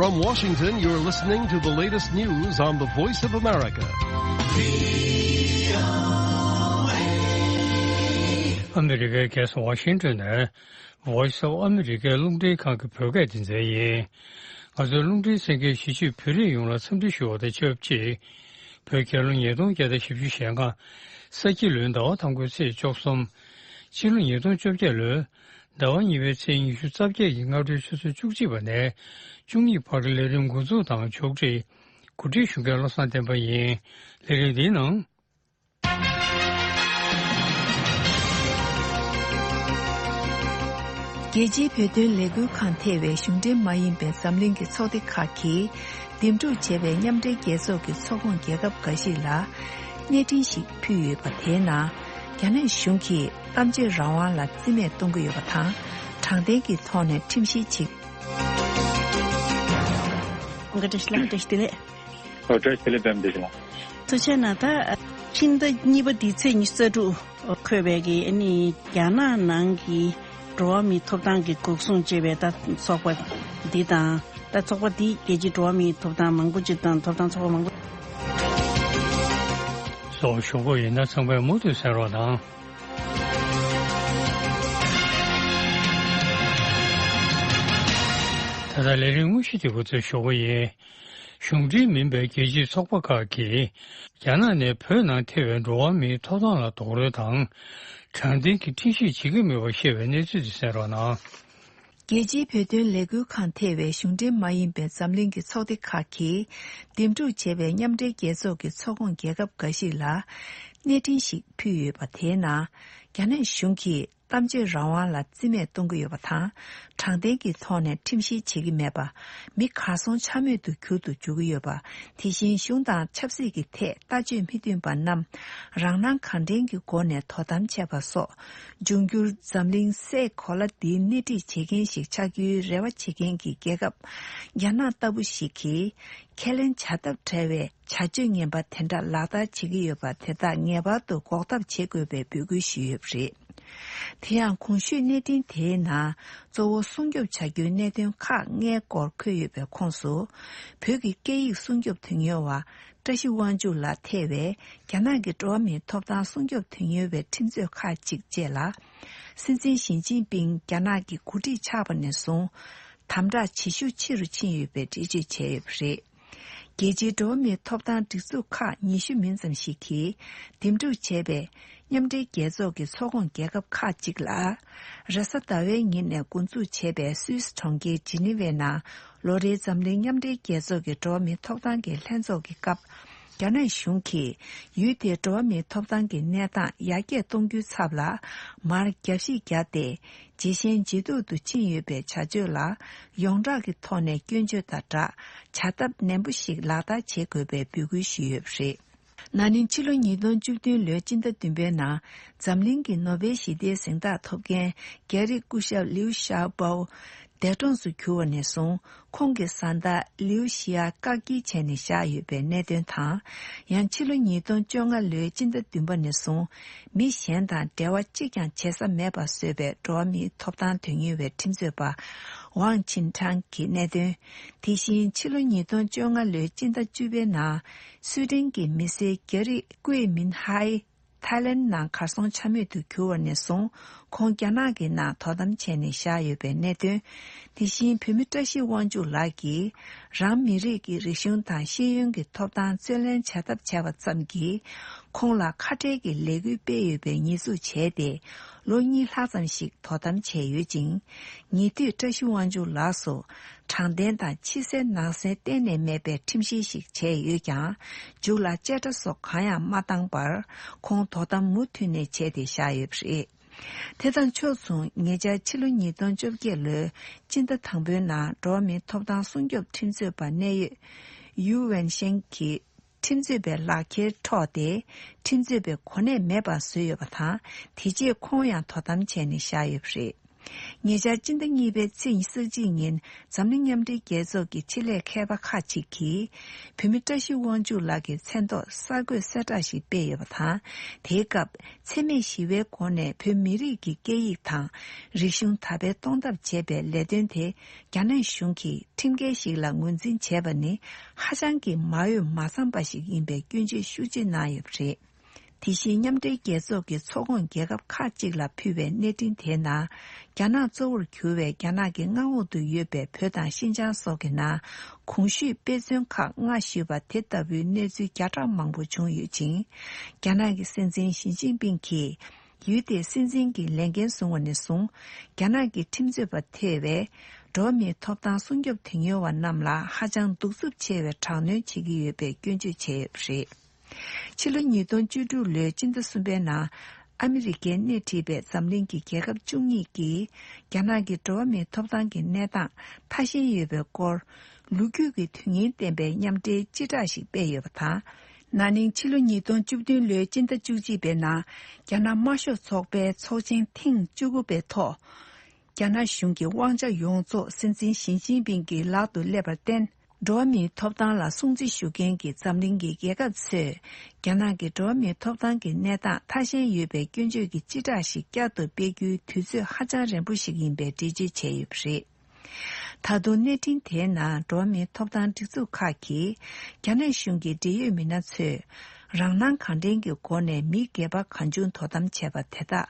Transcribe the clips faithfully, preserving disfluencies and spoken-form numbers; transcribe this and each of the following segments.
From Washington, you're listening to the latest news on the Voice of America. ཨ་མི་རི་ཀའི་རྒྱལ་ས་ཝ་ཤིང་ཏོན་ནས་Voice of America རླུང་འཕྲིན་ཁང་གི་བོད་སྐད་སྡེ་ཚན་ཡིན། ང་ཚོའི་རླུང་འཕྲིན་གསན་མཁན་གཞིས་བྱེས་བོད་རིགས་ཡོངས་ལ་འཚམས་འདྲི་ཞུ་བ་དང་ཆབས་ཅིག་བོད་རྒྱལ་ལོ་ཉིས་སྟོང་བརྒྱ་དང་བཞི་བཅུ་ཞེ་ལྔ། ས་ཁྱི་ལོའི་ཟླ་བ་དང་པོའི་ཚེས་བཅུ་གསུམ། ཕྱི་ལོ་ཉིས་སྟོང་བཅོ་བརྒྱད་ལོའི་ཟླ་བ་གཉིས་པའི་ཚེས་ཉི་ཤུ་རྩ་བརྒྱད་ཀྱི་སྔ་དྲོའི་ཆུ་ཚོད་བཅུ་གཅིག་པ་ནས་བཅུ་གཉིས་བར་གྱི་ལས་རིམ་འགོ་འཛུགས་དང་ཕྱོགས་སྒྲིག་གོ་སྒྲིག་ཞུ་མཁན་བློ་བཟང་བསྟན་པ་ཡིན། ལས་རིམ་འདིའི་ནང་། རྒྱལ་སྤྱིའི་བོད་དོན་ལས་འགུལ་ཁང་ཐེ་བའི་གཞུང་འབྲེལ་མ་ཡིན་པའི་འཛམ་གླིང་གི་ཚོགས་སྡེ་ཁག་གིས་འདེམས་སྒྲུག་བྱས་པའི་མཉམ་འབྲེལ་རྒྱལ་ཚོགས་ཀྱི་ཚོགས་ཁོངས་རྒྱལ་ཁབ་འགའ་ཞིག་ལ་གནས་འཕྲིན་ཞིག་ཕུལ་ཡོད་པ། དེའི་ནང་རྒྱ་ནག་གཞུང་གིས་གཏམ་བརྗོད་རང་དབང་ལ་བརྩི་མེད་གཏོང་གི་ཡོད་པ་དང་། དྲང་བདེན་གྱི་ཐོག་ནས་ཁྲིམས་བཤེར་བྱེད། བཀྲ་ཤིས་བདེ་ལེགས། ཨོ་བཀྲ་ཤིས་བདེ་ལེགས་པད་མ་བདེ་ལེགས། ཐུགས་རྗེ་གནང་། ད་ཕྱི་ཟླ་གཉིས་པ་འདིའི་ཚེས་ཉི་ཤུ་རྩ་དྲུག་འཁོད་པའི་གི་ཨ་ནི་རྒྱ་ནག་ནང་གི་འགྲོ་བ་མིའི་ཐོབ་ཐང་གི་འགོག་སྲུང་ཅེས་པའི་ད་ཚོགས་པ་འདི་དང་། ད་ཚོགས་པ་འདི་རྒྱལ་སྤྱིའི་འགྲོ་བ་མིའི་ཐོབ་ཐང་མང་པོ་ཅིག་དང་ཐོབ་ཐང་ཚོགས་པ་མང་པོ། སོགས་ཞུ་སྒོ་ཡིན་ན་ཚང་མས་མུ་མཐུད་གསན་རོགས་གནང་། ད་ལྟ་ལས་རིམ་དངོས་གཞི་དེ་འགོ་འཛུགས་ཞུ་སྒོ་ཡིན། གཞུང་འབྲེལ་མིན་པའི་རྒྱལ་སྤྱིའི་ཚོགས་པ་ཁག་གིས་རྒྱ་ནག་ནས་བོད་ནང་ཐེ་བའི་འགྲོ་བ་མིའི་ཐོབ་ཐང་ལ་རྡོག་རོལ་དང་། དྲང་བདེན་གྱི་ཁྲིམས་ཞིབ་བྱེད་ཀྱི་མེད་པར་བཤད་པའི་གནས་ཚུལ་དེ་གསན་རོགས་གནང་། རྒྱལ་སྤྱིའི་བོད་དོན་ལས་འགུལ་ཁང་ཐེ་བའི་གཞུང་འབྲེལ་མ་ཡིན་པའི་འཛམ་གླིང་གི་ཚོགས་སྡེ་ཁག་གིས་འདེམས་སྒྲུག་བྱས་པའི་མཉམ་འབྲེལ་རྒྱལ་ཚོགས་ཀྱི་ཚོགས་ཁོངས་རྒྱལ་ཁབ་འགའ་ཞིག་ལ་གནས་འཕྲིན་ཞིག་ཕུལ་ཡོད་པ། དེའི་ནང་རྒྱ་ནག་གཞུང་གིས་གཏམ་བརྗོད་རང་དབང་ལ་བརྩི་མེད་གཏོང་གི་ཡོད་པ་དང་། དྲང་བདེན་གྱི་ཐོག་ནས་ཁྲིམས་བཤེར་བྱེད་ཀྱི་མེད་པ། མི་གར་སོང་འཕྱ་སྨོད་དུ་འགྱུར་དུ་འཇུག་གི་ཡོད་པ། དེ་བཞིན་གཞུང་དང་ཆབ་སྲིད་ཀྱི་ཐད་ལྟ་སྤྱོད་མི་མཐུན་པ་རྣམས་རང་སྣང་གང་དྲན་གྱི་སྒོ་ནས་དོ་དམ་བྱས་པ་སོགས། འབྱུང་འགྱུར་འཛམ་གླིང་སའི་གོ་ལ་འདིའི་སྣེ་ཁྲིད་བྱེད་མཁན་ཞིག་ཆགས་རྒྱུའི་རེ་བ་བྱེད་མཁན་གྱི་རྒྱལ་ཁབ་རྒྱ་ནག་ལྟ་བུ་ཞིག་གིས། ཁས་ལེན་བྱ་ཐབས་བྲལ་བའི་བྱ་སྤྱོད་ངན་པ་དེ་འདྲ་ལག་བསྟར་བྱེད་ཀྱི་ཡོད་པ་དེ་དག་ངེས་པར་དུ་འགོག་ཐབས་བྱེད་དགོས་པའི་འབོད་སྐུལ་ཞུས་ཡོད་པ་རེད། དེ་ཡང་གོང་ཞུས་གནས་འཕྲིན་དེའི་ནང་གཙོ་བོ་སྲུང་སྐྱོབ་བྱ་རྒྱུའི་གནད་དོན་ཁག་ལྔའི་སྐོར་འཁོད་ཡོད་པའི་ཁོངས་སུ། བོད་ཀྱི་སྐད་ཡིག་སྲུང་སྐྱོབ་དོན་གཉེར་བ་བཀྲ་ཤིས་དབང་ཕྱུག་ལགས་ཐེ་བའི་རྒྱ་ནག་གི་འགྲོ་བ་མིའི་ཐོབ་ཐང་སྲུང་སྐྱོབ་དོན་གཉེར་བའི་ཁྲིམས་རྩོད་ཁག་ཅིག་བཅས་ལ། སྲིད་འཛིན་ཞི་ཅིན་ཕིང་རྒྱ་ནག་གི་འགོ་ཁྲིད་ཆགས་པ་ནས་བཟུང་། དམ་དྲག་བྱེད་ཤུགས་ཆེ་རུ་ཕྱིན་ཡོད་པའི་འགྲེལ་བརྗོད་བྱས་ཡོད་པ་རེད། རྒྱལ་སྤྱིའི་འགྲོ་བ་མིའི་ཐོབ་ཐང་སྒྲིག་འཛུགས་ཁག་ཉི་ཤུ་མིན་ཙམ་ཞིག་གིས་འདེམས་སྒྲུག་བྱས་པའི་མཉམ་འབྲེལ་རྒྱལ་ཚོགས་ཀྱི་ཚོགས་ཁོངས་རྒྱལ་ཁབ་ཁག་ཅིག་ལ། རེས་གཟའ་ཟླ་བའི་ཉིན་ནས་འགོ་འཛུགས་བྱས་པའི་སུད་སི་གྲོང་ཁྱེར་ཇི་ནི་ཝའི་ནང་ལོ་རེའི་འཛམ་གླིང་མཉམ་འབྲེལ་རྒྱལ་ཚོགས་ཀྱི་འགྲོ་བ་མིའི་ཐོབ་ཐང་གི་ལྷན་ཚོགས་ཀྱི་སྐབས། རྒྱ་ནག་གཞུང་གིས་ཡུལ་དེའི་འགྲོ་བ་མིའི་ཐོབ་ཐང་གི་གནས་སྟངས་ཡར་རྒྱས་གཏོང་རྒྱུའི་ཚབ་ལ། མར་རྒྱབ་བཤིག་བརྒྱབ་སྟེ། ཇེ་ཞན་ཇེ་སྡུག་ཏུ་ཕྱིན་ཡོད་པའི་བྱ་སྤྱོད་ལ། ཡོངས་གྲགས་ཀྱི་ཐོག་ནས་སྐྱོན་བརྗོད་དང་སྦྲགས། བྱ་ཐབས་ནན་པོ་ཞིག་ལག་བསྟར་བྱེད་དགོས་པའི་འབོད་སྐུལ་ཞུས་ཡོད་པ་རེད། ན་ནིང་ཕྱི་ལོ་ཉིས་སྟོང་བཅུ་བདུན་ལོའི་སྤྱི་ཟླ་བདུན་པའི་ནང་། འཛམ་གླིང་གི་ནོ་བེལ་ཞི་བདེའི་གཟེངས་རྟགས་ཐོབ་མཁན་རྒྱ་རིགས་སྐུ་ཞབས་ལིའུ་ཞའོ་པའོ། འདས་གྲོངས་སུ་གྱུར་བ་ནས་བཟུང་། ཁོང་གི་བཟའ་ཟླ་ལིའུ་ཞི་ཡ་བཀག་སྐྱིལ་བྱས་ནས་བཞག་ཡོད་པའི་གནད་དོན་དང་། ཡང་ཕྱི་ལོ་ཉིས་སྟོང་བཅོ་ལྔ་ལོའི་སྤྱི་ཟླ་བདུན་པ་ནས་བཟུང་། མི་གཞན་དང་འབྲེལ་བ་གཅིག་ཀྱང་བྱེད་ས་མེད་པར་བཟོས་པའི་འགྲོ་བ་མིའི་ཐོབ་ཐང་དོན་གཉེར་བའི་ཁྲིམས་རྩོད་པ། ཝང་ཆིན་ཁྲང་གི་གནད་དོན། དེ་བཞིན་ཕྱི་ལོ་ཉིས་སྟོང་བཅོ་ལྔ་ལོའི་སྤྱི་ཟླ་བཅུ་པའི་ནང་། སུའེ་ཏེན་གྱི་མི་སེར་རྒྱ་རིགས་ཀུའེ་མིན་ཧའེ། ཐའི་ལེན་ནང་གར་སོང་འཕྱ་སྨོད་དུ་གྱུར་བ་ནས་བཟུང་། ཁོང་རྒྱ་ནག་གི་ནང་དོ་དམ་བྱས་ནས་བཞག་ཡོད་པའི་གནད་དོན། དེ་བཞིན་བོད་མི་བཀྲ་ཤིས་དབང་ཕྱུག་ལགས་ཀྱིས། རང་མི་རིགས་ཀྱི་རིག་གཞུང་དང་ཤེས་ཡོན་གྱི་ཐོབ་ཐང་རྩོད་ལེན་བྱ་ཐབས་བྱས་པ་ཙམ་གྱིས། ཁོང་ལ་ཁ་བྲལ་གྱི་ལས་འགུལ་སྤེལ་ཡོད་པའི་ཉེས་འཛུགས་བྱས་ཏེ། ལོ་གཉིས་ལྷག་ཙམ་ཞིག་དོ་དམ་བྱས་ཡོད་ཅིང་། ཉེ་དུས་བཀྲ་ཤིས་དབང་ཕྱུག་ལགས་སུ། དྲང་བདེན་དང་ཕྱི་གསལ་ནང་གསལ་གཏན་ནས་མེད་པའི་ཁྲིམས་གཞི་ཞིག་བྱས་ཡོད་ཀྱང་། མཇུག་ལ་བཅད་ཁྲ་སོགས་གང་ཡང་མ་བཏང་བར། ཁོང་དོ་དམ་མུ་མཐུད་ནས་བྱས་ཏེ་བཞག་ཡོད་པ་རེད། དེ་དང་ཕྱོགས་མཚུངས། ཉེ་ཆར་ཕྱི་ལོ་ཉིས་སྟོང་བཅོ་བརྒྱད་ལོའི་སྤྱི་ཟླ་དང་པོའི་ནང་། འགྲོ་བ་མིའི་ཐོབ་ཐང་སྲུང་སྐྱོབ་ཁྲིམས་རྩོད་པ་གནད་ཡོད་ཡུའུ་ཝེན་ཤེང་གིས། ཁྲིམས་རྩོད་པའི་ལག་འཁྱེར་འཕྲོག་སྟེ། ཁྲིམས་རྩོད་པའི་གོ་གནས་མེད་པར་བཟོས་ཡོད་པ་དང་། དེ་རྗེས་ཁོང་ཡང་དོ་དམ་བྱས་ནས་བཞག་ཡོད་པ་རེད། ཉེ་ཆར་སྤྱི་ཟླ་གཉིས་པའི་ཚེས་ཉི་ཤུ་རྩ་གཅིག་ཉིན་འཛམ་གླིང་མཉམ་འབྲེལ་རྒྱལ་ཚོགས་ཀྱི་ཆེད་ལས་མཁས་པ་ཁག་ཅིག་གིས་བོད་མི་བཀྲ་ཤིས་དབང་ཕྱུག་ལགས་ཀྱི་མཚན་ཐོག་གསར་འགོད་གསལ་བསྒྲགས་ཤིག་སྤེལ་ཡོད་པ་དང་། དེའི་སྐབས་འཚེ་མེད་ཞི་བའི་སྒོ་ནས་བོད་མི་རིགས་ཀྱི་སྐད་ཡིག་དང་རིག་གཞུང་དར་སྤེལ་གཏོང་ཐབས་བྱས་པའི་ལས་དོན་དེ་རྒྱ་ནག་གཞུང་གིས་ཁྲིམས་འགལ་ཞིག་ལ་ངོས་འཛིན་བྱས་པ་ནི་ཧ་ཅང་གི་མ་འོས་མ་འཚམས་པ་ཞིག་ཡིན་པའི་སྐྱོན་བརྗོད་ཤུགས་ཆེ་གནང་ཡོད་པ་རེད། དེ་བཞིན་མཉམ་འབྲེལ་རྒྱལ་ཚོགས་ཀྱི་ཚོགས་ཁོངས་རྒྱལ་ཁབ་ཁག་ཅིག་ལ་ཕུལ་བའི་གནས་འཕྲིན་དེའི་ནང་། རྒྱ་ནག་གཙོ་བོར་གྱུར་བའི་རྒྱ་ནག་གི་མངའ་འོག་ཏུ་ཡོད་པའི་བོད་དང་ཤིན་ཅང་སོགས་ཀྱི་ནང་གོང་ཞུས་དཔེ་མཚོན་ཁག་སྔ་ཞུས་པ་དེ་ལྟ་བུའི་གནས་ཚུལ་བརྒྱ་ཕྲག་མང་པོ་བྱུང་ཡོད་ཅིང་། རྒྱ་ནག་གི་སྲིད་འཛིན་ཞི་ཅིན་ཕིང་གིས་ཡུལ་དེའི་སྲིད་འཛིན་གྱི་ལས་འགན་བཟུང་བ་ནས་བཟུང་། རྒྱ་ནག་གི་ཁྲིམས་རྩོད་པ་ཐེ་བའི་འགྲོ་བ་མིའི་ཐོབ་ཐང་སྲུང་སྐྱོབ་དོན་གཉེར་བ་རྣམས་ལ་ཧ་ཅང་གདུག་རྩུབ་ཆེ་བའི་དྲག་གནོན་བྱེད་ཀྱི་ཡོད་པའི་སྐྱོན་བརྗོད་བྱས་ཡོད་པ་རེད། ཕྱི་ལོ་ཉིས་སྟོང་བཅུ་དྲུག་ལོའི་སྤྱི་ཟླ་གསུམ་པའི་ནང་། ཨ་མི་རི་ཀས་སྣེ་ཁྲིད་པའི་འཛམ་གླིང་གི་རྒྱལ་ཁབ་བཅུ་གཉིས་ཀྱིས་རྒྱ་ནག་གི་འགྲོ་བ་མིའི་ཐོབ་ཐང་གི་གནས་སྟངས་ཐ་ཞན་ཡོད་པའི་སྐོར། ལོ་རྒྱུས་ཀྱི་དོན་སྙིང་ལྡན་པའི་མཉམ་འབྲེལ་སྤྱི་བསྒྲགས་ཤིག་སྤེལ་ཡོད་པ་དང་། ན་ནིང་ཕྱི་ལོ་ཉིས་སྟོང་བཅུ་བདུན་ལོའི་སྤྱི་ཟླ་བཅུ་གཅིག་པའི་ནང་། རྒྱ་ནག་དམར་ཤོག་ཚོགས་པའི་ཚོགས་ཆེན་ཐེངས་བཅུ་དགུ་པའི་ཐོག་རྒྱ་ནག་གཞུང་གི་དབང་ཆ་ཡོངས་རྫོགས་སྲིད་འཛིན་ཞི་ཅིན་ཕིང་གི་ལག་ཏུ་སླེབས་པར་བརྟེན། འགྲོ་བ་མིའི་ཐོབ་ཐང་ལ་སྲུང་བརྩི་ཞུ་མཁན་གྱི་འཛམ་གླིང་གི་རྒྱལ་ཁབ་ཚོས། རྒྱ་ནག་གི་འགྲོ་བ་མིའི་ཐོབ་ཐང་གི་གནས་སྟངས་ཐ་ཞན་ཡོད་པའི་སྐྱོན་བརྗོད་ཀྱི་སྤྱི་བསྒྲགས་ཤིག་བསྐྱར་དུ་སྤེལ་རྒྱུའི་དུས་ཚོད་ཧ་ཅང་རན་པོ་ཞིག་ཡིན་པའི་འགྲེལ་བརྗོད་བྱས་ཡོད་པ་རེད། ད་དུང་གནས་འཕྲིན་དེའི་ནང་འགྲོ་བ་མིའི་ཐོབ་ཐང་སྒྲིག་འཛུགས་ཁག་གིས། རྒྱ་ནག་གཞུང་གི་འབྲེལ་ཡོད་མི་སྣ་ཚོས། རང་སྣང་གང་དྲན་གྱི་སྒོ་ནས་མི་སྒེར་པ་གང་བྱུང་དོ་དམ་བྱས་པ་དེ་དག་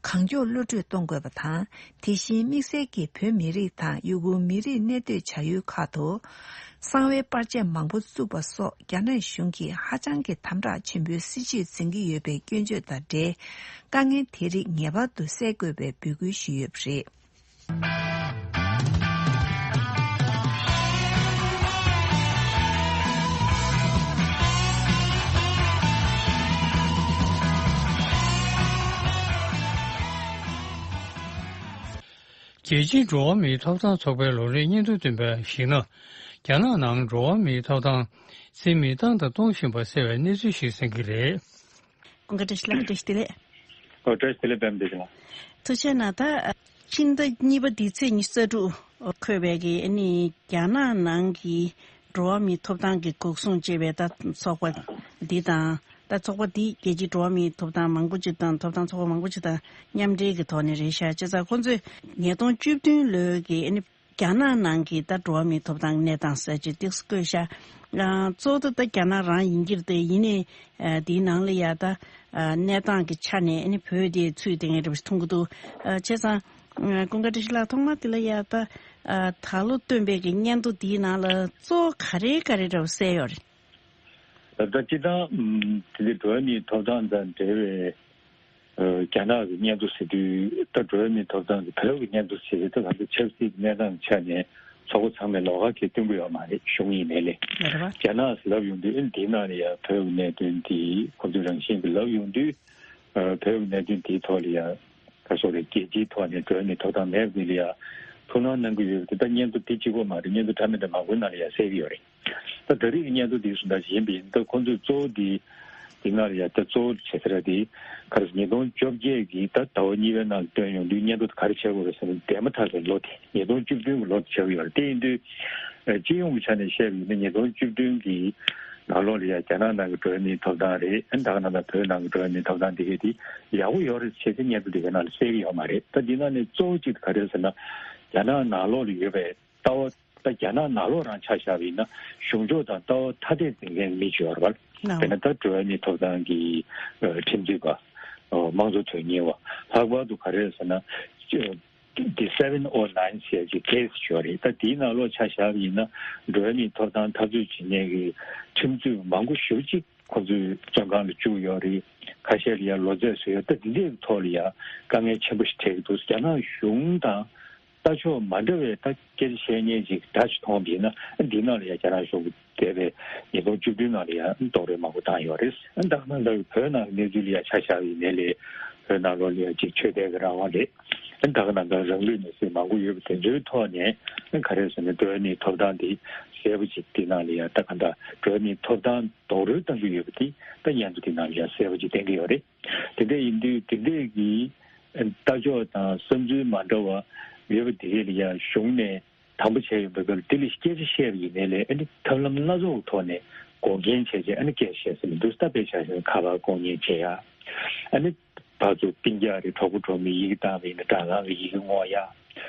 གང་མགྱོགས་གློད་བཀྲོལ་གཏོང་དགོས་པ་དང་། དེ་བཞིན་དམིགས་བསལ་གྱིས་བོད་མི་རིགས་དང་ཡུ་གུར་མི་རིགས་གནས་སྡོད་བྱ་ཡུལ་ཁག་ཏུ། གསང་བའི་པར་ཆས་མང་པོ་བཙུགས་པ་སོགས་རྒྱ་ནག་གཞུང་གིས་ཧ་ཅང་གི་དམ་དྲག་ཆེན་པོའི་སྲིད་བྱུས་འཛིན་གྱི་ཡོད་པའི་སྐྱོན་བརྗོད་དང་འབྲེལ། དཀའ་ངལ་དེ་རིགས་ངེས་པར་དུ་སེལ་དགོས་པའི་འབོད་སྐུལ་ཞུས་ཡོད་པ་རེད། རྒྱལ་སྤྱིའི་འགྲོ་བ་མིའི་ཐོབ་ཐང་ཚོགས་པའི་ལོ་རེའི་སྙན་ཐོ་བཏོན་པར་གཞིགས་ན། རྒྱ་ནག་ནང་འགྲོ་བ་མིའི་ཐོབ་ཐང་རྩིས་མེད་བཏང་དང་གཏོང་བཞིན་པ་གསལ་བའི་གནས་ཚུལ་ཞིག་གསན་གྱི་རེད། ཀུན་དགའ་བཀྲ་ཤིས་ལགས། བཀྲ་ཤིས་བདེ་ལེགས། ཨོ། བཀྲ་ཤིས་བདེ་ལེགས། པད་མ་བདེ་ཆེན་ལགས། ཐུགས་རྗེ་གནང་། ད་སྤྱི་ཟླ་གཉིས་པ་འདིའི་ཚེས་ཉི་ཤུ་རྩ་དྲུག་འཁོད་པའི་གི་ཨ་ནི་རྒྱ་ནག་ནང་གི་འགྲོ་བ་མིའི་ཐོབ་ཐང་གི་འགོག་སྲུང་ཅེས་པའི་ད་ཚོགས་པ་འདི་དང་། ད་ཚོགས་པ་འདི་རྒྱལ་སྤྱིའི་འགྲོ་བ་མིའི་ཐོབ་ཐང་མང་པོ་ཅིག་དང་ཐོབ་ཐང་ཚོགས་པ་མང་པོ་ཅིག་དང་མཉམ་འབྲེལ་གྱི་ཐོག་ནས་རེད་ཤག་བྱས་ཙང་ཁོང་ཚོས་ཉིས་སྟོང་བཅུ་བདུན་ལོའི་གི་ཨ་ནི་རྒྱ་ནག་ནང་གི་ད་འགྲོ་བ་མིའི་ཐོབ་ཐང་གནས་སྟངས་ཟེར་ཅིག་ཏོག་ཙམ་བཀོད་ཤག་ཨ། གཙོ་བོ་ད་ལྟ་རྒྱ་ནག་རང་ཡིན་གྱི་རེད་དེ། ཡིན་ནའི་ཨ་འདིའི་ནང་ལ་ཡ་ད་ཨ་གནས་སྟངས་ཀྱི་ཆ་ནས་ཨ་ནི་བོད་དེ་ཚུད་བསྡད་མཁན་འདྲ་པོ་ཞིག་མཐོང་གི་འདུག་ཨ། བྱས་ཙང་ཨ་ཀུན་དགའ་བཀྲ་ཤིས་ལགས་ཐོག་མར་དེ་ལ་ཡ་ད་ཨ་ད་ལོ་བཏོན་པའི་གི་སྙན་ཐོ་འདིའི་ནང་ལ་གཙོ་བོ་ག་རེ་ག་རེ་འདྲ་པོ་གསལ་ཡོད་རེད། ད་ལྟ་སྤྱིར་བཏང་ཨམ་དེ་འདྲའི་འགྲོ་བ་མིའི་ཐོབ་ཐང་དང་འབྲེལ་བའི་ཨ་རྒྱ་ནག་གི་སྙན་ཐོ་ཟེར་དུས། ད་འགྲོ་བ་མིའི་ཐོབ་ཐང་གི་བོད་ཀྱི་སྙན་ཐོ་ཟེར་དུས། ད་ང་ཚོ་ཆབ་སྲིད་ཀྱི་གནས་སྟངས་ཆ་ནས་ཚོགས་པ་ཚང་མས་ལོགས་ཀ་གང་ཡང་སྟོན་གྱི་ཡོད་མ་རེད། གཞུང་ཡིན་ནའི་ལས། རེད་པ། རྒྱ་ནག་ཟེར་ལབ་ཡོང་དུས། ཨ་ནི་དེའི་ནང་ལ་ཡ་བོད་ཀྱི་གནད་དོན་དེ་ཁོ་ཚོས་རང་བཞིན་གྱིས་ལབ་ཡོང་དུས། ཨ་བོད་ཀྱི་གནད་དོན་དེའི་ཐོག་ལ་ཡ་ག་རེ་ཟེར་དགོས་རེད། རྒྱལ་སྤྱིའི་ཐོག་ནས་འགྲོ་བ་མིའི་ཐོབ་ཐང་མེད་པ་དེ་ལ་ཡ་ཐུགས་སྣང་གནང་གི་ཡོད་པ་དེ། ད་སྙན་ཐོ་དེ་གཅིག་པོ་མ་རེད། སྙན་ཐོ་འདྲ་མི་འདྲ་མང་པོའི་ནང་ལ་ཡ་གསལ་གྱི་ཡོད་རེད། ད་ད་རེས་ཀྱི་སྙན་ཐོ་འདི་བཟོ་ལྟ་ཞིག་ཡིན་པ་ཡིན་ན། ད་ཁོང་ཚོས་གཙོ་བོ་འདི་འདི་ནང་ལ་ཡ་ད་གཙོ་བོ་བྱེད་ས་ར་དེ་ག་རེ་ཟེར། ཉིས་སྟོང་བཅོ་བརྒྱད་ཀྱི་ད་ཟླ་བ་གཉིས་པའི་ནང་ལ་བཏོན་ཡོང་དུས། སྙན་ཐོ་ག་རེ་ཆགས་ཀྱི་ཡོད་རེད་ཟེར་ན། འདས་མ་ཐག་པའི་ལོ་དེ་ཉིས་སྟོང་བཅུ་བདུན་གྱི་ལོ་དེ་ཆགས་ཀྱི་ཡོད་རེད། དེ་ཡིན་དུས་ཨ་སྤྱི་ཡོངས་ཀྱི་ཆ་ནས་བཤད་པ་ཡིན་ན། ཉིས་སྟོང་བཅུ་བདུན་གྱི་ནང་ལོགས་ལ་ཡ་རྒྱ་ནག་ནང་གི་འགྲོ་བ་མིའི་ཐོབ་ཐང་རེད། ཨ་ནི་ད་ག་ནང་ལྟར་བོད་ནང་གི་འགྲོ་བ་མིའི་ཐོབ་ཐང་དེ་གས་དེ་ཡག་པོ་ཡོད་རེད་ཟེར་ཏེ་སྙན་ཐོ་དེ་གའི་ནང་ལ་གསལ་གྱི་ཡོད་མ་རེད། ད་འདི་ནང་ནས་གཙོ་བོ་གཅིག་དེ་ག་རེ་རེད་ཟེར་ན། རྒྱ་ནག་ནང་ལོགས་ལ་ཡོད་པའི་ལྟ་བ། ད་རྒྱ་ནག་ནང་ལོགས་རང་ཆ་བཞག་པ་ཡིན་ན། གཞུང་ཕྱོགས་དང་ལྟ་བ་ཐ་དད་འཛིན་མཁན་མི་ཅིག་ཡོད་རེད་པ། ལགས། དཔེར་ན་ད་འགྲོ་བ་མིའི་ཐོབ་ཐང་གི་ཨ་ཁྲིམས་རྩོད་པ། ཨ་དམངས་གཙོ་དོན་གཉེར་བ། ལྷག་པར་དུ་ག་རེ་རེད་ཟེར་ན། ཨ་དེ་seven oh nine ཟེར་གྱི་case་ཅིག་ཡོད་རེད། ད་དེའི་ནང་ལོགས་ཆ་བཞག་པ་ཡིན་ན། འགྲོ་བ་མིའི་ཐོབ་ཐང་འཐབ་རྩོད་བྱེད་མཁན་གྱི་ཁྲིམས་རྩོད་པ་མང་པོ་ཞེ་པོ་ཅིག་ཁོང་ཚོའི་བཙོན་ཁང་ལ་བཅུག་ཡོད་རེད། ཁ་ཤས་ལ་ཡ་ལོ་ཚད་བཟོས་ཡོད། ད་དེ་འདྲའི་ཐོག་ལ་ཡ་དཀའ་ངལ་ཆེན་པོ་ཞིག་འཕྲད་ཀྱི་འདུག་རྒྱ་ནག་གཞུང་དང་ལྟ་ཕྱོགས་མ་འདྲ་བའི་ད་སྐད་ཆ་བཤད་མཁན་ཅིག་འདྲ་ཞིག་མཐོང་བ་ཡིན་ན། འདི་ནང་ལ་ཡ་རྒྱ་ནག་གཞུང་གིས་འདས་པའི་ཉིས་སྟོང་བཅུ་བདུན་ནང་ལ་ཡ་རྡོག་རོལ་མང་པོ་བཏང་ཡོད་རེད། ད་ག་ནང་ལྟར་བོད་ནང་གི་གནས་ཚུལ་ལ་ཡ་ཆ་བཞག་པ་ཡིན་ནའི་ལས། བོད་ནང་ལོགས་ལ་ཡ་ཅིག་ཆོས་དད་ཀྱི་རང་དབང་རེད། ད་ག་ནང་ལྟར་རང་ལུས་མེར་སྲེག་མང་པོ་ཡོད་པ་དེ་ཚོའི་ཐོག་ནས་ག་རེ་ཟེར་ན། འགྲོ་བ་མིའི་ཐོབ་ཐང་དེ་གསལ་པོ་ཅིག་དེ་ནང་ལ་ཡ། ད་ག་འདྲ་འགྲོ་བ་མིའི་ཐོབ་ཐང་རྡོག་རོལ་བཏང་གི་ཡོད་པ་དེ་ད་སྙན་ཐོ་དེ་ནང་ལ་ཡ་གསལ་པོ་ཅིག་བསྟན་གྱི་ཡོད་རེད། དེ་འདྲ་ཡིན་དུས་དེ་འདྲས་ཀྱི་ ལྟ་ཕྱོགས་དང་བསམ་ཚུལ་མ་འདྲ་བ་ཡོད་པ་དེ་གས་ལ་ཡང་གཞུང་ནས་དམ་པོ་བྱས་ཡོད་པའི་སྐབས་ལ་དེ་ལ་སྐད་ཆ་བཤད་པ་ཡིན་ནའི་ལས་ཨ་ནི་ཐབས་ལམ་སྣ་ཚོགས་ཀྱི་ཐོག་ནས་འགོག་རྐྱེན་བྱས་རྗེས་ཨ་ནི་སྐད་བཤད་ས་མི་འདུག་ད་དཔེ་ཆ་བཞག་ན་ཁ་པར་བཀོག་ཉེས་བྱེད་ཡ། ཨ་ནི་ཕར་ཚུར་སྤུན་ཀྱག་རེད་གྲོགས་པོ་གྲོགས་མོའི་ཡི་གེ་བཏང་བ་ཡིན་ན་སྦྲག་སྒང་གི་ཡི་གེ་བསྔོག་ཡ།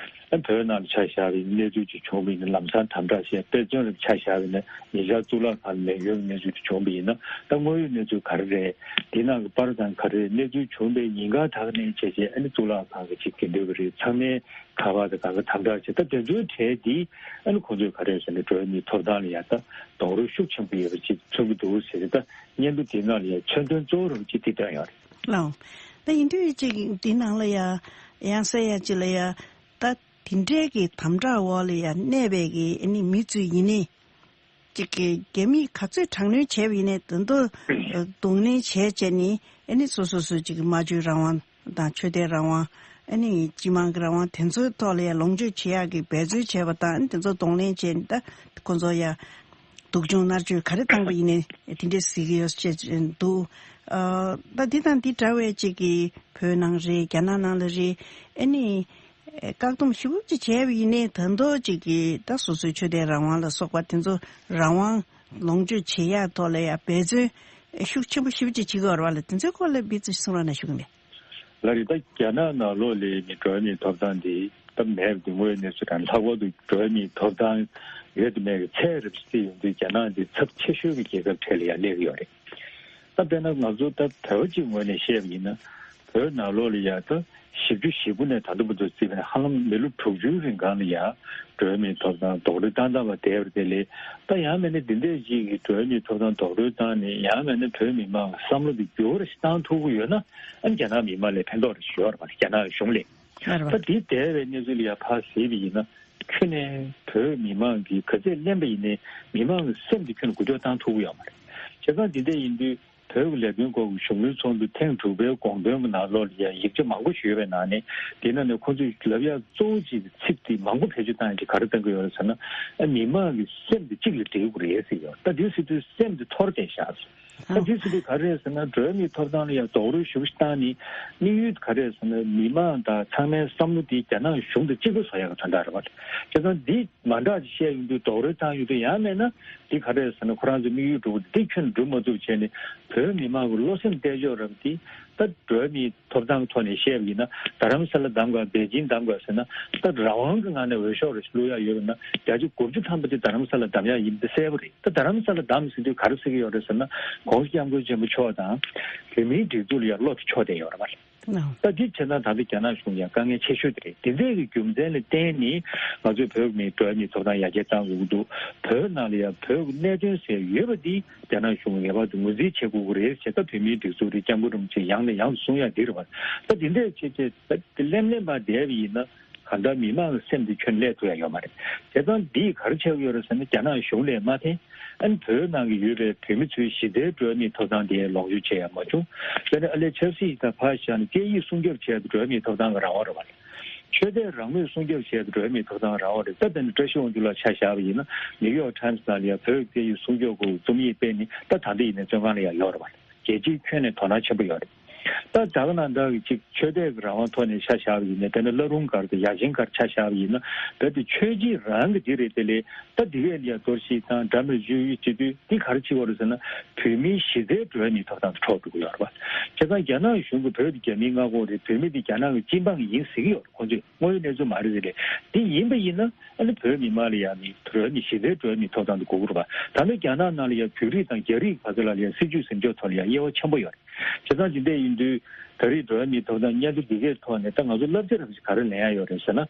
ཨ་བོད་ནང་ལ་ཆ་བཞག་པའི་གནས་ཚུལ་ཅིག་བྱུང་བ་ཡིན་ན་ལམ་སང་དམ་དྲག་བྱས། དཔེ་མཚོན་ལ་ཆ་བཞག་པ་ཡིན་ན་ཉེ་ཆར་གཙུག་ལག་ཁང་ལ་མེ་སྐྱོན་གྱི་གནས་ཚུལ་ཅིག་བྱུང་བ་ཡིན་ན་ད་དངོས་ཡོད་གནས་ཚུལ་ག་རེ་རེད། འདི་ནང་གི་པར་དང་ག་རེ་རེད། གནས་ཚུལ་བྱུང་བའི་ཉིན་གང་དག་ནས་བྱས་བྱས་ཨ་ནི་གཙུག་ལག་ཁང་གི་ཅིག་དགེ་འདུན་པ་རེད་ཚང་མའི་ཁ་པར་དང་གང་ག་དམ་དྲག་བྱས། ད་དེ་ཚོའི་གྲས་འདི་ཨ་ནི་ཁོང་ཚོས་ག་རེ་ཟེར་ན་འགྲོ་བ་མིའི་ཐོབ་ཐང་ལ་ཡ་ད་རྡོག་རོལ་ཤུགས་ཆེན་པོ་ཡོད་པ་ཅིག་མཚོན་གྱི་འདུག་ཟེར་ཏེ་ད་སྙན་ཐོ་འདི་ནང་ལ་ཡ་མཚོན་དོན་གཙོ་བོ་རུ་ཅིག་འདི་བཏོན་ཡོད་རེད། ལགས། ད་ཡིན་དུས་ཅིག་འདི་ནང་ལ་ཡ་ཡང་སེ་ཡ་ཅིག་ལ་ཡ་ད་དེ་འདྲའི་གི་དམ་དྲག་འོག་ལ་ཡ་གནས་པའི་གི་ཨ་ནི་མི་ཚོས་ཡིན་ནའི། ཅིག་གི་རྒྱ་མིས་ག་ཚོད་དྲག་གནོན་བྱས་པ་ཡིན་ནའི་དོན་དུ་གདོང་ལེན་བྱས་བྱས་ནས་ཨ་ནི་སོ་སོ་སོ་ཅིག་གི་སྨྲ་བརྗོད་རང་དབང་དང་ཆོས་དད་རང་དབང་ཨ་ནི་སྤྱི་དམངས་ཀྱི་རང་དབང་དེ་ཚོའི་ཐོག་ལ་ཡ་ལོངས་སྤྱོད་བྱེད་ཡག་གི་འབད་རྩོལ་བྱས་པ་དང་ཨ་ནི་དེ་ཚོ་གདོང་ལེན་བྱས་ནས་ད་ཁོ་ཚོ་ཡ་སྡུག་སྦྱོང་མནར་གཅོད་ག་རེ་བཏང་པ་ཡིན་ནའི་དེ་འདྲས་གཟིགས་ཀྱི་ཡོད་ཅེས་འདུག་ཨ་ད་འདི་དང་འདི་འདྲ་བའི་ཅིག་གི་བོད་ནང་རེད། རྒྱ་ནག་ནང་ལ་རེད། ཨ་ནི། བཀག་སྡོམ་ཞེ་པོ་ཅིག་བྱས་པ་ཡིན་ནའི་ད་དུང་ཅིག་གིས་ད་སོ་སོའི་ཆོས་དད་རང་དབང་ལ་སོགས་པ་དེ་ཚོ་རང་དབང་ལོངས་སྤྱོད་བྱེད་ཡག་ཐོག་ལ་ཡང་འབད་བརྩོན་ཤུགས་ཆེན་པོ་ཞེ་པོ་ཅིག་བྱེད་ཀྱི་ཡོད་རེད་བ་ལ། དེ་ཚོའི་སྐོར་ལ་འབད་བརྩོན་གསུང་རོགས་གནང་ཞུ་གི་མེད། ལགས་རེད། ད་རྒྱ་ནག་ནང་ལོགས་ལ་ནི་འགྲོ་བ་མིའི་ཐོབ་ཐང་དེ་ད་མེད་པ་དེ་དངོས་ཡོད་གནས་ཚུལ་དང་ལྷག་པར་དུ་འགྲོ་བ་མིའི་ཐོབ་ཐང་ཡོད་དང་མེད་ཀྱི་ཚད་རེད་བརྩིས་ཡོང་དུས་རྒྱ་ནག་འདི་ཚབས་ཆེ་ཤོས་ཀྱི་རྒྱལ་ཁབ་གྲས་ལ་ཡང་སླེབས་ཀྱི་ཡོད་རེད། ད་དཔེར་ན་ང་ཚོ་ད་བོད་པ་གཅིག་ངོས་ནས་བཤད་པ་ཡིན་ན། བོད་ནང་ལོགས་ལ་ཡ་ད་བཞི་བཅུ་ཞེ་དགུ་ནས་ད་ལྟ་བར་དུ་བརྩིས་པ་ན་ཧ་ལམ་མི་ལོ་དྲུག་ཅུའི་རིང་གང་ལ་ཡ་འགྲོ་བ་མིའི་ཐོབ་ཐང་རྡོག་རོལ་བཏང་བཏང་བ་བསྡད་པ་དེ་ལས། ད་ཡང་མིན་ན་འདི་འདྲས་ཅིག་གིས་འགྲོ་བ་མིའི་ཐོབ་ཐང་རྡོག་རོལ་བཏང་ནས་ཡང་མིན་ན་བོད་མི་མང་གི་བསམ་བློ་དེ་འགྱུར་བ་ཞིག་བཏང་ཐུབ་ཀྱི་ཡོད་ན་ཨ་ནི་རྒྱ་ནག་མི་མང་ལ་ཕན་ཐོགས་རེ་ཞུ་ཡོད་རེད་པ། རྒྱ་ནག་གཞུང་ལ། ད་འདི་འདས་པའི་གནས་ཚུལ་ལ་ཡ་ཕར་གཟིགས་པ་ཡིན་ན། ཁྱོན་ནས་བོད་མི་མང་གིས་ག་ཚད་གླེན་པ་ཡིན་ནའི་མི་མང་གི་སེམས་དེ་ཁྱོན་ནས་འགུལ་སྐྱོད་བཏང་ཐུབ་ཀྱི་ཡོད་མ་རེད། བྱས་ཙང་འདི་འདྲ་ཡིན་དུས་བོད་ཀྱི་ལས་དོན་སྐོར་གྱི་བཞུགས་མོལ་ཚོགས་འདུ་ཐེངས་དྲུག་པའི་དགོངས་དོན་གྱི་ནང་ལོགས་ལ་ཡང་ཡིག་ཆ་མང་པོ་ཞིག་ཡོད་པའི་ནང་ནས་དེ་ནང་ནས་ཁོ་ཚོས་ལབ་ཡག་གཙོ་བོ་གཅིག་གི་ཚིག་དེ་མང་པོ་བེད་སྤྱོད་བཏང་ཡག་གི་ག་རེ་བཏང་གི་ཡོད་རེད་ཟེར་ན། ཨ་མི་མང་གི་སེམས་དེ་གཅིག་ལ་སྒྲིལ་དགོས་རེད་ཟེར་ཡོད། ད་དེ་ཟེར་དུས་སེམས་དེ་འཐོར་བསྡད་ཤག་ད་དེ་ཟེར་དུས་ག་རེ་རེད་ཟེར་ན་འགྲོ་བ་མིའི་ཐོབ་ཐང་ལ་ཡང་རྡོག་རོལ་ཞེ་པོ་ཞིག་བཏང་ནས་དམིགས་ཡུལ་ག་རེ་རེད་ཟེར་ན་མི་མང་དང་ཚང་མའི་བསམ་བློ་དེ་རྒྱ་ནག་གཞུང་དང་གཅིག་པ་བཟོ་ཡག་གི་དོན་དག་རེད་བ། བྱས་ཙང་འདི་མ་འདྲ་ཅིག་བཤད་ཡོང་དུས་རྡོག་རོལ་བཏང་ཡོང་དུས་ཡང་མེད་ན་འདི་ག་རེ་རེད་ཟེར་ན་ཁོ་རང་ཚོའི་དམིགས་ཡུལ་འགྲུབ་པ་འདི་ཁྱོན་འགྲུབ་མ་ཐུབ་བྱས་ནས་བོད་མི་མང་གི་བློ་སེམས་གཏད་ཕྱོགས་རབ་འདི་ད་འགྲོ་བ་མིའི་ཐོབ་ཐང་གི་ཐོག་ནས་བཤད་པ་ཡིན་ན་རྡ་རམ་ས་ལ་བདམས་དགོས་པེ་ཅིང་བདམས་དགོས་ཟེར་ན་ད་རང་དབང་གི་ངང་ནས་འོས་ཤོག་རེ་ཞིག་བླུག་ཡག་ཡོད་པ་ན་བརྒྱ་ཆ་དགུ་བཅུ་ཐམ་པ་དེ་རྡ་རམ་ས་ལ་བདམས་ཡག་ཡིན་པ་དེ་གསལ་པོ་རེད། ད་རྡ་རམ་ས་ལ་བདམས་ཟེར་དུས་ག་རེ་ཟེར་གྱི་ཡོད་རེད་ཟེར་ན་༸གོང་ས་༸སྐྱབས་མགོན་ཆེན་པོ་མཆོག་དང་བོད་མིའི་སྒྲིག་འཛུགས་ལ་ཡང་བློ་དེ་ཕྱོགས་བསྡད་ཡོད་རེད་བ། ད་འདི་བྱས་ན་ད་ལྟ་རྒྱ་ནག་གཞུང་ཡང་དཀའ་ངལ་ཆེ་ཤོས་དེ་རེད། དེ་འདྲའི་གི་རྒྱུ་མཚན་ལ་བརྟེན་ནས་ང་ཚོས་བོད་མིའི་འགྲོ་བ་མིའི་ཐོབ་ཐང་ཡར་རྒྱས་གཏང་དགོས་ཀྱི་འདུག་བོད་ནང་ལ་ཡང་བོད་ཀྱི་གནད་དོན་ཟེར་ཡོད་པ་འདི་རྒྱ་ནག་གཞུང་ངེས་པར་དུ་ངོས་འཛིན་བྱེད་དགོས་ཀྱི་རེད་ཞེས་ད་བོད་མིའི་སྒྲིག་འཛུགས་རེད་སྐྱབས་མགོན་རིན་པོ་ཆེས་ཡང་ནས་ཡང་དུ་གསུང་ཡག་འདི་རེད་བ། ད་དེ་འདྲས་བྱས་བྱས་ད་དེ་གླེམ་གླེམ་པ་བསྡད་པ་ཡིན་ན། གང་ལྟར་མི་མང་གི་སེམས་དེ་ཁྱོན་སླེབས་ཐུབ་ཡ་ཡོད་མ་རེད། བྱས་ཙང་འདིས་ག་རེ་བྱེད་ཀྱི་ཡོད་རེད་ཟེར་ན་རྒྱ་ནག་གཞུང་ལས་མ་འཐེན། ཨ་ནི་བོད་ནང་གི་ཡོད་པའི་བོད་མི་ཚོའི་གཞི་རྩའི་འགྲོ་བ་མིའི་ཐོབ་ཐང་དེ་ལོངས་སྤྱོད་བྱེད་ཡ་མ་བྱུང་། དཔེར་ན་ཨ་ལས་ཆབ་སྲིད་ཀྱི་ཐད་ཕར་བཞག་ན་སྐད་ཡིག་སྲུང་སྐྱོབ་བྱེད་ཡ་དེ་འགྲོ་བ་མིའི་ཐོབ་ཐང་གི་རང་དབང་རེད་བ། ཆོས་དད་རང་མོས་སྲུང་སྐྱོབ་བྱེད་ཡ་དེ་འགྲོ་བ་མིའི་ཐོབ་ཐང་རང་དབང་རེད། ད་དཔེར་ན་བཀྲ་ཤིས་དབང་ཕྱུག་ལགས་ཆ་བཞག་པ་ཡིན་ན་ནིའུ་ཡོག་ཊའིམ་སི་ནང་ལ་ཡ་བོད་ཀྱི་སྐད་ཡིག་སྲུང་སྐྱོབ་སྐོར་རྩོམ་ཡིག་སྤེལ་ནས་ད་ད་ལྟ་ཡིན་ནའི་བཙོན་ཁང་ལ་ཡ་ཡོད་རེད་བ། རྒྱལ་སྤྱིའི་ཁྱོན་ནས་དོ་སྣང་ཆེན་པོ་ཡོད་རེད། ད་ད་ག་ནང་ལྟར་གྱི་ཅིག་ཆོས་དད་ཀྱི་རང་དབང་ཐོག་ནས་ཆ་བཞག་པ་ཡིན་ན་དཔེར་ན་བླ་རུང་སྒར་དང་ཡ་ཆེན་སྒར་ཆ་བཞག་པ་ཡིན་ན་རྦད་དེ་ཆོས་བརྒྱུད་རང་གི་འདི་རེད། དེ་ལས་ད་འདི་གས་ལ་ཡ་གཏོར་བཤིག་དང་འདྲ་མི་འཇུ་ཡི་བྱེད་དུས་འདི་ག་རེ་བྱེད་དགོས་རེད་ཟེར་ན་བོད་མིའི་གཞི་རྩའི་འགྲོ་བ་མིའི་ཐོབ་ཐང་དེ་འཕྲོག་འགྲོ་གི་ཡོད་རེད་བ། བྱས་ཙང་རྒྱ་ནག་གཞུང་གིས་བོད་དེ་རྒྱ་མིའི་མངའ་ཁོངས་རེད། བོད་མི་དེ་རྒྱ་ནག་གི་སྤྱི་འབངས་ཡིན་ཟེར་གྱི་ཡོད་རེད། ཁོང་ཚོས་དངོས་ཡོད་གནས་ཚུལ་མ་རེད་ཟེར་རེད། འདི་ཡིན་པ་ཡིན་ན་ཨ་ནི་བོད་མི་མང་ལ་ཡ་ནི་འགྲོ་བ་མི་གཞི་རྩའི་འགྲོ་བ་མིའི་ཐོབ་ཐང་དེ་དགོས་ཀྱི་རེད་བ། ད་ནི་རྒྱ་ནག་ནང་ལ་ཡ་བོད་རིགས་དང་རྒྱ་རིགས་བར་དུ་ལ་ཡ་སྲིད་ཇུས་ཟིན་སྐྱོང་ཐོག་ལ་ཡ་དབྱེ་བ་ཆེན་པོ་ཡོད་རེད། བྱས་ཙང་འདི་འདྲ་ཡིན་དུས་ད་རེས་འགྲོ་བ་མིའི་ཐོབ་ཐང་སྙན་ཐོ་འདི་གའི་ཐོག་ནས་ད་ང་ཚོ་བསླབ་བྱ་རབ་ཅིག་ག་རེ་ལེན་ཡ་ཡོད་རེད་ཟེར་ན།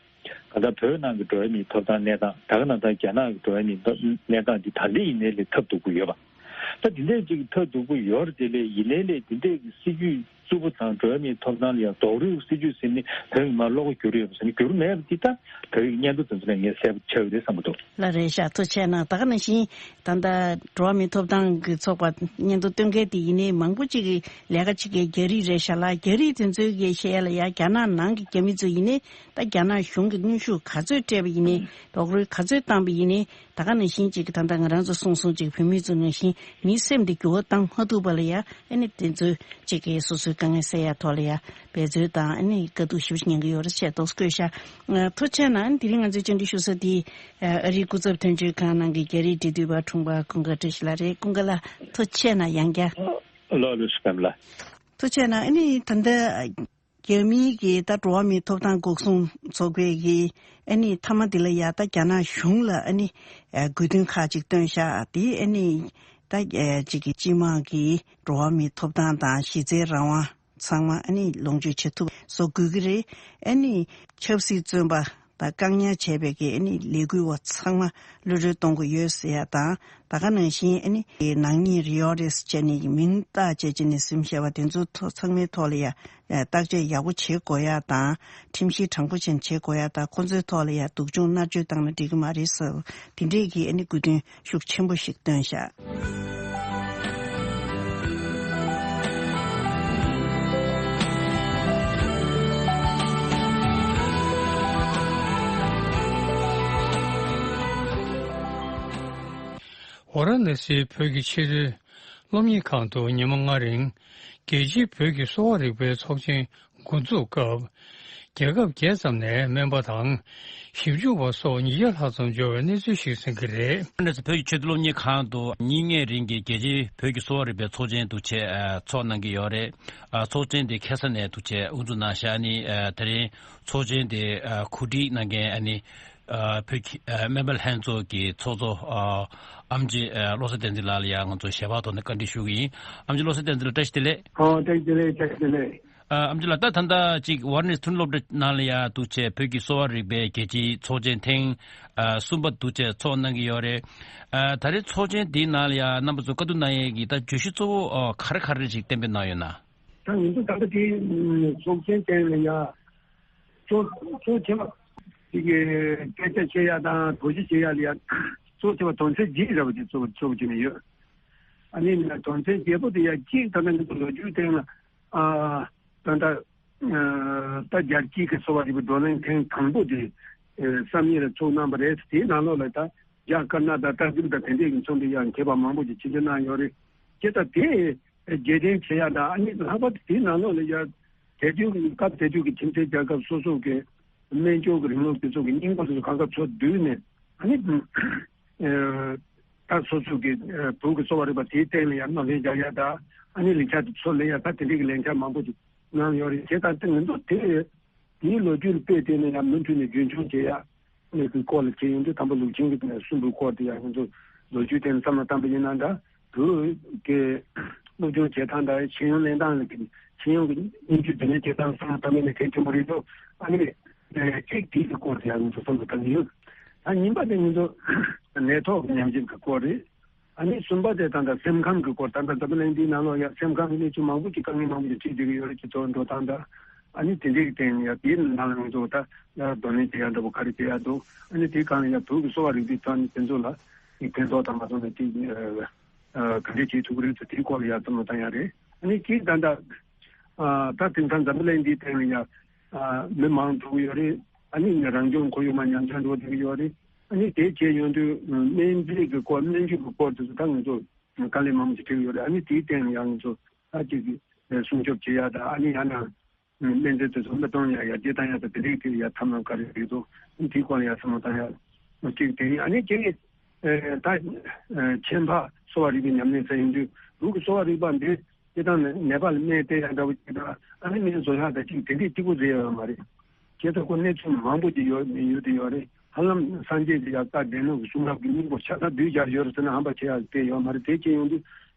གང་ལྟར་བོད་ནང་གི་འགྲོ་བ་མིའི་ཐོབ་ཐང་གནས་སྟངས་ད་ག་ནང་ལྟར་རྒྱ་ནག་གི་འགྲོ་བ་མིའི་ཐོབ་གནས་སྟངས་འདི་ད་འདི་ཡིན་ནའི་ལས་ཐབས་སྡུག་པོ་ཡོད་པ། ད་འདི་འདྲས་ཅིག་ཐབས་སྡུག་པོ་ཡོད་རེད། དེ་ལས་ཡིན་ནའི་ལས་འདི་འདྲས་ཀྱི་སྲིད་ཇུས་རྩུབ་པོ་དང་འགྲོ་བ་མིའི་ཐོབ་ཐང་ལ་ཡང་རྡོག་རོལ་སྲིད་ཇུས་ཟིན་ནས་བོད་མི་མང་བློ་ཁ་འགྱུར་ཡོད་པ་ཟེར་ན་འགྱུར་མེད་པ་འདི་ད་བོད་ཡིག་སྙན་ཐོ་དེ་ཚོ་ནས་ངས་གསལ་པོ་ཆགས་ཡོད་རེད་བསམ་གྱི་འདུག་ལགས་རེད་ཤག་ཐུགས་རྗེ་གནང་། ད་ག་ནང་བཞིན་ད་ལྟ་འགྲོ་བ་མིའི་ཐོབ་ཐང་གི་ཚོགས་པ་སྙན་ཐོ་སྟོན་མཁན་དེ་ཡིན་ནའི་མང་པོ་ཅིག་གིས་ལས་ཀ་བྱེད་མཁན་རྒྱ་རིགས་རེད་ཤག་ལ། རྒྱ་རིགས་དེ་ཚོའི་གི་བཤད་ཡ་ལ་ཡ་རྒྱ་ནག་ནང་གི་རྒྱ་མི་ཚོ་ཡིན་ནའི་ད་རྒྱ་ནག་གཞུང་གིས་གནོན་ཤུགས་ག་ཚོད་སྤྲད་པ་ཡིན་ནའི་རྡོག་རོལ་ག་ཚོད་བཏང་པ་ཡིན་ནའི་ད་ག་ནང་བཞིན་ཅིག་ད་ལྟ་ང་རང་ཚོ་གསུངས་སོང་ཅིག་བོད་མི་ཚོ་ནང་བཞིན་མིའི་སེམས་དེ་འགྱུར་བ་བཏང་མ་ཐུབ་པ་ལ་ཡ་ཨ་ནི་དེ་ཚོ་ཅིག་གི་སོ་སོའི་ དཀའ་ངལ་སེལ་ཡ་ཐོག་ལ་ཡ་འབད་རྩོལ་དང་ཨ་ནི་དཀའ་སྡུག་ཞེ་པོ་ཅིག་མྱངས་ཀྱི་ཡོད་རེད་ཅེས་དོགས་སེལ་བཀོད་ཤག་ཐུགས་རྗེ་གནང་། ཨ་ནི་དེ་རིང་ང་ཚོའི་བཅར་འདྲི་ཞུ་ས་དེ་ཨ་རིའི་སྐུ་ཚབ་དོན་གཅོད་ཁང་ནང་གི་རྒྱ་རིགས་འབྲེལ་མཐུད་པ་འཁྲུངས་པ་ཀུན་དགའ་བཀྲ་ཤིས་ལགས་རེད། ཀུན་དགའ་ལགས་ཐུགས་རྗེ་གནང་ཡང་བསྐྱར། ལགས་ལགས་སུ་ཁམས་ལགས། ཐུགས་རྗེ་གནང་། ཨ་ནི་ད་ལྟ་རྒྱ་མིའི་གི་ད་འགྲོ་བ་མིའི་ཐོབ་ཐང་འགོག་སྲུང་ཚོགས་པའི་གི་ཨ་ནི་མཐའ་མ་འདི་ལ་ཡ་ད་རྒྱ་ནག་གཞུང་ལ་ཨ་ནི་ཨ་དགོས་འདུན་ཁག་ཅིག་བཏོན་ཤག་དེ་ཨ་ནི་ད་ཨ་ཅིག་གི་སྤྱི་དམངས་ཀྱི་འགྲོ་བ་མིའི་ཐོབ་ཐང་དང་གཞི་རྩའི་རང་དབང་ཚང་མ་ཨ་ནི་ལོངས་སྤྱོད་བྱེད་ཐུབ་བཟོ་དགོས་ཀྱི་རེད། ཨ་ནི་ཆབ་སྲིད་བཙོན་པ་དང་བཀག་ཉར་བྱས་པའི་གི་ཨ་ནི་ལས་འགུལ་བ་ཚང་མ་གློད་གྲོལ་གཏོང་དགོས་ཡོད་ཟེར་ཡ་དང་། ད་ག་ནང་བཞིན་ཨ་ནི་ནག་ཉེས་རེད་ཡོད་རེད་ཟེར་བྱས་ནས་མིང་བཏགས་བྱས་བྱས་ནས་ཟིན་བཤད་པ་དེ་ཚོ་ཐོག་ཚང་མའི་ཐོག་ལ་ཡ་བརྟག་དཔྱད་ཡག་པོ་བྱེད་དགོས་ཡ་དང་། ཁྲིམས་གཞི་དྲང་པོ་བྱས་ནས་བྱེད་དགོས་ཡ་དང་། ཁོ་ཚོའི་ཐོག་ལ་ཡ་སྡུག་སྦྱོང་མནར་གཅོད་བཏང་ན་འགྲིག་གི་མ་རེད་ཟེར་དེ་འདྲས་ཀྱི་ཨ་ནི་དགོས་འདུན་ཤུགས་ཆེན་པོ་ཞིག་བཏོན་ཤག་ཝཱ་ར་ཎ་སིའི་བོད་ཀྱི་ཆེས་མཐོའི་སློབ་གཉེར་ཁང་དུ་ཉི་མ་ལྔ་རིང་རྒྱལ་སྤྱིའི་བོད་ཀྱི་གསོ་བ་རིག་པའི་ཚོགས་ཆེན་འགོ་འཛུགས་སྐབས། རྒྱལ་ཁབ་བརྒྱད་ཙམ་ནས་སྨན་པ་དང་ཞིབ་འཇུག་པ་སོགས་ཉིས་བརྒྱ་ལྷག་ཙམ་འབྱོར་བའི་གནས་ཚུལ་ཞིག་གསན་གྱི་རེད། ཨ་ནི་བོད་ཀྱི་ཆེས་མཐོའི་སློབ་གཉེར་ཁང་དུ་ཉིན་ལྔའི་རིང་གི་རྒྱལ་སྤྱིའི་བོད་ཀྱི་གསོ་བ་རིག་པའི་ཚོགས་ཆེན་འདུག་ཆེད་ཨ་ཚོགས་གནང་གི་ཡོད་རེད། ཨ་ཚོགས་ཆེན་དེ་ཁ་སང་ནས་འདུག་ཆེད་དབུ་འཛུགས་གནང་ཤག་ཨ་ནི་ཨ་དེ་རིང་ཚོགས་ཆེན་དེ་ཨ་གོ་སྒྲིག་གནང་མཁན་ཨ་ནི་ཨ་བོད་ཀྱི་ཨ་སྨན་པ་ལྷན་ཚོགས་ཀྱི་ཚོགས་གཙོ་ཨ་ཨེམ་ཆི་ཨ་བློ་བཟང་བསྟན་འཛིན་ལགས་ལ་ཡང་ང་ཚོ་ཞལ་པར་ཐོག་ནས་བཀའ་འདྲི་ཞུ་གི་ཡིན། ཨེམ་ཆི་བློ་བཟང་བསྟན་འཛིན་ལགས་བཀྲ་ཤིས་བདེ་ལེགས། ཨོ་བཀྲ་ཤིས་བདེ་ལེགས། བཀྲ་ཤིས་བདེ་ལེགས། ཨ་ཨེམ་ཆི་ལགས། ད་ད་ལྟ་ཅིག་ཝཱ་ར་ཎ་སི་མཐོ་རིམ་སློབ་གྲྭ་ནང་ལ་ཡ་འདུག་ཆེད་བོད་ཀྱི་གསོ་བ་རིག་པའི་རྒྱལ་སྤྱིའི་ཚོགས་ཆེན་ཐེངས་ཨ་གསུམ་པ་འདུག་ཆེད་ཚོགས་གནང་གི་ཡོད་རེད། ཨ་ད་རེས་ཚོགས་ཆེན་འདིའི་ནང་ལ་ཡ་རྣམ་པ་ཚོ་བཀའ་བསྡུར་གནང་ཡས་ཀྱི་ད་བརྗོད་གཞི་གཙོ་བོ་ཨ་ག་རེ་ག་རེ་ཞིག་གཏན་འབེབས་གནང་ཡོད་ན། ད་ང་ཚོ་ད་ལྟ་དེ་ཚོགས་ཆེན་སྟེང་ལ་ཡ་གཙོ་གཙོ་ཆེ་བ་དེ་གི་སྐད་ཆ་བཤད་ཡ་དང་དོགས་གཞི་བཤད་ཡ་ལ་ཡ་གཙོ་ཆེ་བ་དོན་ཚན་བརྒྱད་རེད་པ། དེ་གཙོ་བོ་གཙོ་བོ་བྱས་ནས་ཡོད། ཨ་ནི་དོན་ཚན་བརྒྱད་པོ་དེ་ཡ་གཅིག་ད་ལྟ་ང་ཚོ་ལོ་རྒྱུས་སྟེང་ལ། ཨ་ད་ལྟ་ཨ་ད་རྒྱལ་སྤྱིའི་གི་གསོ་བ་རིག་པའི་བགྲོ་གླེང་ཐེངས་དང་པོ་དེ་ཨེ་བསམ་ཡས་ལ་ཚོགས་གནང་བ་རེད། དེའི་ནང་ལོགས་ལ་ད་རྒྱ་དཀར་ནག་དང་ཏཱ་ཇིག་དང་དེ་འདྲས་ཀྱི་མཚོན་པའི་ཡང་མཁས་པ་མང་པོ་ཞིག་ཆིབས་བསྒྱུར་གནང་ཡོད་རེད། དེ་ད་དེ་རྒྱལ་སྟོན་བྱེད་ཡ་དང་། ཨ་ནི་ལྷག་པར་དུ་དེའི་ནང་ལོགས་ལ་ཡ་དེ་དུས་ཀྱི་སྐབས་དེ་དུས་ཀྱི་ཁྱིམ་མཚེས་རྒྱལ་ཁབ་སོ་སོ་གི་སྨན་སྦྱོར་གྱི་རིང་ལུགས་དེ་ཚོ་གི་སྙིང་པོ་དེ་ཚོ་གང་ག་ཚུར་བསྡུས་ནས། ཨ་ནི་ཨ་ད་སོ་སོ་གི་ཨ་བོད་ཀྱི་གསོ་བ་རིག་པ་དེའི་སྟེང་ལ་ཡང་སྣེ་ལེན་རྒྱག་ཡ་ད། ཨ་ནི་ལས་འཆར་དེ་ཚོ་ལེན་ཡ་ད་དེ་འདྲའི་གི་ལས་འཆར་མང་པོ་ཅིག་གནང་ཡོད་རེད། བྱས་ཙང་དེ་ང་ཚོ་དེ་དེའི་ལོ་རྒྱུས་ལ་དཔེ་བལྟས་ནས་ཡང་མུ་མཐུད་ནས་རྒྱུན་འཁྱོངས་བྱེད་ཡ་ནས་ཀྱི་སྐོར་ལ་བྱས་ཡོང་དུས། དང་པོ་ལུགས་ཆེན་གྱི་གསུམ་པའི་སྐོར་དེ་ཡང་ང་ཚོ་ལོ་རྒྱུས་དེ་ནས་བསམ་བློ་བཏང་པ་ཡིན་ན་འདྲ། བོད་ཀྱི་སློབ་སྦྱོང་བྱེད་སྟངས་དང་ཤེས་ཡོན་ལེན་སྟངས་ལ་ཤེས་ཡོན་གྱི་སྙིང་བཅུད་འདོན་ལེན་བྱེད་སྟངས་བསམ་བློ་བཏང་པ་ཡིན་ན་གལ་ཆེན་པོ་རེད་འདུག་ཨ་ནི་ཨེ་གཅིག་དེའི་སྐོར་དེ་ཡང་ང་ཚོ་བསམ་བློ་བཏང་གི་ཡོད། ད་གཉིས་པ་དེ་ང་ཚོ་ནད་ཐོག་གི་ཉམས་ཞིབ་ཀྱི་སྐོར་རེད། ཨ་ནི་གསུམ་པ་དེ་ད་ལྟ་སེམས་ཁམས་ཀྱི་སྐོར། ད་ལྟ་འཛམ་བུ་གླིང་འདིའི་ནང་ལོགས་ཡ་སེམས་ཁམས་ཀྱི་གནས་ཚུལ་མང་པོ་ཅིག་དཀའ་ངལ་མང་པོ་ཅིག་འཕྲད་བསྡད་ཀྱི་ཡོད་རེད། སྤྱི་ཚོགས་འགྲོ་སྟངས་དང་། ཨ་ནི་དེ་འདྲའི་གི་སྟེང་ནས་ཡ་དེའི་ནང་ལ་ང་ཚོ་ད་ཡ་གདོང་ལེན་བྱེད་ཡ་འདྲ་པོ་ག་རེ་བྱེད་ཡ་འདུག་ཨ་ནི་དེའི་སྒང་ལ་ཡ་བོད་ཀྱི་གསོ་བ་རིག་པའི་ཐོག་ནས་དེ་ཚོ་ལ་ནི་ཕན་ཐོགས་དང་མ་ཐོགས་ནས་དེ་ཨ་ག་འདྲས་བྱེད་ཐུབ་ཀྱི་རེད་ཟེར། དེའི་སྐོར་ལ་ཡ་བསམ་བློ་བཏང་ཡ་རེད། ཨ་ནི་གཅིག་ད་ལྟ་ཨ་ད་དེང་སང་འཛམ་བུ་གླིང་འདིའི་སྟེང་ལ་ཡ་ཨ་མི་མང་འགྲོ་གི་ཡོད་རེད། ཨ་ནི་རང་སྐྱོང་ཁོར་ཡུག་མར་ཉམས་ཆག་འགྲོ་བསྡད་ཀྱི་ཡོད་རེད། ཨ་ནི་དེ་བྱས་ཡོང་དུས་སྨན་རྫས་ཀྱི་སྐོར། སྨན་བཅོས་ཀྱི་སྐོར་དེ་ཚོ་ད་ང་ཚོ་དཀའ་ལས་མང་པོ་ཞིག་འཕྲད་ཀྱི་ཡོད་རེད། ཨ་ནི་དེའི་སྟེང་ལ་ཡང་ང་ཚོ་ད་ཅིག་སྲུང་སྐྱོབ་བྱེད་ཡ་དང་། ཨ་ནི་ཡང་ན་སྨན་རྫས་དེ་ཚོ་མི་གཏོང་ཡ་ཡར་རྒྱས་བཏང་ཡ་དང་། དེ་རིགས་དེ་ཡ་ཐབས་ལམ་ག་རེ་རེད་འདུག་ཨ་ནི་དེའི་སྐོར་ལ་ཡ་བསམ་བློ་བཏང་ཡ་གཅིག་དེ་ཡིན། ཨ་ནི་གཅིག་ཨེ་ད་ཨེ་ཁྱད་འཕགས་གསོ་བ་རིག་པའི་ཉམས་ལེན་ཟེར་ཡོང་དུས། བོད་ཀྱི་གསོ་བ་རིག་པ་འདི་སྤྱིར་བཏང་ནད་པ་ལ་སྨན་སྟེར་ཡ་འདྲ་པོ་ཅིག་དང་། ཨ་ནི་སྨན་བཟོ་ཡ་དང་ཅིག་དེ་འདྲས་གཅིག་པུ་རེད་ཡོད་མ་རེད། བྱས་ཙང་ཁོ་གནས་ཚུལ་མང་པོ་ཅིག་ཡོད་ཡོད་དེ་ཡོད་རེད། ཧ་ལམ་སངས་རྒྱས་ཀྱི་ཡང་བཀའ་སྡེ་སྣོད་ཀྱི་གསུང་རབ་ཀྱི་སྙིང་པོ་ཆ་ཚང་བསྡུས་བཞག་ཡོད་རེད་ཟེར་ན་ཧམ་པ་བྱེད་ཡ་དེ་ཡོད་མ་རེད། དེ་བྱས་ཡོང་དུས་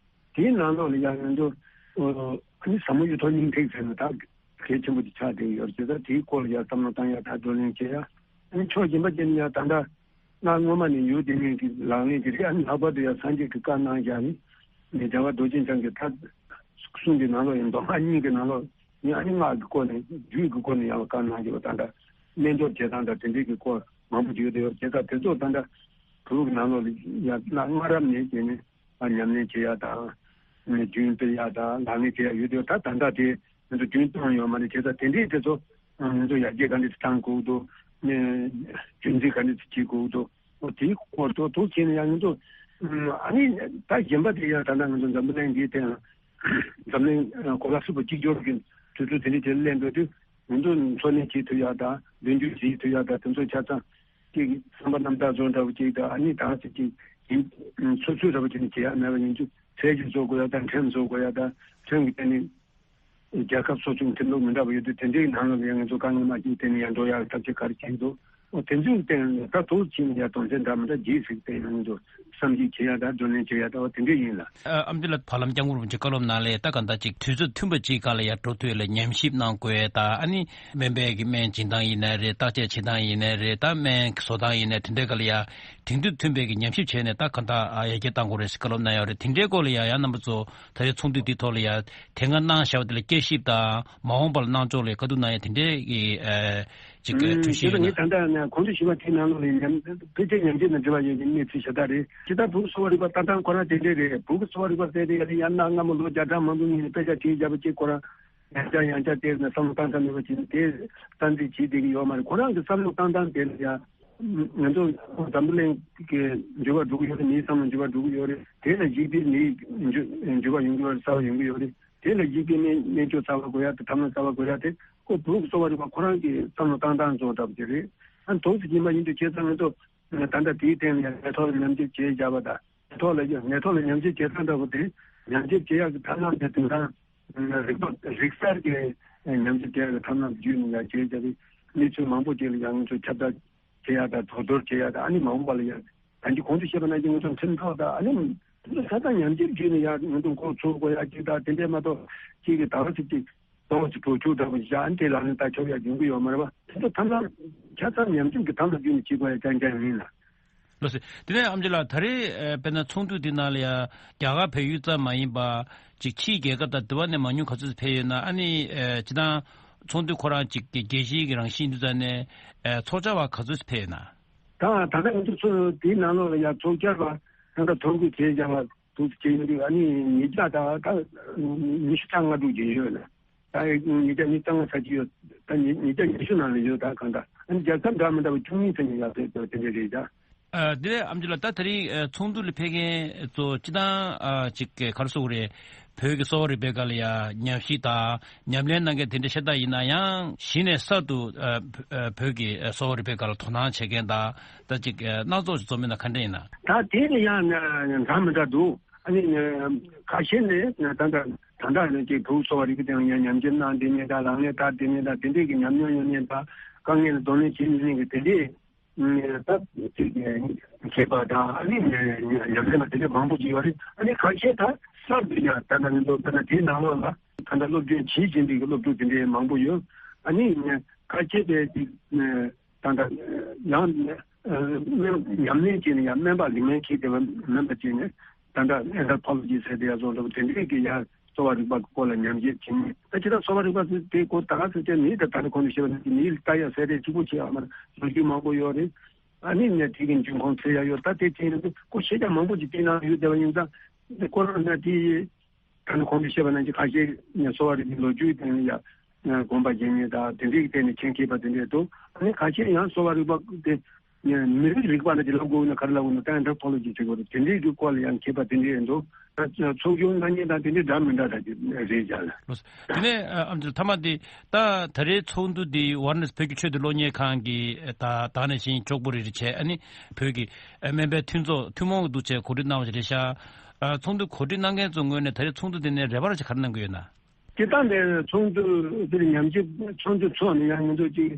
དེའི་ནང་ལོགས་ལ་ཡང་ང་ཚོ་ཨ་ནི་ཟབ་མོ་གཡུ་ཐོག་སྙིང་ཐིག་ཟེར་ན་ད་གལ་ཆེན་པོ་ཅིག་ཆགས་བསྡད་ཡོད་རེད། བྱས་ཙང་དེའི་སྐོར་ལ་ཡང་བསམ་བློ་བཏང་ཡ་དང་བགྲོ་གླེང་བྱེད་ཡ། ཨ་ནི་ཕྱོགས་གཞན་པ་ཅན་ཡང་ད་ལྟ་གནའ་སྔོན་མ་ནས་ཡོད་བསྡད་མཁན་གྱི་ལག་ལེན་གྱི་རིགས། ཨ་ནི་ལྷག་པར་དུ་ཡང་སངས་རྒྱས་ཀྱི་བཀའ་གནང་བཞག་ནི་ནི་རྒྱལ་བ་རྡོ་རྗེ་འཆང་གི་ཐ་གསུང་གི་ནང་ལོགས་ཡང་མདོ་སྔགས་གཉིས་ཀྱི་ནང་ལོགས་ནི། ཨ་ནི་སྔགས་ཀྱི་སྐོར་ནས་རྒྱུད་ཀྱི་སྐོར་ནས་ཡང་བཀའ་གནང་བཞག་པ། ད་ལྟ་སྨན་སྦྱོར་བྱེད་སྟངས་དང་དེ་འདྲའི་གི་སྐོར་མང་པོ་ཅིག་ཡོད་དེ་ཡོད། བྱས་ཙང་དེ་ཚོ་ད་ལྟ་བོད་ཀྱི་ནང་ལོགས་ལ་ཡང་གནའ་སྔ་རབས་ནས་བྱས་ནས་ཨ་ཉམས་ལེན་བྱེད་ཡ་དང་། རྒྱུན་སྤེལ་ཡ་དང་ལག་ལེན་བྱེད་ཡ་ཡོད་དེ་ཡོད། ད་ད་ལྟ་དེ་ང་ཚོ་རྒྱུན་བཏང་ཡོད་མ་རེད། བྱས་ཙང་དེ་འདྲའི་དེ་ཚོ་ང་ཚོ་ཡར་རྒྱས་ག་འདྲ་ཞིག་གཏང་དགོས་འདུག་རྒྱུན་འཛིན་ག་འདྲ་ཞིག་བྱེད་དགོས་འདུག་འོ་དེའི་སྐོར་ཐོག་ཐུགས་བྱས་ནས་ཡང་ང་ཚོ་ཨ་ནི་ད་གཞན་པ་དེ་ཡང་ད་ལྟ་ང་ཚོ་འཛམ་བུ་གླིང་འདིའི་སྟེང་ལ་ འཛམ་གླིང་གོ་ལ་ཧྲིལ་པོ་གཅིག་གྱུར་གྱི་དུས་ཚོད་དེ་འདྲ་ཅིག་སླེབས་འགྲོ་དུས་ང་ཚོ་འཚོ་གནས་བྱེད་ཐུབ་ཡག་དང་མདུན་སྐྱོད་བྱེད་ཐུབ་ཡག་དང་དེ་ཚོ་ཆ་ཚང་གཅིག་བསམ་པ་རྣམ་དག་བཟོ་འདྲ་བོ་གཅིག་དང་ཨ་ནི་ད་ཅིག་གཅིག་ཡིན་སོ་སོའི་འདྲ་བོ་བྱས་ནས་བྱེད་ཡག་མེད་པ་ཡིན་ཚུལ་ཚད་ཀྱིས་བཟོ་དགོས་ཡག་དང་ཁྲིམས་བཟོ་དགོས་ཡག་དང་ཁྲིམས་ཀྱི་སྟེང་ནས། རྒྱལ་ཁབ་སོ་སོའི་ཁྲིམས་ལུགས་མི་འདྲ་བ་ཡོད་དུས་དེ་འདྲའི་ནང་ལ་ཡང་ང་ཚོ་དཀའ་ངལ་མ་སྐྱེས་དེ་ནས་ཡང་འགྲོ་ཡག་ཐབས་ཤེས་ག་རེ་བྱེད་འདུག་འོ་དེ་ཚོའི་སྟེང་ལ་ད་དུང་ཕྱིན་ནས་ཡང་དོན་ཚན་འདྲ་མི་འདྲ་རྗེས་ཟིག་སྟེང་ང་ཚོ་བསམ་གཞིག་བྱེད་ཡག་དང་བགྲོ་གླེང་བྱེད་ཡག་ད་བ་དེ་འདྲ་ཡིན་ལ། ཨ་ཨ་མདོ་ལ་བར་ལམ་སྐྱབས་མགོན་རིན་པོ་ཆེ་བཀའ་སློབ་ནང་ལ་ད་ག་འདྲ་ཅིག་དུས་ཚོད་མཐུན་པ་ཅིག་སྒང་ལ་ཡང་འགྲོ་ཐུབ་ལ་ཉམས་ཞིབ་གནང་དགོས་ད་ཨ་ནི་སྨན་པའི་གི་སྨན་སྦྱིན་སྟངས་ཡིན་ནའི་རེད། བརྟག་དཔྱད་བྱེད་སྟངས་ཡིན་ནའི་རེད། ད་སྨན་བཟོ་སྟངས་ཡིན་ནའི་དེ་འདྲའི་སྒང་ལ་ཡང་དེང་དུས་མཐུན་པའི་གི་ཉམས་ཞིབ་བྱས་ནས་ད་ག་འདྲ་ཡར་རྒྱས་གཏང་དགོས་རེད་ཟེར་བཀའ་སློབ་གནང་ཡོད་རེད། དེ་འདྲའི་སྐོར་ལ་ཡང་ཡང་རྣམ་པ་ཚོ། ད་རེས་ཚོགས་འདུ་འདིའི་ཐོག་ལ་ཡང་དེ་སྔ་གནང་བཞག་པ་དེ་ལ་དཔྱད་ཞིབ་དང་མ་འོངས་པ་ལ་གནང་ཕྱོགས་ལ་བཀའ་བསྡུར་གནང་ཡ་དེ་འདྲའི་གི་ཨ་ཅིག་གི་ཨུམ། གྲོས་གཞི་དེ་ལ་ཡོད་ན། ངས་ད་ལྟ་ནས་གོང་དུ་ཞུས་པ་དེའི་ནང་ལོགས་ལ་ཉམས་ཕལ་ཆེར་ཉམས་ཞིབ་དང་འབྲེལ་བ་ཡོད་པའི་གནས་ཚུལ་ཞེ་དྲག་རེད། ཇི་ལྟར་བོད་ཀྱི་གསོ་བ་རིག་པ་ལྟ་སྟངས་ཁོ་རང་དེ་འདྲས་རེད། བོད་ཀྱི་གསོ་བ་རིག་པ་ཟེར་དེ་ཡ་ལ་ཡང་གནའ་སྔ་མོ་ལོ་བརྒྱ་ཕྲག་མང་པོའི་སྔོན་ནས་དཔེ་ཆ་བྲིས་བཞག་པ་གཅིག་ཁོ་རང་ཡང་བསྐྱར་ཡང་བསྐྱར་བལྟས་ནས་བསམ་བློ་བཏང་ཐབས་མེད་པ་བྱས་ནས་དེ་རྩ་འཛིན་བྱེད་བསྡད་ཀྱི་ཡོད་མ་རེད། ཁོ་རང་གི་བསམ་བློ་བཏང་སྟངས་དེ་ལ་ཡང་ང་ཚོ་འཛམ་བུ་གླིང་གི་འགྱུར་བ་འགྲོ་གི་ཡོད་རེད། མིའི་བསམ་བློ་འགྱུར་བ་འགྲོ་གི་ཡོད་རེད། དེ་ལ་གཞིགས་ཏེ་མིའི་འགྱུར་འགྱུར་བ་ཡོང་གི་ཡོད་རེད། གསར་བ་ཡོང་གི་ཡོད་རེད། དེ་ལ་གཞིགས་ཏེ་ནས་སྨན་བཅོས་གསར་བ་དགོས་ཡ་དེ་ཐབས་ལམ་གསར་བ་དགོས་ཡ་དེ་ཁོ་བོད་ཀྱི་གསོ་བ་རིག་པ་ཁོ་རང་གི་བསམ་བློ་བཏང་སྟངས་བཟོ་འདྲ་པོ་ཅིག་རེད། ཨ་ནི་དུས་སུ་ཡིན་པ་ཡིན་དུས་བྱས་ཙང་ང་ཚོ་ད་ལྟ་དེའི་སྟེང་ལ་ཡང་ནད་ཐོག་ལ་ཉམས་ཞིབ་བྱས་བཞག་པ་དང་ནད་ཐོག་ལ་ཡང་ནད་ཐོག་ལ་ཉམས་ཞིབ་བྱེད་སྟངས་འདྲ་པོ་དེ་ཉམས་ཞིབ་བྱེད་ཡག་གི་ཐབས་ལམ་དེ་དེང་སང་རིག་པ་རིག་གསར་གྱི་ཉམས་ཞིབ་བྱེད་ཡག་གི་ཐབས་ལམ་བརྒྱུད་ནས་ཡང་བྱས་བཞག་པའི་གནས་ཚུལ་མང་པོ་ཅིག་ལ་ཡང་ང་ཚོ་ཁྱབ་བསྒྲགས་བྱེད་ཡག་དང་དོ་སྣང་བྱེད་ཡག་དང་ཨ་ནི་མ་འོངས་པ་ལ་ཡང་ད་གིན་གོང་དུ་བཤད་པ་ནང་བཞིན་ང་ཚོ་ཁྲིམས་ཐོག་དང་ཨ་ནི་དེ་ཚོ་ཆ་ཚང་ཉམས་ཞིབ་བྱས་ནས་ཡང་ང་ཚོ་འགོ་ཚུགས་དགོས་ཡག་ཅིག་དང་དེ་འདྲས་མ་གཏོགས་ཅིག་གི་ཟླ་བ་གཅིག་གཅིག་ཟླ་བ་གཅིག་གྲོས་ཆོད་འདྲ་པོ་བཞག་ཨ་ནི་དེ་ལག་ལེན་བསྟར་ཆོག་ཡག་ཡོང་གི་ཡོད་མ་རེད་པ། དེ་ཚོ་ཐམས་ཅད་ཆ་ཚང་ཉམས་ཞིབ་ཀྱི་ཐབས་ལ་བརྒྱུད་ནས་བྱེད་དགོས་ཡག་རྐྱང་རྐྱང་ཡིན་ལ། ལགས་སོ། དེ་ནས་ཨམ་ཆི་ལགས་ད་རེས་ཨ་དཔེར་ན་ཚོགས་འདུ་འདི་ནང་ལ་ཡང་རྒྱ་གར་བལ་ཡུལ་ཙམ་མ་ཡིན་པ་ཅིག་ཕྱིའི་རྒྱལ་ཁབ་དང་དེ་བ་ནས་མང་ཉུང་ག་ཚོད་ཕེབས་ཡོད་ན། ཨ་ནི་ཨ་སྤྱིར་བཏང་ཚོགས་འདུ་ཁོ་རང་ཅིག་གི་རྒྱལ་སྤྱིའི་གི་རང་བཞིན་འདུག་ཙང་ནས་ཨ་ཚོགས་བཅར་བ་ག་ཚོད་ཕེབས་ཡོད་ན། ད་ད་ལྟ་ང་ཚོ་ཚོ་དེའི་ནང་ལོགས་ལ་ཡང་ཚོགས་བཅར་བ་ད་ལྟ་ཐོ་འགོད་བྱས་བཞག་པ་འདུག་ཅེས་ཡོད་དུས་ཨ་ནི་ཉིས་བརྒྱ་དང་ད་ཉི་ཤུ་རྩ་ལྔ་དྲུག་ཅིག་ཡོད་ལ། ད་ཉིས་བརྒྱ་ཉི་ཤུ་རྩ་ལྔ་ཚར་གྱི་ཡོད། ད་ཉིས་ཉིས་བརྒྱ་ཉི་ཤུ་ནང་ལ་ཡོད། ད་གང་ལྟར་ཨ་ནི་རྒྱལ་ཁབ་འདྲ་མི་འདྲ་བ་བཅུ་གཉིས་ཙམ་ཡོད་ཡག་དེ་དེ་འདྲ་རེད་ད། ཨ་དེ་ཨམ་ཆི་ལགས་ད་དེ་རིང་ཨ་ཚོགས་འདུ་ལ་ཕེབས་མཁན་ཚོ་སྤྱིར་བཏང་ཨ་ཅིག་ག་རེ་ཟེར་དགོས་རེད། བོད་ཀྱི་གསོ་བ་རིག་པའི་སྒང་ལ་ཡང་ཉམས་ཞིབ་དང་ཉམས་ལེན་གནང་མཁན་དེ་འདྲ་ཤ་སྟག་ཡིན་ན་ཡང་གཞི་ནས་གསར་དུ་ཨ་བོད་ཀྱི་གསོ་བ་རིག་པའི་སྒང་ལ་དོ་སྣང་བྱེད་མཁན་དང་ད་ཅིག་སྣ་ཚོགས་ཤིག་འཛོམས་ཡོད་ན་ག་འདྲ་ཡིན་ན། ད་དེ་ནི་ཡང་འདྲ་མི་འདྲ་འདུག་ཨ་ནི་ཁ་ཤས་ནས་ད་ལྟ་ད་ལྟ་ནས་ཀྱི་བོད་གསོ་བ་རིག་པའི་སྟེང་ཡང་ཉམས་ཞིབ་གནང་བསྡད་མཁན་དང་ལག་ལེན་བསྟར་བསྡད་མཁན་དང་དེ་འདྲས་ཀྱི་ཉམས་མྱོང་ཡོད་མཁན་དང་དཀའ་ངལ་ལ་གདོང་ལེན་བྱེད་མི་ཉན་མཁན་དེ་འདྲས་ད་ཅིག་མཁས་པ་དང་ཨ་ནི་ཉམས་ལེན་པ་དེ་འདྲས་མང་པོ་ཅིག་ཡོད་རེད། ཨ་ནི་ཁ་ཤས་ད་གསར་དུ་ཡང་ད་ལྟ་ནས་ལོ་ད་ལྟ་དེའི་ནང་ལོགས་ལ་ད་ལྟ་སློབ་སྦྱོང་བྱེད་བཞིན་པའི་སློབ་ཕྲུག་དེ་འདྲས་མང་པོ་ཡོད། ཨ་ནི་ཁ་ཤས་དེ་ཅིག་ད་ལྟ་ཡང་སྨན་ཉམས་ལེན་བྱས་ནས་ཡང་སྨན་པ་ལིག་མན་ཁྱེར་བསྡད་པ་མིན་པ་བྱས་ནས་ད་ལྟ་ཨེན་ཐར་པོ་ལོ་ཇི་ཟེར་དེ་ཡང་བཟོ་འདྲ་པོ་དེ་འདྲས་ཀྱི་ཡང་གསོ་བ་རིག་པ་གི་སྐོར་ལ་ཉམས་ཞིབ་བྱེད་མཁན། ད་ཅི་ད་གསོ་བ་རིག་པ་དེ་སྐོར་ད་ག་ཚོད་ཅན་མིའི་ད་ད་ནི་གོང་དུ་བཤད་པ་ནང་བཞིན་མིའི་ལྟ་ཡག་ཟེར་དེ་གཅིག་པོ་བྱེད་ཡག་མ་རེད། ལོ་རྒྱུས་མང་པོ་ཡོད་རེད། ཨ་ནི་ནས་དེ་གི་འབྱུང་ཁུངས་འཚོལ་ཡག་ཡོད། ད་དེ་བྱས་ནས་ཁོ་ཤེས་བྱ་མང་པོ་ཅིག་བསྟན་གནང་ཡོད་བསྡད་པ་ཡིན་ཙང་དེ་སྐོར་ལ་ན་དེ་ཡི། ད་ནི་གོང་དུ་བཤད་པ་ནང་བཞིན་ཁ་ཤས་ནས་གསོ་བ་རིག་པའི་ལོ་རྒྱུས་དེ་ནི་ཡང་དགོངས་པ་བཞེས་མཁན་དང་དེ་འདྲའི་སྟེང་ནས་མཁྱེན་མཁས་པ་དེ་འདྲས་འདུག་ཨ་ནི་ཁ་ཤས་ཡང་གསོ་བ་རིག་པ་དེ་མི་རིགས་རིག་པ་ལ་ཅིག་ལབ་དགོས་ན་ག་རེ་ལབ་དགོས་ན་ད་ཨེན་ཐར་པོ་ལོ་ཇི་ཟེར་དགོས་རེད། དེ་འདྲའི་གི་སྐོར་ལ་ཡང་མཁས་པ་དེ་འདྲས་འདུག་ད་ཚོགས་ཆུང་གནང་མཁན་དང་དེ་འདྲའི་འདྲ་མི་འདྲ་ད་ཅིག་རེད་ཀྱང་ལ། དེ་ནས་ཨ་ཨམ་ཆི་ཐ་མ་དེ་ད་ད་རེས་ཚོགས་འདུ་དེ་ཝཱ་ར་ཎ་སི་བོད་ཀྱི་ཆོས་དང་གློག་བརྙན་ཁང་གི་ད་ད་ནང་བཞིན་ཅོག་པུ་རི་རི་བྱས་ཨ་ནི་བོད་ཀྱི་སྨན་པའི་མཐུན་ཚོགས་ཐུན་མོང་གི་འདུ་བྱས་གོ་སྒྲིག་གནང་བ་ཞིག་རེད་ཤག་ཨ་ཚོགས་འདུ་གོ་སྒྲིག་གནང་མཁན་ཚོའི་ངོས་ནས་ད་རེས་ཚོགས་འདུ་དེ་ནས་རེ་བ་ཅིག་ག་རེ་གནང་གི་ཡོད་ན། སྤྱིར་བཏང་ནས་ཚོགས་འདུ་འདིར་ཉམས་ཞིབ་ཚོགས་འདུ་ཚོགས་ནས་ཡང་ང་ཚོ་ཅིག་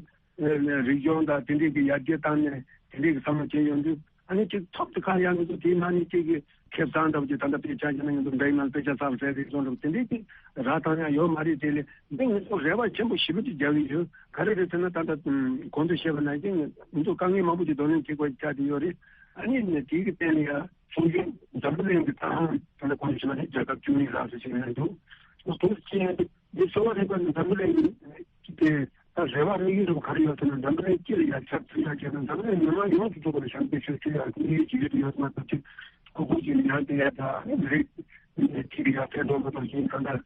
རིག་གཞུང་དང་དེ་འདྲའི་གི་ཡར་རྒྱས་བཏང་ནས་དེ་འདྲའི་གི་བསམ་བློ་བྱས་ཡོང་དུས་ཨ་ནི་ཅིག་ཐོབ་ཏུ་ཁ་ཡང་ང་ཚོ་དེའི་ནང་ནས་ཅིག་གི་ཁེ་བཟང་འདྲ་བོ་ཅིག་ད་ལྟ་དཔེ་ཆ་བཞག་ན་ང་ཚོ་འབྲེག་ནང་དཔེ་ཆ་ཚར་བ་ཟེར་རིག་གཞུང་འདྲ་བོ་དེ་འདྲའི་ཅིག་རག་ཐང་ཡང་ཡོད་མ་རེད། དེ་ལས་འདི་ང་ཚོ་རེ་བ་ཆེན་པོ་ཞེ་པོ་ཅིག་རྒྱག་གི་ཡོད། ག་རེ་རེད་ཟེར་ན་ད་ལྟ་གོང་དུ་བཤད་པ་ནང་བཞིན་ང་ཚོ་དཀའ་ངལ་མང་པོ་ཅིག་གདོང་ལེན་བྱེད་དགོས་ཆགས་བསྡད་ཡོད་རེད། ཨ་ནི་ནས་དེའི་གི་སྟེང་ནས་ཡང་ཚོགས་ཆུང་འཛམ་བུ་གླིང་གི་ད་ལྟ་གོང་ཞུས་པ་ནི་རྒྱལ་ཁབ་བཅུ་གཉིས་ལྷག་ཙམ་ཞིག་ཡོད་འདུག་དེ་ཕྱིན་འདི་གསོ་བ་རིག་པ་ནི་འཛམ་བུ་གླིང་གི་དེ་ད་རེ་བ་དམིགས་ཡུལ་རུ་ག་རེ་ཡོད་ཟེར་ན་འཛམ་བུ་གླིང་སྤྱི་ལ་ཡར་ཁྱབ་ཚུལ་ཡར་བྱས་ན་འཛམ་བུ་གླིང་མི་མང་ཡོངས་སུ་ཚུགས་པར་ཞབས་འདེགས་ཞུ་ཚུལ་ཡང་དམིགས་ཡུལ་གྱི་ཡོད་དུ་མ་གཏོགས་ཅིག་ཁུ་ཁུ་ཅིག་ཡང་དེ་ཡང་ད་མི་རིགས་ཅིག་ཡང་ཕན་ཐོགས་མ་གཏོགས་གཞན་གང་ལྟར་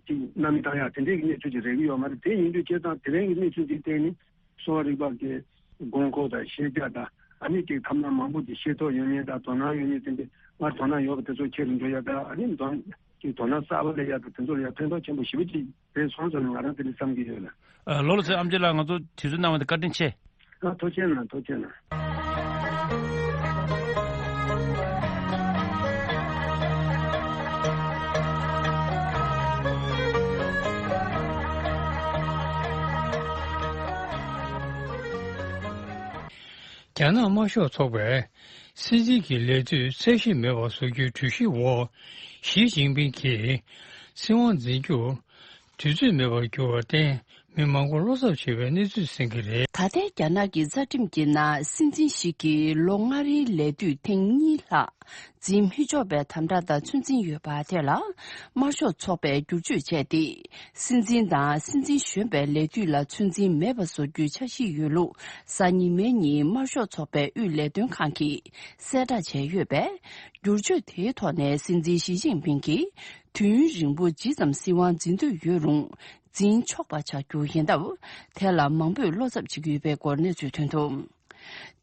ཅིག་གནམ་མེད་ས་ཡ་དེ་འདྲའི་གནས་ཚུལ་ཅིག་རེག་གི་ཡོད་མ་རེད། དེ་ཡིན་དུས་བྱས་ཙང་དེ་རིང་གི་གནས་ཚུལ་འདི་སྟེང་ནས་གསོ་བ་རིག་པ་གི་དགོས་མཁོ་དང་ཤེས་རྒྱ་དང་ཨ་ནི་ཅིག་ཐབས་ལམ་མང་པོ་ཅིག་ཤེས་རྟོགས་ཡོད་མཁན་དང་དོ་སྣང་ཡོད་མཁན་དེ་འདྲའི་སྔར་དོ་སྣང་ཡོད་པ་དེ་ཚོ་ཆེ་རུ་འགྲོ་ཡ་དང་ཨ་ནི་འཛམ་ ཅིག་དོ་སྣང་གསར་པ་སླེབས་ཡག་དང་དེ་ཚོ་ལ་ཡང་ཕན་ཐོགས་ཆེན་པོ་ཞེ་པོ་ཅིག་རེད་སོང་ཟེར་ནས་ང་རང་དེ་འདྲ་བསམ་གྱི་ཡོད་ལ། ཨ། ལགས་སོ། ཨེམ་ཆི་ལགས། ང་ཚོ་དུས་ཚོད་གནང་བ་དེ་བཀའ་དྲིན་ཆེ། ཨ། ཐུགས་རྗེ་གནང་། ཐུགས་རྗེ་གནང་། རྒྱ་ནག་དམར་ཤོག་ཚོགས་པས་སྲིད་འཛིན་གྱི་ལས་དུས་ཚད་གཞི་མེད་པ་བཟོ་རྒྱུའི་གྲོས་གཞིའི་འོག་ཞི་ཅིན་ཕིང་གིས་སྲིད་དབང་འཛིན་རྒྱུར་དུས་ཚོད་མེད་པར་གྱུར་བར་བརྟེན། མི་མང་པོ་བློ་འཚབ་བྱེད་པའི་གནས་ཚུལ་གསན་གྱི་རེད། ད་ལྟའི་རྒྱ་ནག་གི་རྩ་ཁྲིམས་ཀྱི་ནང་སྲིད་འཛིན་ཞིག་གིས་ལོ་ལྔ་རེའི་ལས་དུས་ཐེངས་གཉིས་ལྷག་འཛིན་མི་ཆོག་པའི་དམ་བསྒྲགས་དང་ཚོད་འཛིན་ཡོད་པ་དེ་ལ་དམར་ཤོག་ཚོགས་པས་བསྒྱུར་བཅོས་བྱས་ཏེ། སྲིད་འཛིན་དང་སྲིད་འཛིན་གཞོན་པའི་ལས་དུས་ལ་ཚོད་འཛིན་མེད་པ་བཟོ་རྒྱུའི་འཆར་གཞི་ཡོད་ལུགས་གཟའ་ཉི་མའི་ཉིན་དམར་ཤོག་ཚོགས་པའི་དབུས་ལས་དོན་ཁང་གིས་གསལ་བསྒྲགས་བྱས་ཡོད་པས། བསྒྱུར་བཅོས་དེའི་ཐོག་ནས་སྲིད་འཛིན་ཞི་ཅིན་ཕིང་གིས་དུས་ཡུན་རིང་པོ་ཇི་ཙམ་སྲིད་དབང་འཛིན་འདོད་ཡོད་རུང་། འཛིན་ཆོག་པ་ཆགས་རྒྱུ་ཡིན་སྟབས། དེ་ལ་མང་པོས་བློ་འཚབ་བྱེད་ཀྱི་ཡོད་པའི་སྐོར་གནས་ཚུལ་ཐོན་འདུག།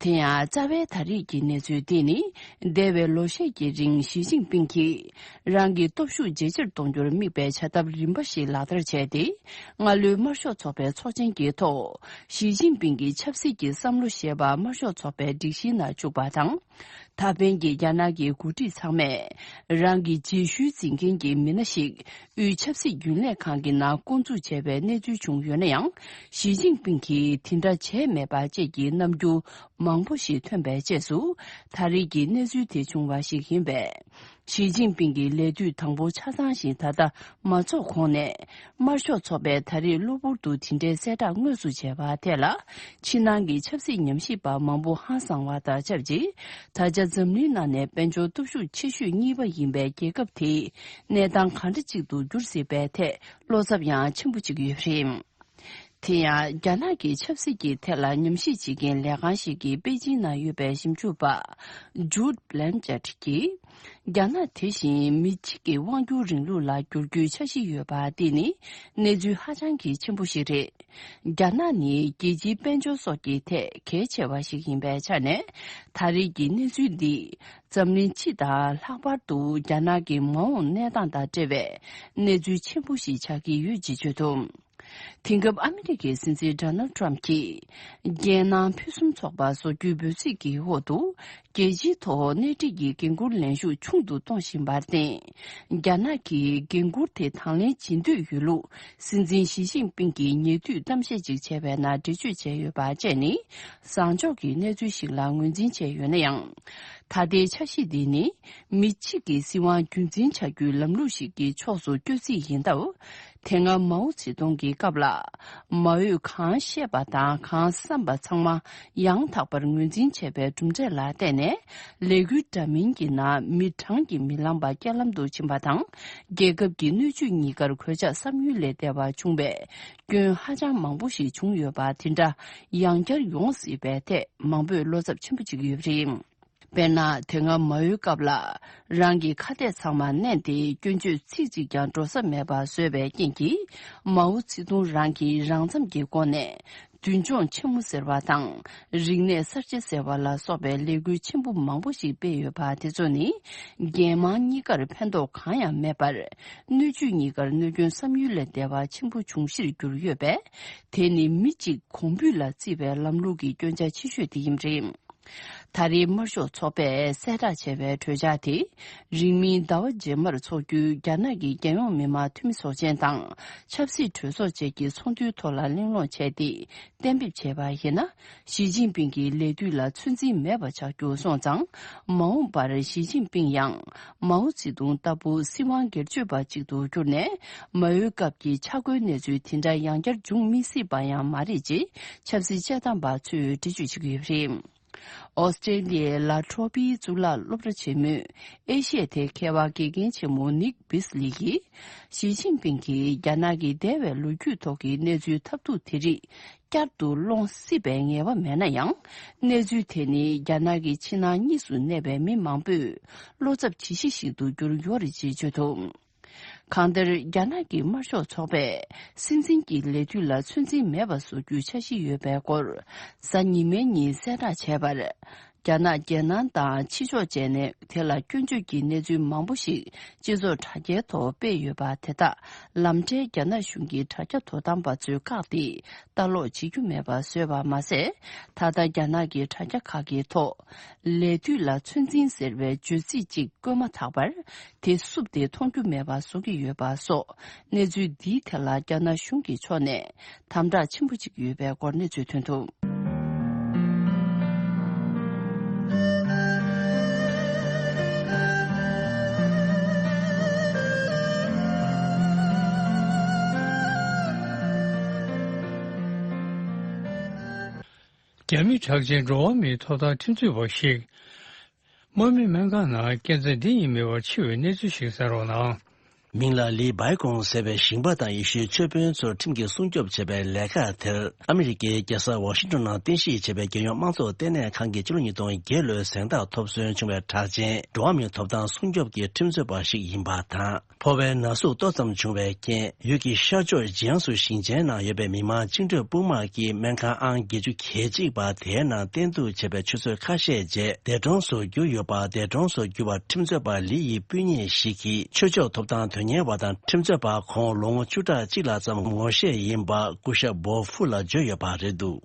དེ་ཡང་རྩ་བའི་ད་རེས་ཀྱི་གནས་ཚུལ་འདི་ནི། འདས་པའི་ལོ་ཤས་ཀྱི་རིང་ཞི་ཅིན་ཕིང་གིས་རང་གི་སྟོབས་ཤུགས་ཇེ་ཆེར་གཏོང་རྒྱུར་དམིགས་པའི་བྱ་ཐབས་རིམ་པ་ཞིག་ལག་བསྟར་བྱས་ཏེ། སྔ་ལོའི་དམར་ཤོག་ཚོགས་པའི་ཚོགས་ཆེན་གྱི་ཐོག་ཞི་ཅིན་ཕིང་གི་ཆབ་སྲིད་ཀྱི་བསམ་བློ་ཞེས་པ་དམར་ཤོག་ཚོགས་པའི་སྒྲིག་གཞིའི་ནང་བཅུག་པ་དང་། ད་ཕན་གྱི་རྒྱ་ནག་གི་འགོ་ཁྲིད་ཚང་མས་རང་གི་རྗེས་ཤུལ་འཛིན་མཁན་གྱི་མི་སྣ་ཞིག་དབུས་ཆབ་སྲིད་རྒྱུན་ལས་ཁང་གི་ནང་བསྐོ་འཛུགས་བྱས་པའི་གནས་ཚུལ་བྱུང་ཡོད་ན་ཡང་། ཞི་ཅིན་ཕིང་གིས་དེ་འདྲ་བྱས་མེད་པ་བཅས་ཀྱི་རྣམ་འགྱུར་མང་པོ་ཞིག་ཐོན་པའི་རྗེས་སུ། ད་རེས་ཀྱི་གནས་ཚུལ་དེ་བྱུང་བ་ཞིག་ཡིན་པས། ཞི་ཅིན་ཕིང་གི་ལས་དུས་དང་པོ་ཆ་ཚང་ཞིག་ད་ལྟ་མ་རྫོགས་གོང་ནས། དམར་ཤོག་ཚོགས་པས་ད་རེས་གློ་བུར་དུ་དེ་འདྲའི་གསལ་བསྒྲགས་དངོས་སུ་བྱས་པ་དེ་ལ། ཕྱི་ནང་གི་ཆབ་སྲིད་ཉམས་ཞིབ་པ་མང་པོ་ཧང་སངས་པ་དང་ཆབས་ཅིག་ད་ཆ་འཛམ་གླིང་ནང་ནས་དཔལ་འབྱོར་སྟོབས་ཤུགས་ཆེ་ཤོས་གཉིས་པ་ཡིན་པའི་རྒྱལ་ཁབ་དེའི་གནས་སྟངས་གང་འདྲ་ཅིག་ཏུ་འགྱུར་སྲིད་པའི་ཐད་བློ་འཚབ་ཡང་ཆེན་པོ་བྱེད་ཀྱི་ཡོད་པ་རེད། དེ་ཡང་རྒྱ་ནག་གི་ཆབ་སྲིད་ཀྱི་ཐད་ལ་ཉམས་ཞིབ་བྱེད་མཁན་ལས་ཁང་ཞིག་གིས་པེ་ཅིན་ནང་ཡོད་པའི་ཞིབ་འཇུག་པ་ཇུད་བྷི་ལན་ཅེཊ་གྱིས། རྒྱ་ནག་དེ་བཞིན་མི་གཅིག་གི་དབང་སྒྱུར་རིང་ལུགས་ལ་བསྒྱུར་རྒྱུའི་འཆར་གཞི་ཡོད་པ་འདི་ནི་གནས་ཚུལ་ཧ་ཅང་གི་ཆེན་པོ་ཞིག་རེད། རྒྱ་ནག་ནི་རྒྱལ་སྤྱིའི་དཔལ་འབྱོར་སོགས་ཀྱི་ཐད་གལ་ཆེ་བ་ཞིག་ཡིན་པའི་ཆ་ནས། ད་རེས་ཀྱི་གནས་ཚུལ་འདིས་འཛམ་གླིང་སྤྱི་དང་ལྷག་པར་དུ་རྒྱ་ནག་གི་མ་འོངས་གནས་སྟངས་དང་འབྲེལ་བའི་གནས་ཚུལ་ཆེན་པོ་ཞིག་ཆགས་ཀྱི་ཡོད་ཅེས་བརྗོད་འདུག། དེང་སྐབས་ཨ་མི་རི་ཀའི་སྲིད་འཛིན་ཌོ་ནལ་ཊམ་གྱིས། རྒྱལ་ནང་ཕུན་སུམ་ཚོགས་པ་བཟོ་རྒྱུའི་འབོད་ཚིག་གི་འོག་ཏུ། རྒྱལ་སྤྱིའི་ཐོག་སྣེ་ཁྲིད་ཀྱི་འགན་འཁུར་ལེན་ཤུགས་ཆུང་དུ་གཏོང་བཞིན་པར་བརྟེན། རྒྱ་ནག་གིས་འགན་འཁུར་དེ་དང་ལེན་བྱེད་འདོད་ཡོད་ལུགས་སྲིད་འཛིན་ཞི་ཅིན་ཕིང་གིས་ཉེ་དུས་གཏམ་བཤད་ཅིག་བྱས་པའི་ནང་འགྲེལ་བརྗོད་བྱས་ཡོད་པ་བཅས་ནི། བཟང་ཕྱོགས་ཀྱི་གནས་ཚུལ་ཞིག་ལ་ངོས་འཛིན་བྱས་ཡོད་ན་ཡང་། ད་ལྟའི་འཆར་གཞི་འདི་ནི། མི་གཅིག་གི་སྲིད་དབང་རྒྱུན་འཛིན་བྱ་རྒྱུའི་ལམ་ལུགས་ཤིག་གི་ཕྱོགས་སུ་བསྐྱོད་རྩིས་ཡིན་སྟབས། དེ་སྔ་མའོ་ཙེ་ཏུང་གི་སྐབས་ལ། མ་འོས་གང་བཤད་པ་དང་གང་བསམ་པ་ཚང་མ་ཡང་དག་པར་ངོས་འཛིན་བྱས་པའི་གྲུབ་འབྲས་ལ་བརྟེན་ནས། ལས་འགུལ་འདྲ་མིན་གྱི་ནང་མི་གྲངས་ཀྱིས་མི་ལངས་པ་རྐྱེན་ལམ་དུ་ཕྱིན་པ་དང་། རྒྱལ་ཁབ་ཀྱི་སྣོད་བཅུད་གཉིས་ཀར་གོད་ཆག་བསམ་ཡུལ་ལས་འདས་པ་བྱུང་བའི་སྐྱོན་ཧ་ཅང་མང་པོ་ཞིག་བྱུང་ཡོད་པ་དེ་འདྲ་ཡང་བསྐྱར་ཡོང་སྲིད་པའི་ཐད་མང་པོས་བློ་འཚབ་ཆེན་པོ་བྱེད་ཀྱི་ཡོད་པ་རེད། དཔེར་ན། དེ་སྔ་མ་འོའི་སྐབས་ལ་རང་གི་ཁ་གཏད་ཚང་མ་མནན་ཏེ་སྐྱོན་བརྗོད་ཚིག་གཅིག་ཀྱང་འགྲོ་ས་མེད་པ་བཟོས་པའི་རྐྱེན་གྱིས། མའོ་ཙེ་ཏུང་རང་གིས་རང་འཚམ་གྱི་སྒོ་ནས་མདུན་ལྗོངས་ཆེན་མོ་ཟེར་བ་དང་། རིག་གནས་གསར་བརྗེ་ཟེར་བ་ལ་སོགས་པའི་ལས་འགུལ་ཆེན་པོ་མང་པོ་ཞིག་སྤེལ་ཡོད་པ་དེ་ཚོ་ནི། རྒྱལ་དམངས་གཉིས་ཀར་ཕན་ཐོགས་གང་ཡང་མེད་པར། སྣོད་བཅུད་གཉིས་ཀར་གནོད་སྐྱོན་བསམ་ཡུལ་ལས་འདས་པ་ཆེན་པོ་འབྱུང་གཞིར་གྱུར་ཡོད་པས། དེ་ནི་མི་གཅིག་གོང་འབུད་ལ་བརྩིས་པའི་ལམ་ལུགས་ཀྱི་སྐྱོན་ཆ་ཆེ་ཤོས་དེ་ཡིན་པ་རེད། ད་རེས་དམར་ཤོག་ཚོགས་པས་གསལ་བསྒྲགས་བྱས་པའི་གྲོས་འཆར་དེ། རིང་མིན་ཟླ་བ་རྗེས་མར་འཚོགས་རྒྱུའི་རྒྱ་ནག་གི་རྒྱལ་ཡོངས་མི་དམངས་འཐུས་མི་ཚོགས་ཆེན་དང་ཆབ་སྲིད་གྲོས་ཚོགས་བཅས་ཀྱི་ཚོགས་འདུའི་ཐོག་ལ་གླེང་སློང་བྱས་ཏེ་གཏན་འབེབས་བྱས་པ་ཡིན་ན། ཞི་ཅིན་ཕིང་གི་ལས་དུས་ལ་ཚོད་འཛིན་མེད་པ་ཆགས་རྒྱུ་སོང་ཙང་། མ་འོངས་པར་ཞི་ཅིན་ཕིང་ཡང་མའོ་ཙེ་ཏུང་ལྟ་བུ་སྲིད་དབང་སྒེར་གཅོད་པ་ཅིག་ཏུ་གྱུར་ནས། མ་འོའི་སྐབས་ཀྱི་ཆག་སྒོའི་གནས་ཚུལ་དེ་འདྲ་ཡང་བསྐྱར་འབྱུང་མི་སྲིད་པ་ཡང་མ་རེད་ཅེས་ཆབ་སྲིད་དཔྱད་གཏམ་པ་ཚོས་འགྲེལ་བརྗོད་བྱེད་ཀྱི་ཡོད་པ་རེད། ཨོ་སི་ཀྲེ་ལི་ཡའི་ལ་ཁྲོ་པིའི་གཙུག་ལག་སློབ་གྲྭ་ཆེན་མོའི་ཨེ་ཤི་ཡ་དེབ་མཁས་པ་དགེ་རྒན་ཆེན་མོ་ནིག་བིས་ལི་ཡིས། ཞི་ཅིན་ཕིང་གིས་རྒྱ་ནག་གི་འདས་པའི་ལོ་རྒྱུས་ཐོག་གི་གནས་ཚུལ་ཐབས་སྡུག་དེ་རིགས་བསྐྱར་དུ་སློང་སྲིད་པའི་ངེས་པ་མེད་ན་ཡང་། གནས་ཚུལ་དེ་ནི་རྒྱ་ནག་གི་ཕྱི་ནང་གཉིས་སུ་གནས་པའི་མི་མང་པོས་བློ་འཚབ་བྱེད་གཞི་ཞིག་ཏུ་གྱུར་ཡོད་རེད་ཅེས་བརྗོད་འདུག། གང་ལྟར། རྒྱ་ནག་གི་དམར་ཤོག་ཚོགས་པས་སྲིད་འཛིན་གྱི་ལས་དུས་ལ་ཚོད་འཛིན་མེད་པ་བཟོ་རྒྱུའི་འཆར་གཞི་ཡོད་པའི་སྐོར། གཟའ་ཉི་མའི་ཉིན་གསལ་བསྒྲགས་བྱས་པར། རྒྱ་ནག་རྒྱལ་ནང་དང་ཕྱི་ཕྱོགས་བཅས་ནས་དེ་ལ་སྐྱོན་བརྗོད་ཀྱི་གནས་ཚུལ་མང་པོ་ཞིག་སྤྱི་ཚོགས་དྲ་རྒྱའི་ཐོག་སྤེལ་ཡོད་པ་དེ་དག་ལམ་འཕྲལ་རྒྱ་ནག་གཞུང་གི་དྲ་རྒྱ་དོ་དམ་པ་ཚོས་བཀག་སྟེ་ལྟ་ཀློག་བྱེད་རྒྱུ་མེད་པ་བཟོས་པ་མ་ཟད། ད་ལྟ་རྒྱ་ནག་གི་དྲ་རྒྱ་ཁག་གི་ཐོག་ལས་དུས་ལ་ཚོད་འཛིན་ཟེར་བའི་བརྗོད་ཚིག་ཅིག་བཀོད་མ་ཐག་པར། དེ་བསུབས་ཏེ་མཐོང་རྒྱུ་མེད་པ་བཟོ་གི་ཡོད་པ་སོགས། གནས་ཚུལ་འདིའི་ཐད་ལ་རྒྱ་ནག་གཞུང་གི་ཕྱོགས་ནས་དམ་དྲག་ཆེན་པོ་ཅིག་ཡོད་པའི་སྐོར་གནས་ཚུལ་ཐོན་འདུག། རྒྱ་མི་གྲགས་ཅན་འགྲོ་བ་མིའི་ཐོབ་ཐང་ཁྲིམས་རྩོད་པ་ཞིག་དམག་མི་སྨན་ཁང་ནང་སྐྱེ་མཚམས་འདི་ཡིན་མིན་པར་འཆི་བའི་གནས་ཚུལ་ཞིག་གསན་རོགས་གནང་། མིང་ལ་ལི་བྷའི་ཀོང་ཟེར་བའི་ཞིང་པ་དང་ཡེ་ཤུའི་ཆོས་དཔོན་ཚོར་ཁྲིམས་ཀྱིས་སྲུང་སྐྱོབ་བྱེད་པའི་ལས་ཀ་དེར། ཨ་མི་རི་ཀའི་རྒྱལ་ས་ཝ་ཤིང་ཏོན་ནང་རྟེན་གཞི་བྱས་པའི་རྒྱལ་ཡོངས་དམངས་གཙོ་ལྟེ་གནས་ཁང་གིས་ཕྱི་ལོ་ཉིས་སྟོང་བརྒྱད་ལོའི་གཟེངས་རྟགས་ཐོབ་སོན་བྱུང་བའི་གྲགས་ཅན་འགྲོ་བ་མིའི་ཐོབ་ཐང་སྲུང་སྐྱོབ་ཀྱི་ཁྲིམས་རྩོད་པ་ཞིག་ཡིན་པ་དང་། ཕོ་བའི་ན་ཟུག་ཏོག་ཙམ་བྱུང་བའི་རྐྱེན། ཡུལ་གྱི་ཤར་ཕྱོགས་ཇི་ཡང་སུ་ཞིང་ཆེན་ནང་ཡོད་པའི་མི་མང་བཅིངས་འགྲོལ་དཔུང་དམག་གིས་སྨན་ཁང་ཨང་བརྒྱད་ཅུ་གྱ་གཅིག་པ་དེའི་ནང་བསྟེན་གཏུག་བྱས་པའི་ཆུ་ཚོད་ཁ་ཤས་རྗེས་འདས་གྲོངས་སུ་གྱུར་ཡོད་པ། འདས་གྲོངས་སུ་གྱུར་བར་ཁྲིམས་རྩོད་པ་ལི་ཡི་སྤུན་ཉེ་ཞིག་གིས་ཆོས་ཕྱོགས་ཐོབ་ཐང་དོན་གཉེར་བ་དང་ཁྲིམས་རྩོད་པ་ཁོང་ལོ་ངོ་བཅུ་ཕྲག་གཅིག་ལྷག་ཙམ་ངོ་ཤེས་ཡིན་པ་སྐུ་ཞབས་བོ་ཧྥུ་ལ་བརྗོད་ཡོད་པ་རེད་འདུག།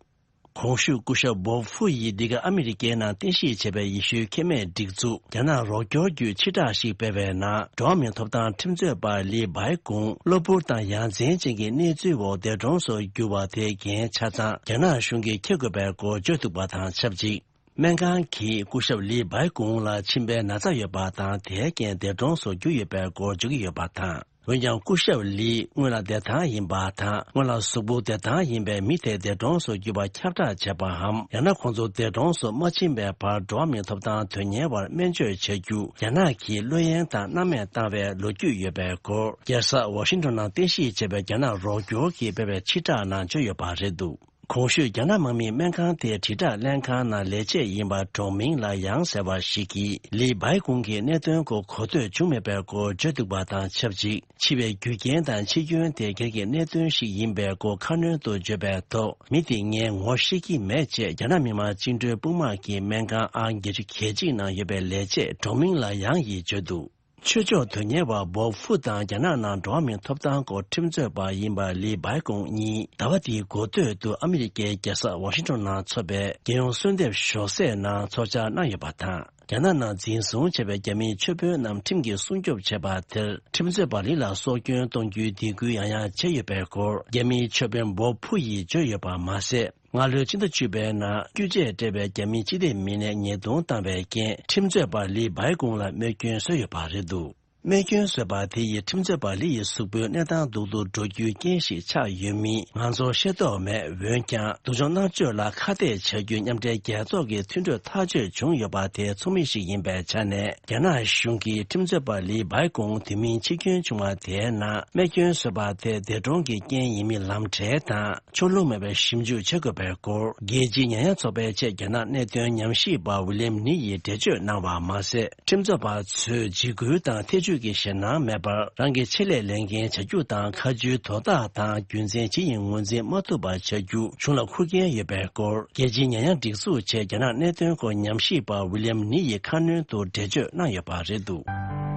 གོང་ཞུས་སྐུ་ཞབས་བོབ་ཧྥུ་ཡིས་འདི་ག་ཨ་མི་རི་ཀའི་ནང་རྟེན་གཞི་བྱས་པའི་ཡེ་ཤུའི་ཁེ་མེད་སྒྲིག་འཛུགས་རྒྱ་ནག་རོགས་སྐྱོར་བརྒྱུད་ཕྱིར་བསྒྲགས་ཤིག་སྤེལ་བའི་ནང་། འགྲོ་བ་མིའི་ཐོབ་ཐང་ཁྲིམས་རྩོད་པ་ལི་བྷའི་ཀུང་གློ་བུར་དང་ཡ་མཚན་ཅན་གྱི་གནས་ཚུལ་འོག་འདས་གྲོངས་སུ་གྱུར་བ་དེའི་འགན་ཆ་ཚང་རྒྱ་ནག་གཞུང་གིས་འཁྱེར་དགོས་པའི་སྐོར་བརྗོད་འདུག་པ་དང་ཆབས་ཅིག། སྨན་ཁང་གིས་སྐུ་ཞབས་ལི་བྷའི་ཀུང་ལ་མཆིན་པའི་ན་ཚ་ཡོད་པ་དང་། དེའི་རྐྱེན་འདས་གྲོངས་སུ་གྱུར་ཡོད་པའི་སྐོར་བརྗོད་ཀྱི་ཡོད་པ་དང་། འོན་ཀྱང་སྐུ་ཞབས་ལི་སྔོན་ལ་བདེ་ཐང་ཡིན་པ་དང་། སྔོན་ལ་གཟུགས་པོ་བདེ་ཐང་ཡིན་པའི་མི་དེ་འདས་གྲོངས་སུ་གྱུར་པ་ཁྱབ་བསྒྲགས་བྱས་པའམ། ཡང་ན་ཁོང་ཚོ་འདས་གྲོངས་སུ་མ་ཕྱིན་པའི་བར་འགྲོ་བ་མིའི་ཐོབ་ཐང་དོན་གཉེར་བར་སྨན་བཅོས་བྱ་རྒྱུ་རྒྱ་ནག་གིས་བློ་གཡེང་དང་སྣང་མེད་བཏང་བའི་ལོ་རྒྱུས་ཡོད་པའི་སྐོར། རྒྱལ་ས་ཝ་ཤིང་ཏོན་ནང་རྟེན་གཞི་བྱས་པའི་རྒྱ་ནག་རོགས་སྐྱོར་གྱིས་སྤེལ་བའི་ཕྱིར་བསྒྲགས་ནང་བརྗོད་ཡོད་པ་རེད་འདུག། གོང་ཞུས་རྒྱ་ནག་དམག་མིས་སྨན་ཁང་དེའི་དྲིལ་བསྒྲགས་ལྷན་ཁང་ནང་ལས་བྱེད་ཡིན་པ་གྲོང་མིང་ལ་ཡང་ཟེར་བ་ཞིག་གིས་ལི་བྷའི་ཀུང་གི་གནད་དོན་སྐོར་གོ་ཐོས་བྱུང་མེད་པའི་སྐོར་བརྗོད་འདུག་པ་དང་ཆབས་ཅིག། འཆི་བའི་རྒྱུ་རྐྱེན་དང་འཆི་སྐྱོན་དེ་སྒེར་གྱི་གནད་དོན་ཞིག་ཡིན་པའི་སྐོར་ཁ་སྣོན་དུ་བརྗོད་པའི་ཐོག། མི་དེ་ངས་ངོ་ཤེས་ཀྱི་མེད་ཅེས་རྒྱ་ནག་མི་དམངས་བཅིངས་འགྲོལ་དཔུང་དམག་གིས་སྨན་ཁང་ཨང་བརྒྱད་ཅུ་གྱ་གཅིག་ནང་ཡོད་པའི་ལས་བྱེད་གྲོང་མིང་ལ་ཡང་ཡིས་བརྗོད་འདུག། ཆོས་ཕྱོགས་དོན་གཉེར་བ་བོབ་ཧྥུ་དང་རྒྱ་ནག་ནང་འགྲོ་བ་མིའི་ཐོབ་ཐང་སྐོར་ཁྲིམས་རྩོད་པ་ཡིན་པ་ལི་བྷའི་ཀུང་གཉིས་ཟླ་བ་འདིའི་འགོ་སྟོད་དུ་ཨ་མི་རི་ཀའི་རྒྱལ་ས་ཝ་ཤིང་ཏོན་ནང་འཚོགས་པའི་རྒྱལ་ཡོངས་གསོལ་འདེབས་ཞོགས་ཟས་ནང་ཚོགས་བཅར་གནང་ཡོད་པ་དང་། རྒྱ་ནག་ནང་འཛིན་བཟུང་བྱས་པའི་རྒྱ་མིའི་ཆོས་དཔོན་རྣམས་ཁྲིམས་ཀྱིས་སྲུང་སྐྱོབ་བྱས་པ་དེར་ཁྲིམས་རྩོད་པ་ལི་ལ་སྲོག་སྐྱོན་གཏོང་རྒྱུའི་སྡིགས་སྐུལ་ཡང་ཡང་བྱས་ཡོད་པའི་སྐོར་རྒྱ་མིའི་ཆོས་དཔོན་བོབ་ཧྥུ་ཡིས་བརྗོད་ཡོད་པ་མ་ཟད། སྔ་ལོའི་ཕྱི་ཟླ་བཅུ་པའི་ནང་སྐྱོན་བརྗོད་སྤྲད་པའི་རྒྱ་མིའི་སྤྱི་བདེ་མི་སྣས་ཉེས་རྡུང་བཏང་བའི་རྐྱེན་ཁྲིམས་རྩོད་པ་ལི་བྷའི་ཀུང་ལ་རྨས་སྐྱོན་བཟོས་ཡོད་པ་རེད་འདུག། རྨས་སྐྱོན་བཟོས་པ་དེ་ཡིས་ཁྲིམས་རྩོད་པ་ལི་ཡི་གཟུགས་པོའི་གནས་སྟངས་སྡུག་ཏུ་འགྲོ་རྒྱུའི་རྐྱེན་ཞིག་ཆགས་ཡོད་མིན་ང་ཚོར་ཤེས་རྟོགས་མེད། འོན་ཀྱང་། སྡུག་སྦྱོང་མནར་གཅོད་ལ་ཁ་གཏད་བྱ་རྒྱུའི་མཉམ་འབྲེལ་རྒྱལ་ཚོགས་ཀྱི་མཐུན་གྲོས་ཐག་གཅོད་བྱུང་ཡོད་པ་དེ་མཚུངས་མིན་ཞིག་ཡིན་པའི་ཆ་ནས། རྒྱ་ནག་གཞུང་གིས་ཁྲིམས་རྩོད་པ་ལི་བྷའི་ཀུང་དུས་མིན་འཆི་སྐྱོན་བྱུང་བ་དེའི་ནང་རྨས་སྐྱོན་བཟོས་པ་དེ་འདས་གྲོངས་ཀྱི་རྐྱེན་ཡིན་མིན་ལམ་འབྲས་དང་། ཕྱོགས་ལྷུང་མེད་པའི་ཞིབ་འཇུག་བྱེད་དགོས་པའི་སྐོར། རྒྱལ་སྤྱིའི་ཉེས་ཡངས་ཚོགས་པའི་ཆེད་རྒྱ་ནག་གནད་དོན་ཉམས་ཞིབ་པ་ཝི་ལི་ཡམ་ནི་ཡིས་འགྲེལ་བརྗོད་གནང་བ་མ་ཟད། ཁྲིམས་རྩོད་པ་ཚོས་འཇིགས་སྐུལ་དང་ཐེ་བྱུས་ཀྱི་ཞེད་སྣང་མེད་པར། རང་གི་ཆེད་ལས་ལས་འགན་བྱ་རྒྱུ་དང་། ཁ་མཆུའི་དོ་བདག་དང་རྒྱུ་མཚན་ཇི་ཡིན་ངོས་འཛིན་མ་ཐུབ་པ་བྱ་རྒྱུ་གཞུང་ལ་འཁུར་འགན་ཡོད་པའི་སྐོར། རྒྱལ་སྤྱིའི་ཉེས་ཡངས་སྒྲིག་འཛུགས་ཆེད་རྒྱ་ནག་གནད་དོན་སྐོར་ཉམས་ཞིབ་པ་ཝི་ལི་ཡམ་ནི་ཡིས་ཁ་སྣོན་དུ་འགྲེལ་བརྗོད་གནང་ཡོད་པ་རེད་འདུག།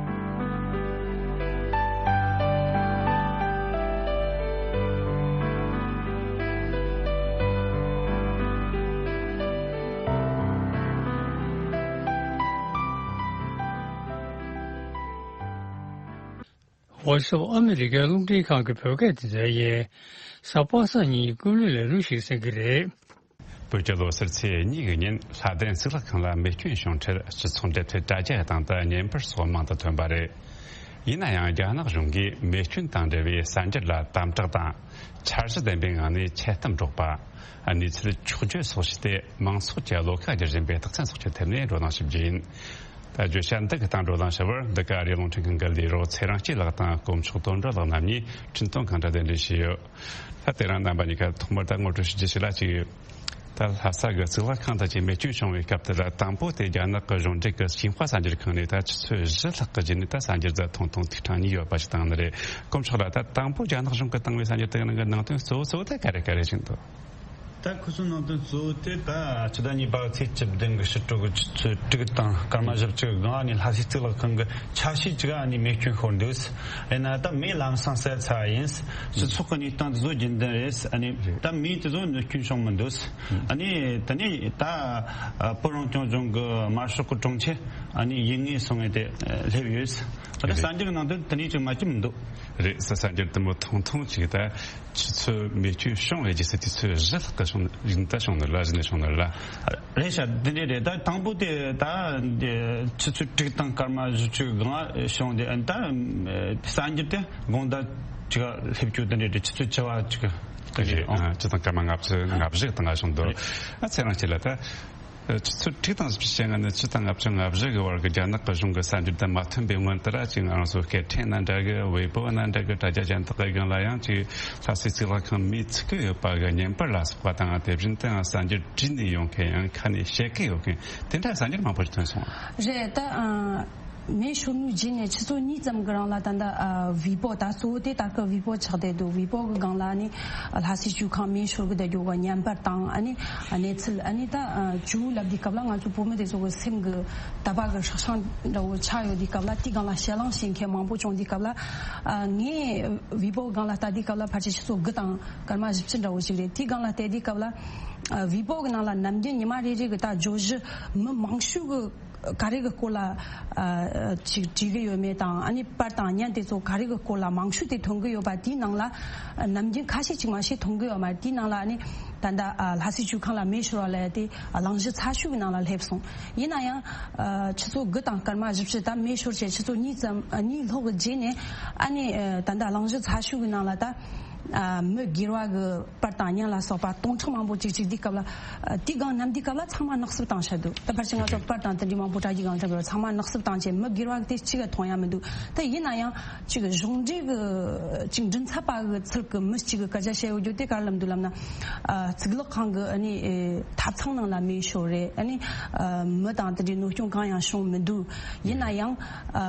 Voice of America རླུང་འཕྲིན་ཁང་གི་བོད་སྐད་སྡེ་ཚན་ཡིན། གཟའ་པ་སངས་ཉིན་ཀུན་གླེང་ལས་རིམ་ཞིག་གསན་གྱི་རེད། བོད་ཀྱི་ལོ་སར་ཚེས་གཉིས་ཀྱི་ཉིན་ལྷ་ལྡན་གཙུག་ལག་ཁང་ལ་མེ་སྐྱོན་བྱུང་འཕྲལ་སྤྱི་ཚོགས་འབྲེལ་མཐུད་དྲ་རྒྱའི་སྟེང་དུ་བརྙན་པར་སོགས་མང་དུ་ཐོན་པ་རེད། ཡིན་ན་ཡང་རྒྱ་ནག་གཞུང་གིས་མེ་སྐྱོན་དང་འབྲེལ་བའི་གསར་འགྱུར་ལ་དམ་དྲག་དང་། འཆར་གཞི་ལྡན་པའི་ངང་ནས་འཆལ་གཏམ་སྒྲོག་པ། གནས་ཚུལ་འཁྱོག་བརྗོད་སོགས་བྱས་ཏེ་མང་ཚོགས་ཀྱི་བློ་ཁ་བསྒྱུར་བཞིན་པའི་རྟགས་མཚན་སོགས་ཀྱི་ཐད་ནས་བགྲོ་གླེང་ཞིབ་རྒྱུ་ཡིན། ད་བརྗོད་བྱ་འདི་གི་སྟེང་བགྲོ་གླེང་ཞུ་བར་འདི་ག་རེད། རླུང་འཕྲིན་ཁང་གི་ལས་རོགས་ཚེ་རིང་སྐྱིད་ལགས་དང་དཀོན་མཆོག་དོན་གྲུབ་ལགས་རྣམ་གཉིས་འཕྲིན་གཏོང་ཁང་དུ་གདན་འདྲེན་བྱས་ཡོད། ད་དེ་རིང་རྣམ་པ་གཉིས་ཀ་ཐོག་མར་ད་ངོ་སྤྲོད་ཞུ་རྒྱུ་ཞིག་ལ་གཅིག་ཡོད། ད་ལྷ་ས་གི་གཙུག་ལག་ཁང་དུ་ཅིག་མེ་སྐྱོན་བྱུང་བའི་སྐབས་དེ་ལ་དང་པོ་དེ་རྒྱ་ནག་གི་གཞུང་འབྲེལ་གྱི་ཞིན་ཧྭ་གསར་འགྱུར་ཁང་ནས་ད་ཆུ་ཚོད་བཞི་ལྷག་གི་རྗེས་ནས་ད་གསར་འགྱུར་འདི་ཐུང་ཐུང་ཐིག་ཕྲེང་གཉིས་ཡོད་པ་ཞིག་བཏང་ནི་རེད། དཀོན་མཆོག་ལགས། ད་དང་པོ་རྒྱ་ནག་གཞུང་གིས་བཏང་བའི་གསར་འགྱུར་དེ་ནང་གི་ནང་དོན་གཙོ་བོ་གཙོ་བོ་དེ་ག་རེ་ག་རེ་ཞིག་འདུག། ད་ཁོ་ཚོའི་ནང་དོན་གཙོ་བོ་དེ་ད་ཕྱི་ཟླ་གཉིས་པ་ཚེས་བཅུ་བདུན་གྱི་ཕྱི་དྲོ་གི་ཆུ་ཚོད་དྲུག་དང་སྐར་མ་བཞི་བཅུ་གི་སྒང་ནས་ལྷ་སའི་གཙུག་ལག་ཁང་གི་ཆ་ཤས་གཅིག་ཨ་ནི་མེ་སྐྱོན་ཤོར་འདུག་ཡིན་ན་ད་མེ་ལམ་སང་བསལ་ཚར་བ་ཡིན། སྤྱི་ཚོགས་ཀྱི་གནས་སྟངས་དེ་ཚོ་རྒྱུན་ལྡན་རེད། ཨ་ནི་ད་མེ་དེ་ཚོ་གནོད་སྐྱོན་བྱུང་མི་འདུག་ཨ་ནི་དེ་ནས་ད་བོད་རང་སྐྱོང་ལྗོངས་ཀྱི་དམར་ཤོག་གི་དྲུང་ཆེ་ཨ་ནི་ཡིན་ངེས་སོང་ངེས་དེ་སླེབས་ཡོད། ད་གསར་འགྱུར་ནང་དུ་དེ་འདྲའི་ཅིག་མ་བྱུང་མི་འདུག་རེད། ས་གསར་འགྱུར་དུ་མོ་ཐུང་ཐུང་ཅིག་ད་ཆུ་ཚོད་མེ་སྐྱོན་བྱུང་བའི་རྗེས་སུ་དུས་ཚོད་བཞི་ལྷག་གི་བྱུང་ཡིན་ད་བྱུང་ནི་ལ་གཞི་ནས་བྱུང་ནི་ལ། རེད་ཤག་འདི་འདྲས་རེད། ད་དང་པོ་དེ་ད་འདི་ཆུ་ཚོད་དྲུག་དང་སྐར་མ་བཞི་བཅུ་གང་བྱུང་དེ་ད་གསར་འགྱུར་དེ་དགོང་དག་ཅིག་སླེབས་རྒྱུ་འདི་འདྲས་རེད། ཆུ་ཚོད་བཅུ་བ་ཅིག་འདི་འདྲས་རེད། ཨང་། ཆུ་དང་སྐར་མ་ལྔ་བཅུ་ང་བཞི་དང་ང་བྱུང་འདུག་ཨ་ཚེ་རིང་ཁྱེད་ལ་ད། ཆུ་ཚོད་དྲུག་དང་བཞི་བཅུ་ཞེ་ལྔ་ནས་ཆུ་དང་ལྔ་བཅུ་ང་བཞི་གི་བར་གྱི་རྒྱ་ནག་གི་གཞུང་གི་གསར་འགྱུར་དང་མ་མཐུན་པའི་སྔོན་དུ་ར་ཅིག་ང་རང་ཚོ་སྐད་འཕྲིན་ནང་འདྲ་གི་ཝེ་པོ་ནང་འདྲ་གི་དྲ་རྒྱ་གཞན་དག་གི་སྒང་ལ་ཡང་ཅིག་ལྷ་སའི་གཙུག་ལག་ཁང་མེ་ཚུགས་ཀྱི་ཡོད་པ་གི་བརྙན་པར་ལ་སོགས་པ་དང་དེ་བཞིན་དུ་ཡང་གསར་འགྱུར་བྲིས་ནས་ཡོང་མཁན་ཡང་ཁ་ནས་བཤད་ཀྱི་ཡོད་མཁན་དེ་འདྲ་གསར་འགྱུར་མང་པོ་ཞིག་ཐོན་སོང་། རེད་ད། མེ་ཤོར་ནུས་རྗེས་ནས་ཆུ་ཚོད་གཉིས་ཙམ་གྱི་རིང་ལ་ད་ལྟ་ཝི་པོ་ད་གཙོ་བོ་དེ་ད་གི་ཝི་པོ་ཆགས་བསྡད་འདུག་ཝི་པོ་གི་སྒང་ལ་ནི་ལྷ་སའི་ཆུ་ཁང་མེ་ཤོར་གི་བསྡད་རྒྱུ་གི་བརྙན་པར་དང་ཨ་ནི་གནས་ཚུལ་ཨ་ནི་ད་ཅུ་ལབ་དུས་སྐབས་ལ་ང་ཚོ་བོད་མི་དེ་ཚོ་གི་སེམས་གི་དད་པ་གི་སྲོག་ཤིང་འདྲ་བོ་ཆགས་ཡོད་དུས་སྐབས་ལ་དེའི་སྒང་ལ་ཞེད་སྣང་བྱེད་མཁན་མང་པོ་བྱུང་དུས་སྐབས་ལ་ངས་ཝི་པོ་གི་སྒང་ལ་ལྟ་དུས་སྐབས་ལ་ཕལ་ཆེར་ཆུ་ཚོད་དགུ་དང་སྐར་མ་བཞི་བཅུ་འདྲ་བོ་ཞིག་རེད། དེའི་སྒང་ལ་བལྟས་དུས་སྐབས་ལ་ཝི་པོ་གི་ནང་ལ་ནམ་རྒྱུན་ཉི་མ་རེ་རེ་གི་ད་བརྗོད་གཞི་མི་མང་ཤོས་གི་ག་རེ་གི་སྐོར་ལ་ཨ་ཅིག་བྲིས་གི་ཡོད་མེད་དང་ཨ་ནི་པར་དང་བརྙན་དེ་ཚོ་ག་རེ་གི་སྐོར་ལ་མང་ཤོས་དེ་ཐོན་གི་ཡོད་པ་དེའི་ནང་ལ་ཨ་ནམ་རྒྱུན་ཁ་ཤས་ཅིག་མ་ཤེས་ཐོན་གི་ཡོད་མ་རེད། དེའི་ནང་ལ་ཨ་ནི་ད་ལྟ་ཨ་ལྷ་སའི་ཆུ་ཁང་ལ་མེ་ཤོར་བ་ལབ་ཡ་དེ་ཨ་གླེང་གཞི་ཚ་ཤོས་ཀྱི་ནང་ལ་སླེབས་སོང་། ཡིན་ན་ཡང་ཨ་ཆུ་ཚོད་དགུ་དང་སྐར་མ་བཞི་བཅུ་ད་མེ་ཤོར་བྱས་ཆུ་ཚོད་གཉིས་ཙམ་ཨ་གཉིས་ལྷག་གི་རྗེས་ནས་ཨ་ནི་ཨ་ད་ལྟ་གླེང་གཞི་ཚ་ཤོས་ཀྱི་ནང་ལ་ད། ཨ་མི་སྒེར་བ་གི་པར་དང་བརྙན་ལ་སོགས་པ་སྟོང་ཕྲག་མང་པོ་ཅིག་ཅིག་དུས་སྐབས་ལ་ཨ་དེའི་སྒང་ནམ་དུས་སྐབས་ལ་ཚང་མ་ནག་སུབ་བཏང་བཞག་འདུག་ད་ཕལ་ཆེར་ང་ཚོ་པར་དང་དེ་འདྲའི་མང་པོ་དྲ་རྒྱའི་སྒང་ཐོན་པ་ཚང་མ་ནག་སུབ་བཏང་བྱས་མི་སྒེར་བ་གི་དེ་གཅིག་ག་མཐོང་ཡ་མི་འདུག་ད་ཡིན་ན་ཡང་ཅིག་གཞུང་འབྲེལ་གི་ཅིག་མགྲིན་ཚབ་པ་གི་ཚུལ་གི་མི་གཅིག་གི་སྐད་ཆ་བཤད་ཡོད་རྒྱུ་དེ་ག་རེ་ལབ་འདུག་ལབ་ན། ཨ་གཙུག་ལག་ཁང་གི་ཨ་ནི་ཨེ་ཐབ་ཚང་ནང་ལ་མེ་ཤོར་རེད། ཨ་ནི་ཨ་མི་དང་དེ་འདྲའི་གནོད་སྐྱོན་གང་ཡང་བྱུང་མི་འདུག་ཡིན་ན་ཡང་ཨ་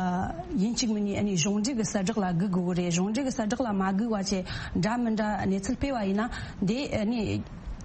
ཡིན་གཅིག་མིན་གཉིས་ཨ་ནི་གཞུང་འབྲེལ་གྱི་གསལ་བསྒྲགས་ལ་སྒུག་དགོས་ཀྱི་རེད། གཞུང་འབྲེལ་གྱི་གསལ་བསྒྲགས་ལ་མ་སྒུག་པ་བྱས་འདྲ་མི་འདྲ་གནས་ཚུལ་སྤེལ་བ་ཡིན་ན་འདི་ཨ་ནི་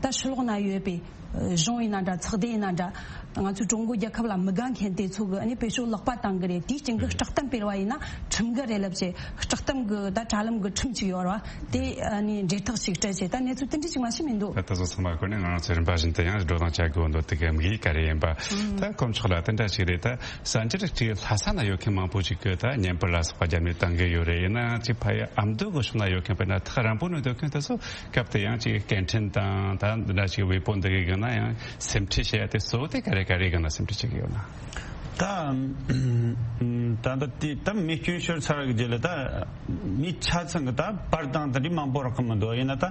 ད་ཕྱི་ལོགས་ན་ཡོད་པའི་གཞུང་ཡིན་ན་འདྲ་ཚོགས་སྡེ་ཡིན་ན་འདྲ་ང་ཚོའི་ཀྲུང་གོ་རྒྱལ་ཁབ་ལ་མི་དགའ་མཁན་དེ་ཚོ་གི་ཨ་ནི་བེད་སྤྱོད་ལོག་པ་བཏང་གི་རེད། དེའི་རྐྱེན་གྱིས་བསྒྲགས་གཏམ་སྤེལ་བ་ཡིན་ན་ཁྲིམས་འགལ་རེད་ལབ་བྱས་བསྒྲགས་གཏམ་གྱི་ད་དྲ་ལམ་གྱི་ཁྲིམས་ཅིག་ཡོད་རེད་བ། དེ་ཨ་ནི་འབྲེལ་ཐག་ཅིག་སྤྲད་བྱས་ད་གནས་ཚུལ་དེ་འདྲ་ཅིག་མ་ཤེས་མི་འདུག་ད་ལྟ་ཚོ་ཚང་མ་ཁོ་ནས་ང་རང་ཚོའི་རིམ་པ་བཞིན་དུ་ཡང་བགྲོ་གླེང་བྱ་དགོས་འདུག་དེ་གའི་དམིགས་ཡུལ་ག་རེ་ཡིན་པ། ད་དཀོན་མཆོག་ལ་དེ་འདྲ་ཞིག་རེད། ད་གསར་འགྱུར་ཅིག་ལྷ་ས་ན་ཡོད་མཁན་མང་པོ་ཞིག་གིས་ད་བརྙན་པར་ལ་སོགས་པ་རྒྱ་མིས་བཏང་གི་ཡོད་རེད། ཡིན་ན་ཅིག་ཕ་ཡི་ཨ་མདོ་གི་ཕྱོགས་ན་ཡོད་མཁན་དཔེར་ན་ཐག་རིང་པོ་ནས་སྡོད་མཁན་དེ་ཚོ་སྐབས་དེ་ཡང་ཅིག་སྐད་འཕྲིན་དང་ད་འདི་འདྲ་ཅིག་ཝེ་པོ་འདི་གི་སྒང་ན་ཡང་སེམས་ཁྲལ་བྱེད་ཡ་དེ་གཙོ་བོ་དེ་ག་རེ་ག་རེ་སྒང་ན་སེམས་ཁྲལ་བྱེད་ཀྱི་ཡོད་ན། ད་ད་ལྟ་དེ་ད་མེ་སྐྱོན་ཤོར་ཚར་གི་རྗེས་ལ་ད་མི་ཆ་ཚང་གི་ད་པར་དང་དེ་འདྲའི་མང་པོ་རག་གི་མི་འདུག་ཡིན་ན་ད་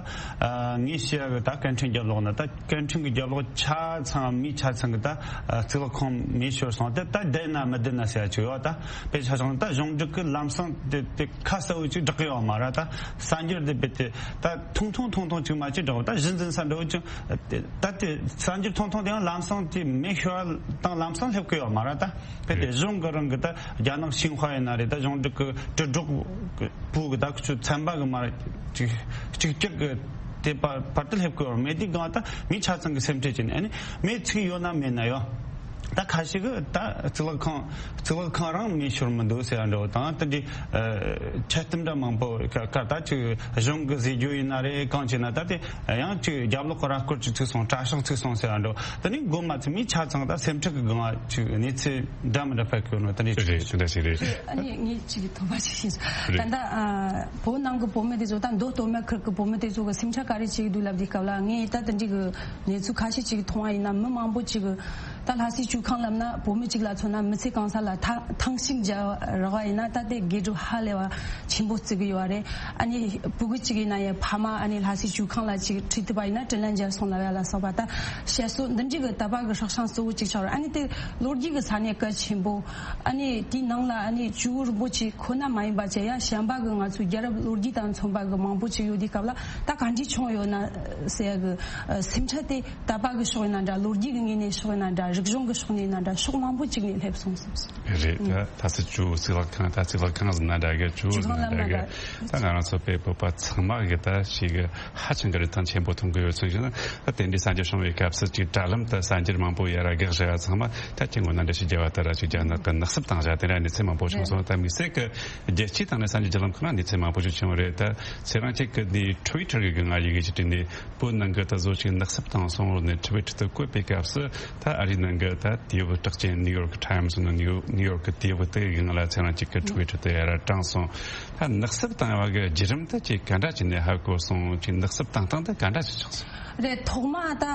ངས་བཤད་ཡ་གི་ད་སྐད་འཕྲིན་རྒྱབ་ལོགས་ན་ད་སྐད་འཕྲིན་གི་རྒྱབ་ལོགས་ཆ་ཚང་མི་ཆ་ཚང་གི་ད་གཙུག་ལག་ཁང་མེ་ཤོར་སོང་། དེ་ད་བདེན་ན་མི་བདེན་ན་ཟེར་ཡ་ཅིག་ཡོད་ད། དཔེ་ཆ་བཞག་ན་ད་གཞུང་འབྲེལ་གི་ལམ་སང་དེ་དེ་ཁ་གསལ་བོ་ཅིག་བསྒྲགས་གི་ཡོད་མ་རེད། ད་གསར་འགྱུར་དེ་རྦད་དེ་ད་ཐུང་ཐུང་ཐུང་ཐུང་ཅིག་མ་ཅིག་བསྒྲགས་པ་ད་གཞི་འཛིན་ས་འདྲ་བོ་ཅིག་ད་དེ་གསར་འགྱུར་ཐུང་ཐུང་དེ་ཡང་ལམ་སང་དེ་མེ་ཤོར་བ་དང་ལམ་སང་སླེབས་གི་ཡོད་མ་རེད། ད་རྦད་དེ་གཞུང་གི་རང་གི་ད་རྒྱ་ནག་ཤིན་ཧྭ་ཡིན་ན་རེད། ད་གཞུང་འབྲེལ་གི་དྲིལ་སྒྲོག་པུའུ་གི་ད་ཁུ་ཚུར་ཚན་པ་གི་མ་རེད་ཅིག་གཅིག་གཅིག་གི་དེ་བར་བར་དུ་སླེབས་གི་ཡོད་མེད། དེ་གང་ད་མི་ཆ་ཚང་གི་སེམས་ཁྲལ་བྱས་ནས་ཨ་ནི་མེ་ཚིག་ཡོད་ན་མེད་ན་ཡོད། ད་ཁ་ཤས་ཀྱིས་ད་གཙུག་ལག་ཁང་གཙུག་ལག་ཁང་རང་མེ་ཤོར་མི་འདུག་ཟེར་ཡ་འདྲ་བོ་དང་དེ་འདྲའི་ཨ་འཆལ་གཏམ་འདྲ་མང་པོ་ཁ་ཁ་ད་ཅིག་གཞུང་གི་ཟེར་རྒྱུ་ཡིན་ན་རེད། གང་བྱས་ན་ད་དེ་ཡང་ཅིག་རྒྱབ་ལོགས་ཀྱི་ར་སྐོར་ཅིག་ཚུགས་སོང་། གྲྭ་ཤག་ཚུགས་སོང་ཟེར་ཡ་འདྲ་བོ་དེ་ནི་མགོ་མ་ཚོས་མི་ཆ་ཚང་ད་སེམས་ཁྲལ་གི་སྒང་ལ་ཅིག་གནས་ཚུལ་འདྲ་མི་འདྲ་སྤེལ་གི་ཡོད་ནོ་དེ་འདྲའི་ཅིག་རེད། དེ་འདྲ་ཞིག་རེད། ཨ་ནི་ངས་ཅིག་ཐོག་མ་ཅིག་ཤེས་སོང་། ད་ལྟ་ཨ་བོད་ནང་གི་བོད་མི་དེ་ཚོ་ད་མདོ་སྟོད་སྨད་ཁུལ་གི་བོད་མི་དེ་ཚོ་གི་སེམས་ཁྲལ་ག་རེ་བྱེད་ཀྱི་འདུག་ལབ་དུས་སྐབས་ལ་ངས་ད་དེ་འདྲའི་གི་གནས་ཚུལ་ཁ་ཤས་ཅིག་མཐོང་བ་ཡིན་ན་མི་མང་པོ་ཅིག་གི་ད་ལྷ་སའི་ཆུ་ཁང་ལབ་ན་བོད་མི་གཅིག་ལ་མཚོན་ན་མི་ཚེ་གང་ས་ལ་ཐ་ཐང་ཤིང་རྒྱག་རག་པ་ཡིན་ན་ད་དེ་དགེ་སྒྲུབ་ཧ་ལས་པ་ཆེན་པོ་བརྩི་གི་ཡོད་རེད། ཨ་ནི་ཕྲུ་གུ་གཅིག་ཡིན་ན་ཡང་ཕ་མ་ཨ་ནི་ལྷ་སའི་ཆུ་ཁང་ལ་ཅིག་ཁྲིད་ཐུབ་པ་ཡིན་ན་དྲིན་ལན་འཇལ་སོང་ལབ་ཡ་ལ་སོགས་པ་ད་བཤད་སྲོལ་འདི་འདྲའི་གི་དད་པ་གི་སྲོག་ཤིང་གཙོ་བོ་གཅིག་ཆགས་རེད། ཨ་ནི་དེ་ལོ་རྒྱུས་གི་ས་གནས་གལ་ཆེན་པོ་ཨ་ནི་དེའི་ནང་ལ་ཨ་ནི་ཇོ་བོ་རིན་པོ་ཆེ་ཁོ་ན་མ་ཡིན་པ་བྱས་ཡ་གཞན་པ་གི་ང་ཚོའི་རྒྱལ་རབས་ལོ་རྒྱུས་དང་མཚུངས་པ་གི་མང་པོ་ཅིག་ཡོད་དུས་སྐབས་ལ་ད་ག་འདྲའི་བྱུང་ཡོད་ན་ཟེར་ཡ་གི་སེམས་ཁྲལ་དེ་དད་པ་གི་ཕྱོགས་ཡིན་ན་འདྲ། ལོ་རྒྱུས་གི་ངོས་ནས་ཕྱོགས་ཡིན་ན་འདྲ། རིག་གཞུང་གི་ཕྱོགས་ནས་ན་འདྲ་ཕྱོགས་མང་པོ་ཅིག་ནས་སླེབས་སོང་ཟེར། རེད། ད་ད་སི་ཅུ་གཙུག་ལག་ཁང་། ད་གཙུག་ལག་ཁང་ཟེར་ན་འདྲ་གི། ཅུ་ཟེར་ན་འདྲ་གི། ད་ང་རང་ཚོ་བོད་པ་ཚང་མ་གི་ད་ཞིག་གི་ཧ་ཅང་གི་རིན་ཐང་ཆེན་པོ་མཐོང་གི་ཡོད་ཚུལ་ཞིག་ན། ད་དེ་འདྲའི་གསར་འགྱུར་བྱུང་བའི་སྐབས་སུ་ཅིག་དྲ་ལམ་དུ་གསར་འགྱུར་མང་པོ་ཡར་རྒྱས་བྱས་པ་ཚང་མ་ད་ཁྱེད་ངོ་ན་འདྲ་ཞིག་རྒྱལ་བ་ད་ར་ཅིག་རྒྱ་ནག་གི་ནག་སུབ་བཏང་བཞག་དེ་འདྲ་གནས་ཚུལ་མང་པོ་བྱུང་སོང་། ད་དམིགས་བསལ་གི་རྒྱལ་སྤྱིའི་སྟེང་ནས་གསར་འགྱུར་བརྒྱུད་ལམ་ཁག་ན་གནས་ཚུལ་མང་པོ་ཞིག་བྱུང་བ་རེད། ད་ཚེ་རིང་ཅིག་གི་འདི་ཊུ་ཝི་ཊར་གི་སྒང་ཡི་གེ་ཅིག་བྲིས་ནས། བོད་ནང་གི་ད་བཟོ་ཅིག་ནག་སུབ་བཏང་སོང་ནས་ཊི་ཝི་ཊར་དུ་བཀོད་པའི་སྐབས་སུ། ད་ཨ་རིའི་ནང་གི་ད་དེབ་གྲགས་ཅན་ནིའུ་ཡོར་ཀི་ཊའིམ་སི་ནང་ནིའུ་ནིའུ་ཡོར་ཀི་དེབ་དེ་གི་ནང་ལ་ཚེ་རིང་ཅིག་གི་ཊི་ཝི་ཊར་དུ་ཡར་དྲངས་སོང་། ད་ནག་སུབ་བཏང་བ་གི་བརྒྱུད་རིམ་དེ་ཅིག་ག་འདྲ་བྱས་ནས་ཧ་གོ་སོང་། ཅིག་ནག་སུབ་བཏང་སྟངས་དེ་ག་འདྲ་ཞིག་ཆགས་སོང་། རེད། ཐོག་མ་ད་ཨ་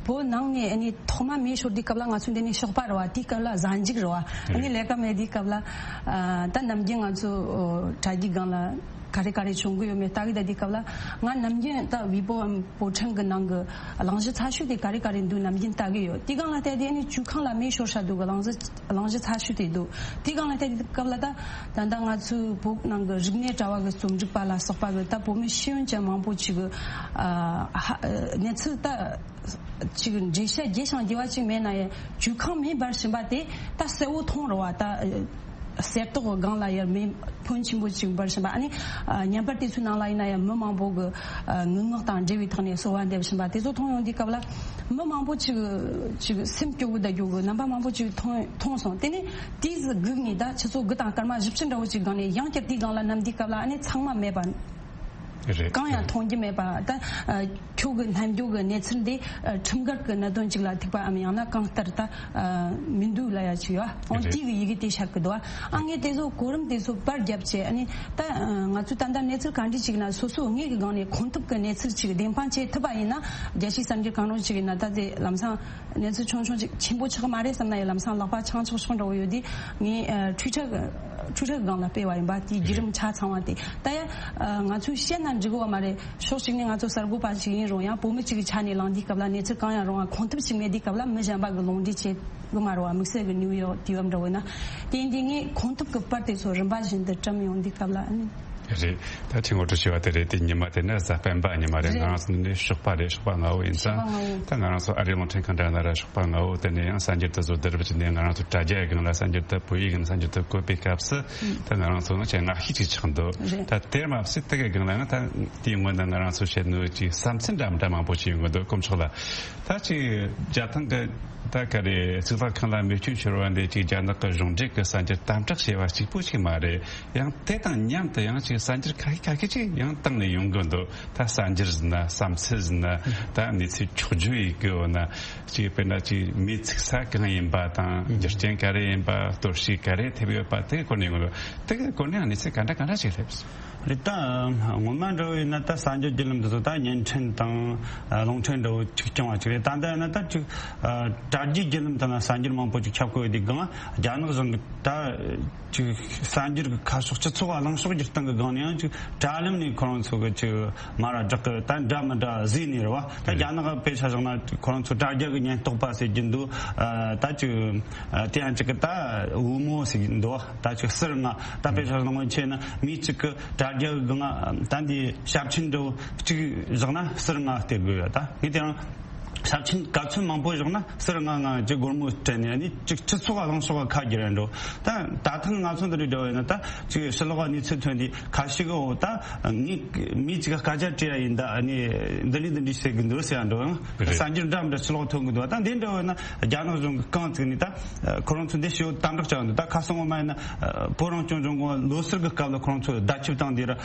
བོད་ནང་ནས་ཨ་ནི་ཐོག་མ་མེ་ཤོར་དུས་སྐབས་ལ་ང་ཚོ་འདི་ནས་ཞོགས་པ་རེད་བ། དེའི་སྐབས་ལ་གཟའ་མཇུག་རེད་བ། ཨ་ནི་ལས་ཀ་མེད་དུས་སྐབས་ལ་ཨ་ད་ནམ་རྒྱུན་ང་ཚོ་ཨ་དྲ་རྒྱའི་སྒང་ལ་ག་རེ་ག་རེ་བྱུང་གི་ཡོད་མེད་ལྟ་གི་བསྡད་དུས་སྐབས་ལ། ང་ནམ་རྒྱུན་ད་ཝི་པོའམ་པོ་ཊི་ཧྲེང་གི་ནང་གི་གླེང་གཞི་ཚ་ཤོས་དེ་ག་རེ་ག་རེ་འདུག་ནམ་རྒྱུན་ལྟ་གི་ཡོད། དེའི་སྒང་ལ་བལྟས་དུས་ཨ་ནི་ཇུས་ཁང་ལ་མེ་ཤོར་ཤག་འདུག་གི་གླེང་གཞི་གླེང་གཞི་ཚ་ཤོས་དེ་འདུག། དེའི་སྒང་ལ་བལྟས་དུས་སྐབས་ལ་ད་ད་ལྟ་ང་ཚོའི་བོད་ནང་གི་རིག་གནས་དྲ་བ་གི་རྩོམ་སྒྲིག་པ་ལ་སོགས་པ་གི་ད་བོད་མི་ཤེས་ཡོན་ཅན་མང་པོ་ཅིག་གི་ཨ་ཧ་གནས་ཚུལ་ད་ཅིག་འགྲེལ་བཤད་རྒྱས་ཤིང་རྒྱས་པ་ཅིག་མེད་ན་ཡང་ཇུས་ཁང་མེ་འབར་བཞིན་པ་དེ་ད་གསལ་བོ་མཐོང་རེད་བ། ད་གསེར་ཏོག་གི་སྒང་ལ་ཡར་མེ་ཕོན་ཆེན་པོ་ཅིག་འབར་བཞིན་པ། ཨ་ནི་ཨ་བརྙན་པར་དེ་ཚོའི་ནང་ལ་ཡིན་ན་ཡང་མི་མང་པོ་གི་ཨ་ངུ་ངག་དང་འབྲེལ་བའི་ཐོག་ནས་གསོལ་བ་འདེབས་བཞིན་པ་དེ་ཚོ་མཐོང་ཡོང་དུས་སྐབས་ལ། མི་མང་པོ་ཅིག་ཅིག་སེམས་སྐྱོ་གི་བསྡད་རྒྱུ་གི་རྣམ་པ་མང་པོ་ཅིག་མཐོང་མཐོང་སོང་། དེ་ནས་དེའི་སྒུག་ནས་ད་ཆུ་ཚོད་དགུ་དང་སྐར་མ་བཞི་བཅུ་འདྲ་བོ་ཅིག་སྒང་ནས་ཡང་བསྐྱར་དེའི་སྒང་ལ་བསྣམས་དུས་སྐབས་ལ་ཨ་ནི་ཚང་མ་མེད་པ། རེད། གང་ཡང་མཐོང་རྒྱུ་མེད་པ། ད་ཨ་ཁྱོད་ཀྱི་སྨྲ་བརྗོད་ཀྱི་གནས་ཚུལ་འདི་ཨ་ཁྲིམས་འགལ་གྱི་གནད་དོན་ཅིག་ལ་ཐུག་པའམ་ཡང་ན་གང་ལྟར་ད་ཨ་མི་འདུག་ལབ་ཡ་ཅིག་ཡོད། འོ་རེད། དེ་གི་ཡི་གེ་དེ་བཞག་གི་འདུག། ཨ་ངས་དེ་ཚོ་གོ་རིམ་དེ་ཚོ་པར་བརྒྱབ་བྱས། ཨ་ནི་ད་ཨ་ང་ཚོས་ད་ལྟ་གནས་ཚུལ་ག་འདྲ་ཅིག་ན་སོ་སོ་ངེད་ཀྱི་སྒང་ནས་གང་ཐུབ་ཀྱི་གནས་ཚུལ་ཅིག་བདེན་དཔང་བྱེད་ཐུབ་པ་ཡིན་ན། རྒྱལ་སྤྱིའི་གསར་འགྱུར་གང་རུང་ཅིག་ཡིན་ན་ད་དེ་ལམ་སང་གནས་ཚུལ་ཆུང་ཆུང་ཅིག་ཆེན་པོ་ཆགས་མ་རེད་བསམ་ན་ཡང་ལམ་སང་ལག་པ་འཆང་ཆོག་ཆོག་འདྲ་བོ་ཡོད་དུས། ངས་ཨ་ཊུ་ཝི་ཊར་ཊུ་ཝི་ཊར་སྒང་ལ་སྤེལ་བ་ཡིན་པ། དེའི་བརྒྱུད་རིམ་ཆ་ཚང་བ་དེ་ད་ཡང་ཨ་ང་ཚོས་བཤད་ན་འགྲིག་གི་ཡོད་མ་རེད། ཕྱོགས་གཅིག་ནས་ང་ཚོ་གསར་འགོད་པ་ཞིག་ཡིན་རུང་ཡང་། བོད་མི་གཅིག་གི་ཆ་ནས་ལངས་དུས་སྐབས་ལ་གནས་ཚུལ་གང་ཡང་རུང་བ་གང་ཐུབ་ཅིག་མེད་དུས་སྐབས་ལ་མི་གཞན་པ་གི་ལུང་འདྲེན་བྱེད་གི་མ་རེད་བ། དམིགས་བསལ་གི་ནིའུ་ཡོག་དུས་བབ་འདྲ་བོ་ཡིན་ན། དེ་ཡིན་དུས་ངས་གང་ཐུབ་གི་པར་དེ་ཚོ་རིམ་པ་བཞིན་དུ་བཀྲམ་ཡོང་དུས་སྐབས་ལ་ཨ་ནི། རེད། ད་ཁྱེད་ངོ་སྤྲོད་བྱས་པ་དེ་རེད། དེ་ཉི་མ་དེ་ནི་གཟའ་སྤེན་པ་ཉི་མ་རེད། རེད། ང་རང་ཚོ་འདི་ནས་ཞོགས་པ་རེད། ཞོགས་པ་སྔ་བོ་ཡིན་ཙང་། ཞོགས་པ་སྔ་བོ། ད་ང་རང་ཚོ་ཨ་རིའི་རླུང་འཕྲིན་ཁང་འདྲ་ན་ར་ཞོགས་པ་སྔ་བོ། དེ་ནས་ཡང་གསར་འགྱུར་དེ་ཚོ་བསྡུ་རུབ་བྱས་ནས་ང་རང་ཚོ་དྲ་རྒྱའི་སྒང་ལ་གསར་འགྱུར་དེ་བོད་ཡིག་གི་གསར་འགྱུར་དེ་བཀོད་པའི་སྐབས་སུ། ད་ང་རང་ཚོ་ང་ཆེ་ང་ཤས་ཅིག་ཆགས་འདུག། རེད། ད་དེར་མ་ཟད་དེ་གའི་སྒང་ལ་ཡང་ད་དེའི་སྔོན་ན་ང་རང་ཚོ་བཤད་ནོ་ཅིག་བསམ་ཚུལ་འདྲ་མི་འདྲ་མང་པོ་ཞིག་ཡོང་གི་འདུག། དཀོན་མཆོག་ལ། ད་ཅིག་རྒྱ་ཐང་གི་ད་ག་རེ་གཙུག་ལག་ཁང་ལ་མེ་སྐྱོན་ཤོར་བ་འདི་ཅིག་རྒྱ་ནག་གི་གཞུང་འབྲེལ་གྱི་གསར་འགྱུར་དམ་དྲག་བྱས་པ་གཅིག་པུ་ཞིག་མ་རེད། ཡང་དེ་དང་མཉམ་དུ་ཡང་ཅིག་གསར་འགྱུར་ཁ་ཤས་ཁ་ཤས་ཅིག་ཡང་བཏང་ནས་ཡོང་གི་འདུག། ད་གསར་འགྱུར་ཟེར་ན། བསམ་ཚུལ་ཟེར་ན། ད་གནས་ཚུལ་འཁྱོག་བརྗོད་ཡིན་གྱི་ཡོད་ན། ཅིག་དཔེར་ན་ཅིག་མིའི་ཚིག་ས་གང་ཡིན་པ་དང་། རྒྱུ་རྐྱེན་ག་རེ་ཡིན་པ། གཏོར་བཤིག་ག་རེ་ཐེབས་ཡོད་པ། དེ་གི་སྐོར་ནས་ཡོང་གི་འདུག། དེ་གི་སྐོར་ནས་ཡང་གནས་ཚུལ་ག་འདྲ་ག་འདྲ་ཞིག་སླེབས་སོང་། རེད། ད་སྔོན་མ་འདྲ་བོ་ཡིན་ན་ད་གསར་འགྱུར་བརྒྱུད་ལམ་དེ་ཚོ་ད་བརྙན་འཕྲིན་དང་ཨ་རླུང་འཕྲིན་འདྲ་བོ་ཅིག་རྐྱང་བ་ཅིག་རེད། ད་ལྟ་ཡིན་ན་ད་ཅིག་ཨ་དྲ་རྒྱའི་བརྒྱུད་ལམ་དེ་ན་གསར་འགྱུར་མང་པོ་ཅིག་ཁྱབ་གོ་ཡོད་དུས་སྒང་། རྒྱ་ནག་གཞུང་གི་ད་ཅིག་གསར་འགྱུར་གྱི་ཁ་ཕྱོགས། སྤྱི་ཚོགས་ལ་གླེང་ཕྱོགས་བསྒྱུར་སྟངས་ཀྱི་སྒང་ནས་ཡང་ཅིག་དྲ་ལམ་ནས་ཁོ་རང་ཚོ་གི་ཅིག་མ་ར་བསྒྲགས་གི། ད་འདྲ་མི་འདྲ་བཟོས་ནས་རེད་བ། ད་རྒྱ་ནག་གི་དཔེ་ཆ་བཞག་ན་ཁོ་རང་ཚོ་དྲ་རྒྱ་གི་ཉེན་རྟོག་པ་ཟེར་གྱི་འདུག། ཨ་ད་ཅིག་ཨ་དེ་ཡང་ཅིག་གི་ད་བུ་མོ་ཟེར་གྱི་འདུག་བ། ད་ཅིག་ཟུར་ལྔ། ད་དཔེ་ཆ་བཞག་ན་སྔོན་ཆད་ན་མིའི་ཅིག་གི་དྲ་རྒྱ་གི་སྒང་ད་འདི་ཞབས་ཆེན་འདྲ་བོ་གཅིག་བཞག་ན་ཟུར་ལྔ་སྟེར་དགོས་ཡོད། ད་ངས་དེ་རིང་ཞབས་ཆེན་ག་ཚོད་མང་པོ་བཞག་ན་ཟུར་ལྔ་ལྔ་ཅིག་སྒོར་མོ་སྤྲད་ནས་ནི་ཅིག་སྤྱི་ཚོགས་གླེང་ཕྱོགས་ཁ་བསྒྱུར་ཡ་འགྲོ། ད་ད་ཐེངས་ང་ཚོ་འདི་འདྲའི་འདྲ་བོ་ཡིན་ན། ད་ཅིག་ཕྱི་ལོགས་གནས་ཚུལ་ཐོན་དུས་ཁ་ཤས་ཀྱིས། འོ་ད་ངས་མིའི་ཅིག་སྐད་ཆ་དྲིས་ཡ་ཡིན། ད་ནི་འདི་འདྲ་འདི་འདྲ་ཟེར་གི་འདུག་ཟེར་ཡ་འགྲོ། རེད། གསར་འགྱུར་འདྲ་མི་འདྲ་ཕྱི་ལོགས་ཐོན་གི་འདུག། ད་འདི་འདྲ་བོ་ཡིན་ན་རྒྱ་ནག་གཞུང་གིས་རྐང་བཙུགས་ནས་ད་ཁོ་རང་ཚོ་འདི་ཞེ་པོ་དམ་དྲག་བྱ་གི་འདུག། ད་ཁ་སང་ངོ་མ་ཡིན་ན་བོད་རང་སྐྱོང་ལྗོངས་གོང་ལོ་གསར་གི་སྐབས་ལ་ཁོ་རང་ཚོ་བརྡ་ཁྱབ་བཏང་དུས་ར།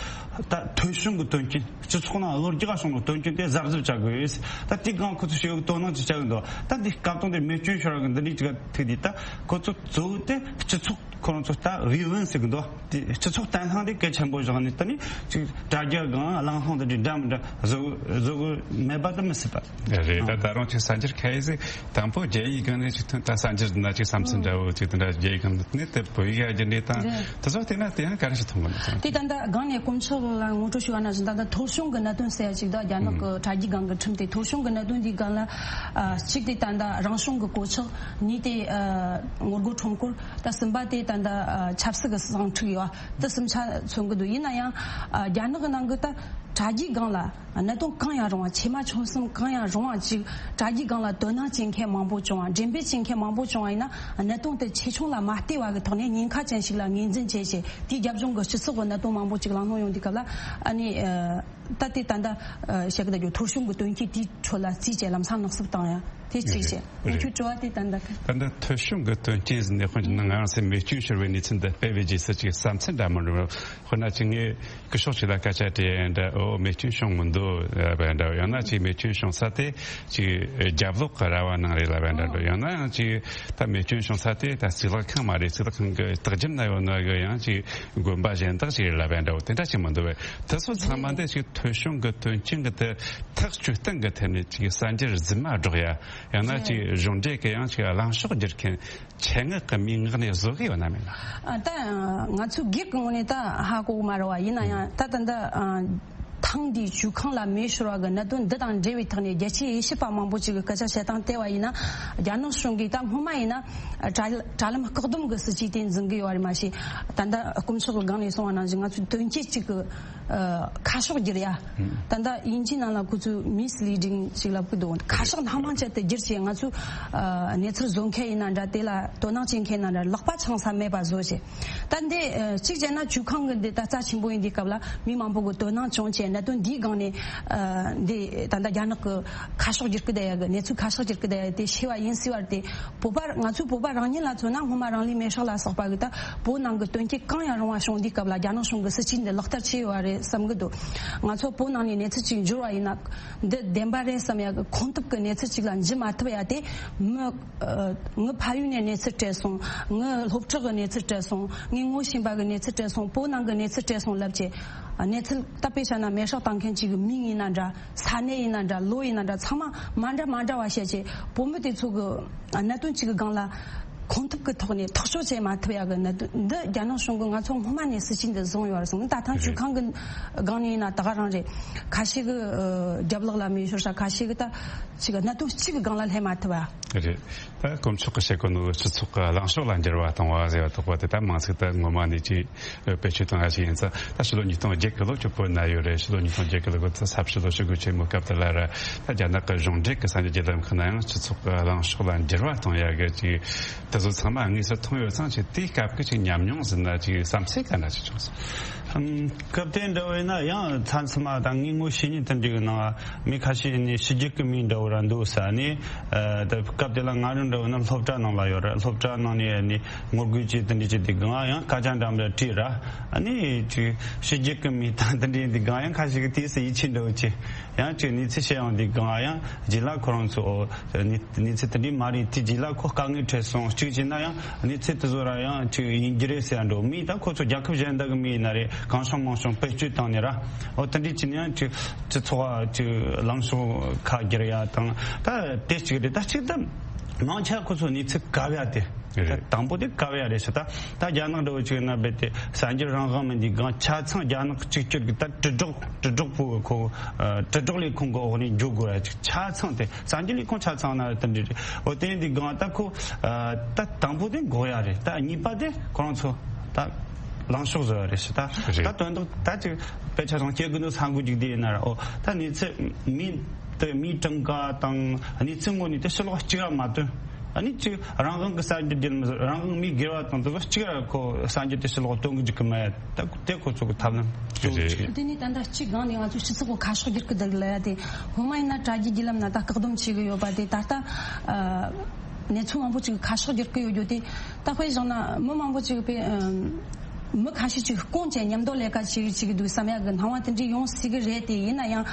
ད་ཐོལ་བྱུང་གི་དོན་རྐྱེན། སྤྱི་ཚོགས་ནང་གློ་རྒྱག་བྱུང་བའི་དོན་རྐྱེན་དེ་གཟབ་གཟབ་བྱ་དགོས། ད་དེའི་སྒང་ཁོ་ཚོས་ཞེ་པོ་དོ་སྣང་ཅིག་བྱ་གི་འདུག། ད་འདི་སྐབས་དང་དེ་མེ་སྐྱོན་ཤོར་བ་གི་འདི་འདྲའི་ཅིག་ཐུག་དུས། ད་ཁོ་ཚོ་གཙོ་བོ་དེ་སྤྱི་ཚོགས་ཁོ་རང་ཚོ་ད་བེད་དབང་ཟེར་གི་འདུག། དེ་སྤྱི་ཚོགས་བརྟན་ལྷིང་དེ་གལ་ཆེན་པོ་བཞག་ནས། ད་ནི་ཅིག་དྲ་རྒྱ་སྒང་གླེང་སློང་དེ་འདྲའི་འདྲ་མི་འདྲ་བཟོ་བཟོ་དགོས་མེད་པ་དེ་མི་སྲིད་པ་རེད། ད་ད་རུང་ཅིག་གསར་འགྱུར་ཁ་ཤས་ཤིག་དང་པོ་རྒྱ་ཡིག་སྒང་ནས་ཅིག་ཐོན། ད་གསར་འགྱུར་ན་ཅིག་བསམ་ཚུལ་འདྲ་བོ་ཅིག་དེ་འདྲ་རྒྱ་ཡིག་སྒང་ནས་དེ་བོད་ཡིག་ཡར་རྒྱས་འདྲ་དང་། རེད། དེ་ཚོ་བལྟས་ན་དེ་ཡང་ག་རེ་ཞིག་མཐོང་གི་འདུག། དེ་ད་ལྟ་སྒང་ནས་དཀོན་མཆོག་ལ་ངོ་སྤྲོད་ཞུ་བ་ན་བཞིན། ད་ལྟ་ཐོལ་བྱུང་གི་གནད་དོན་ཟེར་ཡ་ཅིག་འདུག། རྒྱ་ནག་གི་དྲ་རྒྱའི་སྒང་གི་ཁྲིམས་དེ། ཐོལ་བྱུང་གི་གནད་དོན་འདིའི་སྒང་ལ་ཨ་གཅིག་དེ་ད་ལྟ་རང་བྱུང་གི་གོད་ཆག། གཉིས་དེ་ཨ་ངོ་རྒོལ་ཁྲོམ་སྐོར། ད་གསུམ་པ་དེ་ད་ལྟ་ཨ་ཆབ་སྲིད་ཀྱི་ཟིང་འཁྲུག་ཡོད་པ། དེ་གསུམ་ཆ་མཚོན་གྱི་འདུག། ཡིན་ན་ཡང་ཨ་རྒྱ་ནག་གི་ནང་གི་ད་ དྲ་རྒྱའི་སྒང་ལ་གནད་དོན་གང་ཡང་རུང་བ། ཆེ་མ་ཆུང་གསུམ་གང་ཡང་རུང་བ་ཅིག་དྲ་རྒྱའི་སྒང་ལ་དོ་སྣང་བྱེད་མཁན་མང་པོ་བྱུང་བ། འགྲེམས་སྤེལ་བྱེད་མཁན་མང་པོ་བྱུང་བ་ཡིན་ན། གནད་དོན་དེ་ཆེ་ཆུང་ལ་མ་ལྟོས་པ་གི་ཐོག་ནས་ཉེན་ཁ་ཅན་ཞིག་ལ་ངོས་འཛིན་བྱས་བྱས། དེའི་རྒྱབ་ལྗོངས་ཀྱི་སྤྱི་ཚོགས་ཀྱི་གནད་དོན་མང་པོ་ཅིག་གླེང་སློང་ཡོང་དུས་སྐབས་ལ། ཨ་ནི་ཨ་ད་དེ་ད་ལྟ་ཨ་བཤད་གི་ད་རྒྱུ་ཐོ་གཞུང་གི་དོན་རྐྱེན་དེའི་ཁྲོད་ལ་བརྩིས་བྱས་ལམ་སང་ནག་སུབ་བཏང་ཡ་དེ་གཅིག་བྱས། རེད། ཁྱོད་དྲི་བ་དེ་ད་ལྟ། ད་ལྟ་ཐོ་གཞུང་གི་དོན་རྐྱེན་ཟིན་ནས་དཔོན་གྱི་ནང་ང་རང་སེམས་མེ་སྐྱོན་ཤོར་བའི་གནས་ཚུལ་འདི་སྤེལ་བའི་རྗེས་སུ་ཅིག་བསམ་ཚུལ་འདྲ་མི་འདྲ། དཔེར་ན་ཅིག་ངས་སྐུ་ཞབས་ཅིག་ལ་སྐད་ཆ་དྲིས་ཡིན་འདྲ། ཨོ་མེ་སྐྱོན་བྱུང་མི་འདུག་ལབ་ཡིན་འདྲ། ཡང་ན་ཅིག་མེ་སྐྱོན་བྱུང་ས་དེ་ཅིག་རྒྱབ་ལོགས་ཀྱི་ར་བ་ནང་རེད་ལབ་ཡིན་འདྲ་འདུག་ཡང་ན་ཡང་ཅིག་ད་མེ་སྐྱོན་བྱུང་ས་དེ་ད་གཙུག་ལག་ཁང་མ་རེད། གཙུག་ལག་ཁང་གི་ལྟག་རྒྱབ་ན་ཡོད་ནོ་གི་ཡང་ཅིག་དགོན་པ་གཞན་དག་ཅིག་རེད་ལབ་ཡིན་འདྲ། དེ་འདྲ་ཅིག་མི་འདུག་བས། དེ་ཚོ་ཚང་མ་འདི་ཅིག་ཐོ་གཞུང་གི་དོན་རྐྱེན་གི་དེ་ཐག་གཅོད་སྟངས་གི་ཐད་ནས་ཅིག་གསར་འགྱུར་རྫུན་མ་སྒྲོག་ཡ། ཡང་ན་ཅིག་གཞུང་འབྲེལ་གི་ཡང་ཅིག་གླེང་ཕྱོགས་བསྒྱུར་མཁན་ཆེད་མངགས་ཀྱི་མིའི་ངག་ནས་བཟོ་གི་ཡོད་ན་མེད་ན། ཨ་ད་ང་ཚོའི་སྒེར་གྱི་ངོས་ནས་ད་ཧ་གོ་གི་མ་རེད་བ། ཡིན་ན་ཡང་ད་ད་འདི་ཨ་ཐེངས་འདིའི་བཅོས་ཁང་ལ་མེ་ཤོར་བ་གི་གནད་དོན་འདི་དང་འབྲེལ་བའི་ཐོག་ནས་རྒྱལ་སྤྱིའི་དབྱེ་ཞིབ་པ་མང་པོ་ཅིག་གི་སྐད་ཆ་བཤད་སྟངས་བལྟས་པ་ཡིན་ན། རྒྱ་ནག་གཞུང་གིས་ད་སྔོན་མ་ཡིན་ན་དྲ་དྲ་ལམ་བཀག་སྡོམ་གི་སྲིད་ཇུས་དེ་འཛིན་གི་ཡོད་རེད། མ་གཞི་ད་ལྟ་དཀོན་མཆོག་གི་སྒང་ནས་གསུངས་པ་ནང་བཞིན་ང་ཚོའི་དོན་རྐྱེན་གཅིག་གི་ཨ་ཁ་ཕྱོགས་བསྒྱུར་ཡ། ད་ལྟ་དབྱིན་ཇིའི་ནང་ལ་ཁོ་ཚོས་མིས་ལི་ཌིང་ཞིག་ལབ་གི་འདུག་ཁ་ཕྱོགས་སྣ་མང་ཅན་དུ་བསྒྱུར་བྱས། ང་ཚོས་ཨ་གནས་ཚུལ་བཟོ་མཁན་ཡིན་ན་འདྲ། དེ་ལ་དོ་སྣང་བྱེད་མཁན་ཡིན་ན་འདྲ། ལག་པ་འཆང་ས་མེད་པ་བཟོ་བྱས། ད་འདི་ཨ་གཅིག་བྱས་ན་བཅོས་ཁང་གི་འདི་ད་རྩ་ཆེན་པོ་ཡིན་དུས་སྐབས་ལ་མི་མང་པོ་གི་དོ་སྣང་བྱུང་བྱས། གནད་དོན་འདིའི་སྒང་ནས་ཨ་འདི་ད་ལྟ་རྒྱ་ནག་གི་ཁ་ཕྱོགས་བསྒྱུར་གི་བསྡད་ཡ་གི་གནས་ཚུལ་ཁ་ཕྱོགས་བསྒྱུར་གི་བསྡད་ཡ་དེ་ཤེས་པ་ཡིན་སྲིད་པ་རེད་དེ། བོད་པ་ང་ཚོའི་བོད་པ་རང་ཉིད་ལ་མཚོན་ན་སྔོན་མ་རང་ལུས་མེར་སྲེག་ལ་སོགས་པ་གི་ད་བོད་ནང་གི་དོན་རྐྱེན་གང་ཡང་རུང་བ་བྱུང་དུས་སྐབས་ལ་རྒྱ་ནག་གཞུང་གི་སྲིད་ཇུས་འདི་ལག་བསྟར་བྱས་ཡོད་པ་རེད་བསམ་གི་འདུག་ང་ཚོ་བོད་ནང་ནས་གནས་ཚུལ་ཅིག་འབྱོར་བ་ཡིན་ན། འདི་བདེན་པ་རེད་བསམ་ཡ་གི་ཁུངས་ཐུབ་གི་གནས་ཚུལ་ཅིག་ལ་འཇུ་མ་ཐུབ་ཡ་དེ། མི་ཨ་ངའི་ཕ་ཡུལ་ནས་གནས་ཚུལ་སྤྲད་སོང་། ངའི་སློབ་གྲོགས་གི་གནས་ཚུལ་སྤྲད་སོང་། ངའི་ངོ་ཤེས་པ་གི་གནས་ཚུལ་སྤྲད་སོང་། བོད་ནང་གི་གནས་ཚུལ་སྤྲད་སོང་ལབ་བྱས། གནས་ཚུལ་ད་དཔེ་བཞག་ན་མེ་སྲེག་བཏང་མཁན་གཅིག་གི་མིང་ཡིན་ན་འདྲ། ས་གནས་ཡིན་ན་འདྲ། ལོ་ཡིན་ན་འདྲ། ཚང་མ་མ་འདྲ་མ་འདྲ་བ་བཤད་བྱས། བོད་མི་དེ་ཚོ་གི་གནད་དོན་གཅིག་གི་སྒང་ལ་ཁུངས་ཐུབ་ཀྱི་ཐོག་ནས་ཐག་གཅོད་བྱེད་མ་ཐུབ་ཡ་གི་གནད་དོན་འདི་རྒྱ་ནག་གཞུང་གིས་ང་ཚོ་སྔོན་མ་ནས་སྲིད་ཇུས་འདི་བཟུང་ཡོད་རེད་གསུངས། ད་ཐེངས་བཅོས་ཁང་གི་སྒང་ནས་ཡིན་ན་ད་ག་རང་རེད། ཁ་ཤས་ཀྱི་ཨ་རྒྱབ་ལོགས་ལ་མེ་ཤོར་ས། ཁ་ཤས་ཀྱི་ད་ཅིག་གནད་དོན་གཅིག་གི་སྒང་ལ་སླེབས་མ་ཐུབ་ཡ། རེད། ད་དཀོན་མཆོག་གིས་བཤད་གོ་ནོ་སྤྱི་ཚོགས་ཀྱི་ལངས་ཕྱོགས་ལ་འགྱུར་བ་གཏོང་བ་ཟེར་བ་དོགས་པ་དེ་ད་མང་ཚིག་ད་ངོ་མ་ནས་ཅིག་བེད་སྤྱོད་གཏོང་ཡ་ཞིག་ཡིན་ཙང་། ད་ཕྱི་ལོ་ཉིས་སྟོང་བརྒྱད་གི་ལོ་ཁྱོད་བོད་ན་ཡོད་རེད། ཕྱི་ལོ་ཉིས་སྟོང་བརྒྱད་གི་ལོ་ཁོ་ཚོ་ས་ཕྱི་ལོ་ཞི་རྒོལ་ཆེན་མོའི་སྐབས་དེ་ལ་ར། ད་རྒྱ་ནག་གི་གཞུང་འབྲེལ་གི་གསར་འགྱུར་བརྒྱུད་ལམ་ཁག་ན་ཡང་སྤྱི་ཚོགས་ཀྱི་ལངས་ཕྱོགས་ལ་འགྱུར་བ་གཏོང་ཡ་གི་ཅིག་དེ་ཚོ་ཚང་མ་དངོས་སུ་མཐོང་ཡོད་ཙང་། ཅིག་དེའི་སྐབས་ཀྱི་ཅིག་ཉམས་མྱོང་ཟེར་ན་ཅིག་བསམ་ཚུལ་ག་འདྲ་ཅིག་བྱུང་སོང་། ཨམ། སྐབས་དེ་འདྲ་བས་ན་ཡང་མཚམས་མཚམས་མ་ད་ངའི་ངོ་ཤེས་མཁན་དེ་འདྲའི་གི་ནང་མི་ཁ་ཤས་ནས་ཕྱི་རྒྱལ་གི་མི་འདྲ་བོ་ར་འདུག་ཟེར་ནས། ཨ་ད་སྐབས་དེ་ལ་ང་རང་འདྲ་བོ་ན་སློབ་གྲྭ་ནང་ལ་ཡོད་ར། སློབ་གྲྭ་ནང་ནས་ནི་ངོ་རྒོལ་བྱས་དེ་འདྲ་བྱས་དེ་གང་ཡང་སྐད་ཆ་འདྲ་མི་འདྲ་དྲིས་ར། ཨ་ནི་ཅིག་ཕྱི་རྒྱལ་གི་མི་དང་དེ་འདྲའི་དེ་གང་ཡང་ཁ་ཤས་ཀྱིས་དེ་སྲིད་ཡིད་ཆེས་འདྲ་བོ་བྱས། ཡང་ཅིག་གནས་ཚུལ་བཤད་ཡོང་དུས་གང་ཡང་རྗེས་ལ་ཁོ་རང་ཚོ་ཨོ་གནས་གནས་ཚུལ་དེ་འདྲའི་མ་རེད། དེ་རྗེས་ལ་ཁོ་དཀའ་ངལ་འཕྲད་སོང་། གཅིག་བྱས་ན་ཡང་གནས་ཚུལ་དེ་ཚོ་ར་ཡང་ཅིག་ཡིན་རྒྱུ་རེད་ཟེར་འགྲོ། མི་ད་ཁོ་ཚོ་རྒྱལ་ཁབ་གཞན་དག་གི་མི་ཡིན་ན་རེད། གང་བྱུང་མང་བྱུང་བེད་སྤྱོད་བཏང་ནས་ར། ཨོ་དེ་འདྲའི་བྱས་ན་ཡང་ཅིག་སྤྱི་ཚོགས་ཅིག་ལངས་ཕྱོགས་ཁ་བསྒྱུར་ཡ་དང་། ད་དེ་གཅིག་རེད། ད་གཅིག་ད་མང་ཆེ་ཁོ་ཚོ་གནས་ཚུལ་གབ་ཡ་དེ། རེད། དང་པོ་དེ་གབ་ཡ་རེད་ཤི། ད་ད་རྒྱ་ནག་འདྲ་བོ་ཅིག་ཡིན་ན་རྦད་དེ་གསར་འགྱུར་རང་དབང་མིན་དུས་གང་ཆ་ཚང་རྒྱ་ནག་གཅིག་གྱུར་གྱི་ད་དྲིལ་སྒྲོག་དྲིལ་སྒྲོག་པོ་ཁོ་ཨ་དྲིལ་སྒྲོག་ལས་ཁུངས་ཀྱི་འོག་ནས་འཇུག་དགོས་ཡ་ཅིག་ཆ་ཚང་དེ་གསར་འགྱུར་ལས་ཁུངས་ཆ་ཚང་ན་དེ་འདྲ་རེད། འོ་དེ་ཡིན་དུས་གང་ད་ཁོ་ཨ་ད་དང་པོ་དེ་འགོག་ཡ་རེད། ད་གཉིས་པ་དེ་ཁོ་རང་ཚོ་ད་ལངས་ཕྱོགས་བཟོ་ཡ་རེད་ཤི། ད་རེད། ད་དོན་དག་ད་ཅིག་དཔེ་ཆ་ཚང་སྐྱེ་དགུ་ནོ་ས་འགུལ་རྒྱུག་དེ་ཡིན་ན་ར། འོ་ད་གནས་ཚུལ་མི་དེ་མིའི་གྲངས་ཀ་དང་གནས་ཚུལ་དངོས་གནས་དེ་ཕྱི་ལོགས་གཅིག་ར་མ་སྟོན། ཨ་ནི་གཅིག་རང་དབང་གི་གསར་འགྱུར་བརྒྱུད་ལམ་རང་དབང་མིའི་སྒེར་བ་དང་དེ་ཚོ་གཅིག་ར་ཁོ་གསར་འགྱུར་དེ་ཕྱི་ལོགས་སྟོན་གི་འཇུག་གི་མེད། ད་དེ་ཁོ་ཚོ་གི་ཐབས་ལམ་གཙོ་བོ་གཅིག་རེད། དེ་ནས་ད་ལྟ་གཅིག་སྒང་ནས་ང་ཚོའི་སྤྱི་ཚོགས་ཁ་ཕྱོགས་བསྒྱུར་གི་འདུག་ལ་ཡ་དེ། སྔོན་མ་ཡིན་ན་དྲ་རྒྱའི་བརྒྱུད་ལམ་ན་ད་བཀག་སྡོམ་བྱེད་གི་ཡོད་པ་དེ་ད་ལྟ་ཨ་གནས་ཚུལ་མང་པོ་ཅིག་ཁ་ཕྱོགས་བསྒྱུར་གི་ཡོད་རྒྱུ་དེ། ད་དཔེ་བཞག་ན་མི་མང་པོ་ཅིག་དཔེ་ཨ་མི་ཁ་ཤས་ཅིག་སྐུང་བྱས་མཉམ་དུ་ལས་ཀ་བྱེད་བྱེད་ཀྱི་འདུག་བསམ་ཡག་གི་སྣང་བ་དེ་འདྲ་ཡོང་སྲིད་གི་རེད་དེ། ཡིན་ན་ཡང་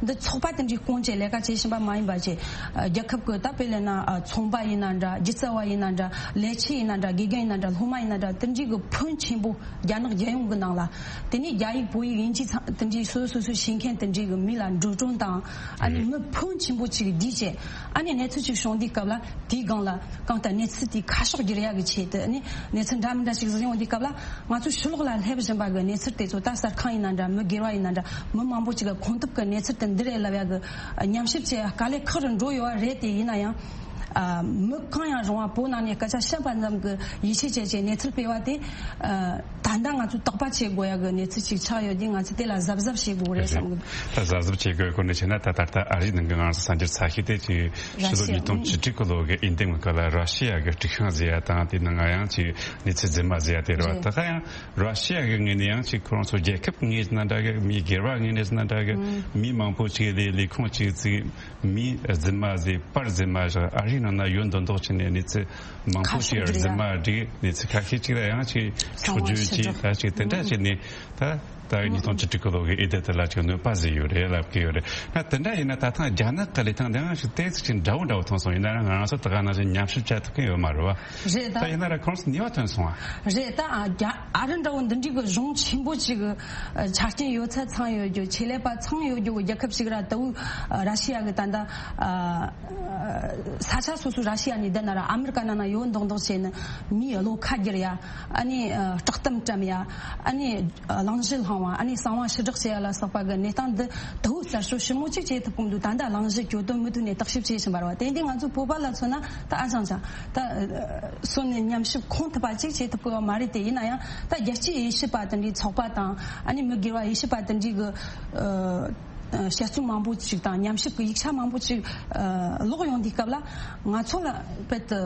འདི་ཚོགས་པ་དེ་འདྲའི་སྐུང་བྱས་ལས་ཀ་བྱེད་བཞིན་པ་མ་ཡིན་པ་བྱས། རྒྱལ་ཁབ་ཀྱི་ད་དཔེ་ལས་ན་ཚོང་པ་ཡིན་ན་འདྲ། སྒྱུ་རྩལ་བ་ཡིན་ན་འདྲ། ལས་བྱེད་ཡིན་ན་འདྲ། དགེ་རྒན་ཡིན་ན་འདྲ། སློབ་མ་ཡིན་ན་འདྲ། དེ་འདྲའི་གི་ཕོན་ཆེན་པོ་རྒྱ་ནག་རྒྱལ་ཡོངས་ཀྱི་ནང་ལ། དེ་ནས་རྒྱ་ཡིག་བོད་ཡིག་དབྱིན་ཇི་ཚང་དེ་འདྲའི་སོ་སོ་སོ་ཤེས་མཁན་དེ་འདྲའི་གི་མི་ལ་འགྲོ་གྲོན་དང་། ཨ་ནི་མི་ཕོན་ཆེན་པོ་ཅིག་བསྡུས་བྱས། ཨ་ནི་གནས་ཚུལ་ཅིག་བྱུང་དུས་སྐབས་ལ་དེའི་སྒང་ལ་གང་ལྟར་གནས་ཚུལ་དེ་ཁ་ཕྱོགས་བསྒྱུར་ཡག་གི་ཆེད་དུ། ཨ་ནི་གནས་ཚུལ་འདྲ་མི་འདྲ་ཞིག་བཟོ་ཡོང་དུས་སྐབས་ལ། ང་ཚོ་ཕྱི་ལོགས་ལ་སླེབས་བཞིན་པ་གི་གནས་ཚུལ་དེ་ཚོ་ད་གསར་ཁང་ཡིན་ན་འདྲ། མི་སྒེར་བ་ཡིན་ན་འདྲ། མི་མང་པོ་ཅིག་གི་ཁུངས་ཐུབ་གི་གནས་ཚུལ་དེ་འདི་རེད་ལབ་ཡག་གི་ཉམས་ཞིབ་བྱེད་ཡག་དཀའ་ལས་ཁག་རུ་འགྲོ་ཡོད་པ་རེད་དེ། ཡིན་ན་ཡང་ ཨ། མི་གང་ཡང་རུང་བ་བོད་ནང་ནས་སྐད་ཆ་བཤད་པ་ཙམ་གྱི་ཡིད་ཆེས་བྱས་བྱས་གནས་ཚུལ་སྤེལ་བ་དེ། ཨ། ད་ལྟ་ང་ཚོས་དོགས་པ་བྱེད་དགོས་ཡ་གི་གནས་ཚུལ་ཅིག་ཆགས་ཡོད་དུས། ང་ཚོས་དེ་ལ་གཟབ་གཟབ་བྱེད་དགོས་རེད་བསམ་གི། ད་གཟབ་གཟབ་བྱེད་དགོས་སྐོར་ནས་བཤད་ན། ད་ད་ལྟ་ཨ་རིའི་ནང་གི་ང་ཚོ་གསར་འགྱུར་ཚ་ཤོས་དེ་ཅིག་ཕྱི་ལོ་ཉིས་སྟོང་བཅུ་དྲུག་གི་ལོ་གི་འོས་འདེམས་སྐབས་ལ་ར་ཤི་ཡ་གི་དཀྲུག་ཤིང་བཟོས་ཡ་དང་། དེ་ནང་ང་ཡང་ཅིག་གནས་ཚུལ་རྫུན་མ་བཟོས་ཡ་དེ་རེད་བ། ད་ག་ཡང་ར་ཤི་ཡ་གི་ངོས་ནས་ཡང་ཅིག་ཁོ་རང་ཚོ་རྒྱལ་ཁབ་ངོས་ནས་འདྲ་གི། མི་སྒེར་བ་ངོས་ནས་འདྲ་གི། མི་མང་པོ་ཅིག་ལས་ལས་ཁུངས་ཅིག་བཙུགས། མི་རྫུན་མ་བཟོས། པར་རྫུན་མ་བཞག། ཨ་རིའི་ནང་ན་ཡོད་མདོག་མདོག་བྱས་ནས་གནས་ཚུལ་མང་པོ་ཞིག་རྫུན་མ་བསྒྲིགས། གནས་ཚུལ་ཁ་ཤས་ཅིག་ལ་ཡང་ཅིག་འཕྲོག་བརྗོད་བྱས། ད་ཅིག་དེ་འདྲ་བྱས་ནས། ད་ད་ཉིས་སྟོང་བཅུ་དྲུག་གི་ལོ་གི་འོས་བསྡུ་དེ་ལ་ཅིག་གནོད་པ་བཟོས་ཡོད་རེད་ལབ་ཀྱི་ཡོད་རེད། ན་དེ་འདྲ་ཡིན་ན་ད་ཐེངས་རྒྱ་ནག་གི་ལས་སྟངས་དེའང་ཞིག་ཏོག་ཙམ་ཅིག་འདྲ་བོ་འདྲ་བོ་མཐོང་སོང་། ཡིན་ན་ར་ང་རང་ཚོ་ད་ག་ནང་བཞིན་ཉམས་ཞིབ་བྱ་ཐུབ་མཁན་ཡོད་མ་རེད་བ། རེད་ད། ད་ཡིན་ན་ར་ཁོང་ཚོ་ནུས་པ་ཐོན་སོང་བ། རེད་ད། ཨ། རྒྱ་ཨ་རི་འདྲ་བོ་འདི་འདྲའི་གི་གཞུང་ཆེན་པོ་ཅིག་གི་ཆ་རྐྱེན་ཡོད་ཚད་ཚང་ཡོད་རྒྱུ། ཆེད་ལས་པ་ཚང་ཡོད་རྒྱུ་གི་རྒྱལ་ཁབ་ཞིག་ར། ད་བོད་ར་ཤི་ཡ་གི་ད་ལྟ། ཨ། ས་ཆ་སོ་སོ་ར་ཤི་ཡ་ནས་བསྡད་ན་ར། ཨ་མི་རི་ཀ་ནང་ན་ཡོད་མདོག་མདོག་བྱས་ནས་མིའི་བློ་ཁ་བསྒྱུར་ཡ། ཨ་ནི་ཨ་བསྲེག་གཏམ་བཀྲམ་ཡ། ཨ་ནི་ཨ་གླེང་གཞི་བསླང་བ། ཨ་ནི་གསང་བ་ཕྱིར་བསྒྲགས་བྱེད་ཡ་ལ་སོགས་པ་གི་གནས་སྟངས་འདི་ད་བོད་གསར་ཤོག་ཞིབ་མོ་གཅིག་བྱེད་ཐུབ་གི་མི་འདུག་ད་ལྟ་གླེང་གཞི་གྱོད་དོན་མུ་མཐུད་ནས་བརྟག་ཞིབ་བྱེད་བཞིན་པ་རེད་བ། དེ་འདི་ང་ཚོ་བོད་པ་ལ་མཚོན་ན་ད་ཨ་ཅང་ཅང་ད་སོན་ནས་ཉམས་ཞིབ་ཁུངས་ཐུབ་པ་ཅིག་བྱེད་ཐུབ་གི་ཡོད་མ་རེད་དེ། ཡིན་ན་ཡང་ད་རྒྱལ་སྤྱིའི་དབྱེ་ཞིབ་པ་དེ་འདྲའི་ཚོགས་པ་དང་། ཨ་ནི་མི་སྒེར་བ་དབྱེ་ཞིབ་པ་དེ་འདྲའི་གི་ཨ། དཔྱད་རྩོམ་མང་པོ་ཅིག་དང་ཉམས་ཞིབ་ཀྱི་ཡིག་ཆ་མང་པོ་ཅིག་ཨ་ཀློག་ཡོང་དུས་སྐབས་ལ། ང་ཚོ་ལ་དཔེ་དེ།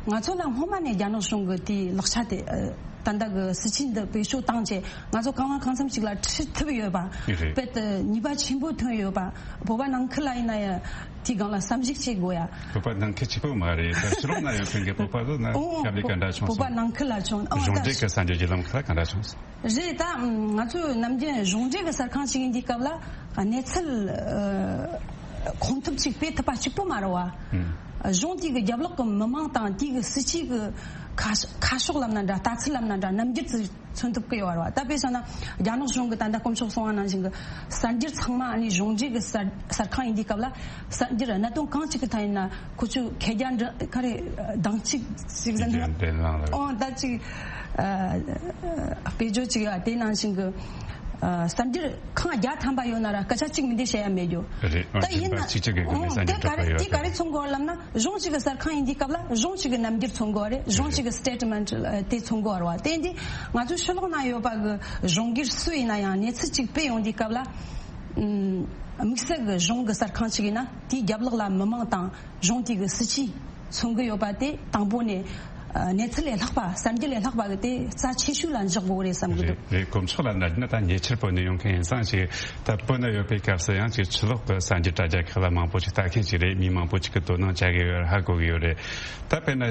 ང་ཚོ་ལ་སྔོན་མ་ནས་རྒྱ་ནག་གཞུང་གི་དེའི་ལག་ཆ་དེ། ཨ། ད་ལྟ་གི་སྲིད་ཇུས་འདི་བེད་སྤྱོད་བཏང་བྱས་ང་ཚོ་གང་ལ་གང་འཚམ་ཅིག་ལ་ཁྲིད་ཐུབ་ཡོད་པ། རེད། དཔེ་དེ་ནུས་པ་ཆེན་པོ་ཐོན་ཡོད་པ། བོད་པ་ནང་ཁུལ་ལ་ཡིན་ན་ཡང་དེའི་སྒང་ལ་བསམ་གཞིག་བྱེད་དགོས་ཡ། བོད་པ་ནང་ཁུལ་གཅིག་པོ་མ་རེད། ད་ཕྱི་ལོགས་ན་ཡོད་མཁན་གྱི་བོད་པ་ཚོ་ན། ཨོ། སྐབས་ལས་ག་འདྲ་བྱུང་བོད་པ་སོང་། ནང་ཁུལ་ལ་བྱུང་། ཨོ། གཞུང་ད་འབྲེལ་གྱི་གསར་འགྱུར་བརྒྱུད་ལམ་ཁག་ལ་ག་འདྲ་བྱུང་སོང་། རེད་ད། ང་ཚོས་ནམ་རྒྱུན་གཞུང་འབྲེལ་གྱི་གསར་ཁང་ཞིག་ཡིན་དུས་སྐབས་ལ་གནས་ཚུལ་ཨ་ཁུངས་ཐུབ་ཅིག་སྤེལ་ཐུབ་པ་གཅིག་པོ་མ་རེད་བ། ཨུམ། གཞུང་དེ་གི་རྒྱབ་ལོགས་ཀྱི་མི་མང་དང་དེ་གི་སྲིད་ཇུས་ཀྱི་ཁ་ཁ་ཕྱོགས་ལབ་ན་འདྲ། ལྟ་ཚུལ་ལབ་ན་འདྲ། རྣམ་འགྱུར་ཚོ་མཚོན་ཐུབ་ཀྱི་ཡོད་རེད་བ། ད་དཔེ་བཞག་ན་རྒྱ་ནག་གཞུང་གི་ད་ལྟ་དཀོན་མཆོག་གསུངས་པ་ནང་བཞིན་གྱི་གསར་འགྱུར་ཚང་མ་ཨ་ནི་གཞུང་འབྲེལ་གྱི་གསར་གསར་ཁང་ཡིན་དུས་སྐབས་ལ། གསར་འགྱུར་གནད་དོན་གང་ཅིག་གི་ཐད་ཡིན་ན་ཁོ་ཚོས་མཁས་རྒྱ་འདྲ་ག་རེ་གདེང་ཚོད་ཅིག་ཟེར་ན། མཁས་རྒྱ་འགྲན་ལངས་ལ། ཨོ། ད་ཅིག་ཨ་དཔེ་བརྗོད་ཅིག་ཡོད། དེ་ནང་བཞིན་གྱི་ཨ་གསར་འགྱུར་ཁང་བརྒྱ་ཐམ་པ་ཡོད་ན་ར་སྐད་ཆ་གཅིག་མིན་འདི་བཤད་ཡ་མེད་རྒྱུ། རེད། ད་ཡིན་ན་ཨོ་དེ་ག་རེ་དེ་ག་རེ་མཚོན་གོ་ལབ་ན། གཞུང་གཅིག་གི་གསར་ཁང་ཡིན་དུས་སྐབས་ལ་གཞུང་གཅིག་གི་རྣམ་འགྱུར་མཚོན་གོ་རེད། གཞུང་གཅིག་གི་སི་ཊེ་ཊི་མེན་ཊི་དེ་མཚོན་གོ་རེད་བ། དེ་འདི་ང་ཚོ་ཕྱི་ལོགས་ན་ཡོད་པ་གི་གཞུང་སྒེར་སུ་ཡིན་ན་ཡང་གནས་ཚུལ་གཅིག་སྤེལ་ཡོང་དུས་སྐབས་ལ། ཨུམ། དམིགས་བསལ་གྱི་གཞུང་གི་གསར་ཁང་ཞིག་ཡིན་ན་དེའི་རྒྱབ་ལོགས་ལ་མི་མང་དང་གཞུང་དེ་གི་སྲིད་ཇུས་མཚོན་གྱི་ཡོད་པ་དེ་དང་པོ་ནས། ཨ་གནས་ཚུལ་ལས་ལྷག་པ། གསར་འགྱུར་ལས་ལྷག་པ་གི་དེ་རྩ་ཆེ་ཤོས་ལ་འཇོག་དགོས་རེད་བསམ་གྱི་འདུག། རེད། རེད། དཀོན་མཆོག་ལ་ན་ན་ད་ཉེ་ཆར་བོད་ནས་ཡོང་མཁན་ཡིན་ཙང་ཞིག། ད་བོད་ན་ཡོད་པའི་སྐབས་སུ་ཡང་ཅིག་ཕྱི་ལོགས་ཀྱི་གསར་འགྱུར་དྲ་རྒྱ་ཁག་ལ་མང་པོ་ཅིག་ལྟ་མཁན་ཞིག་རེད། མི་མང་པོ་ཅིག་གི་དོ་སྣང་བྱ་གི་ཡོད་རེད། ཧ་གོ་གི་ཡོད་རེད། ད་དཔེར་ན།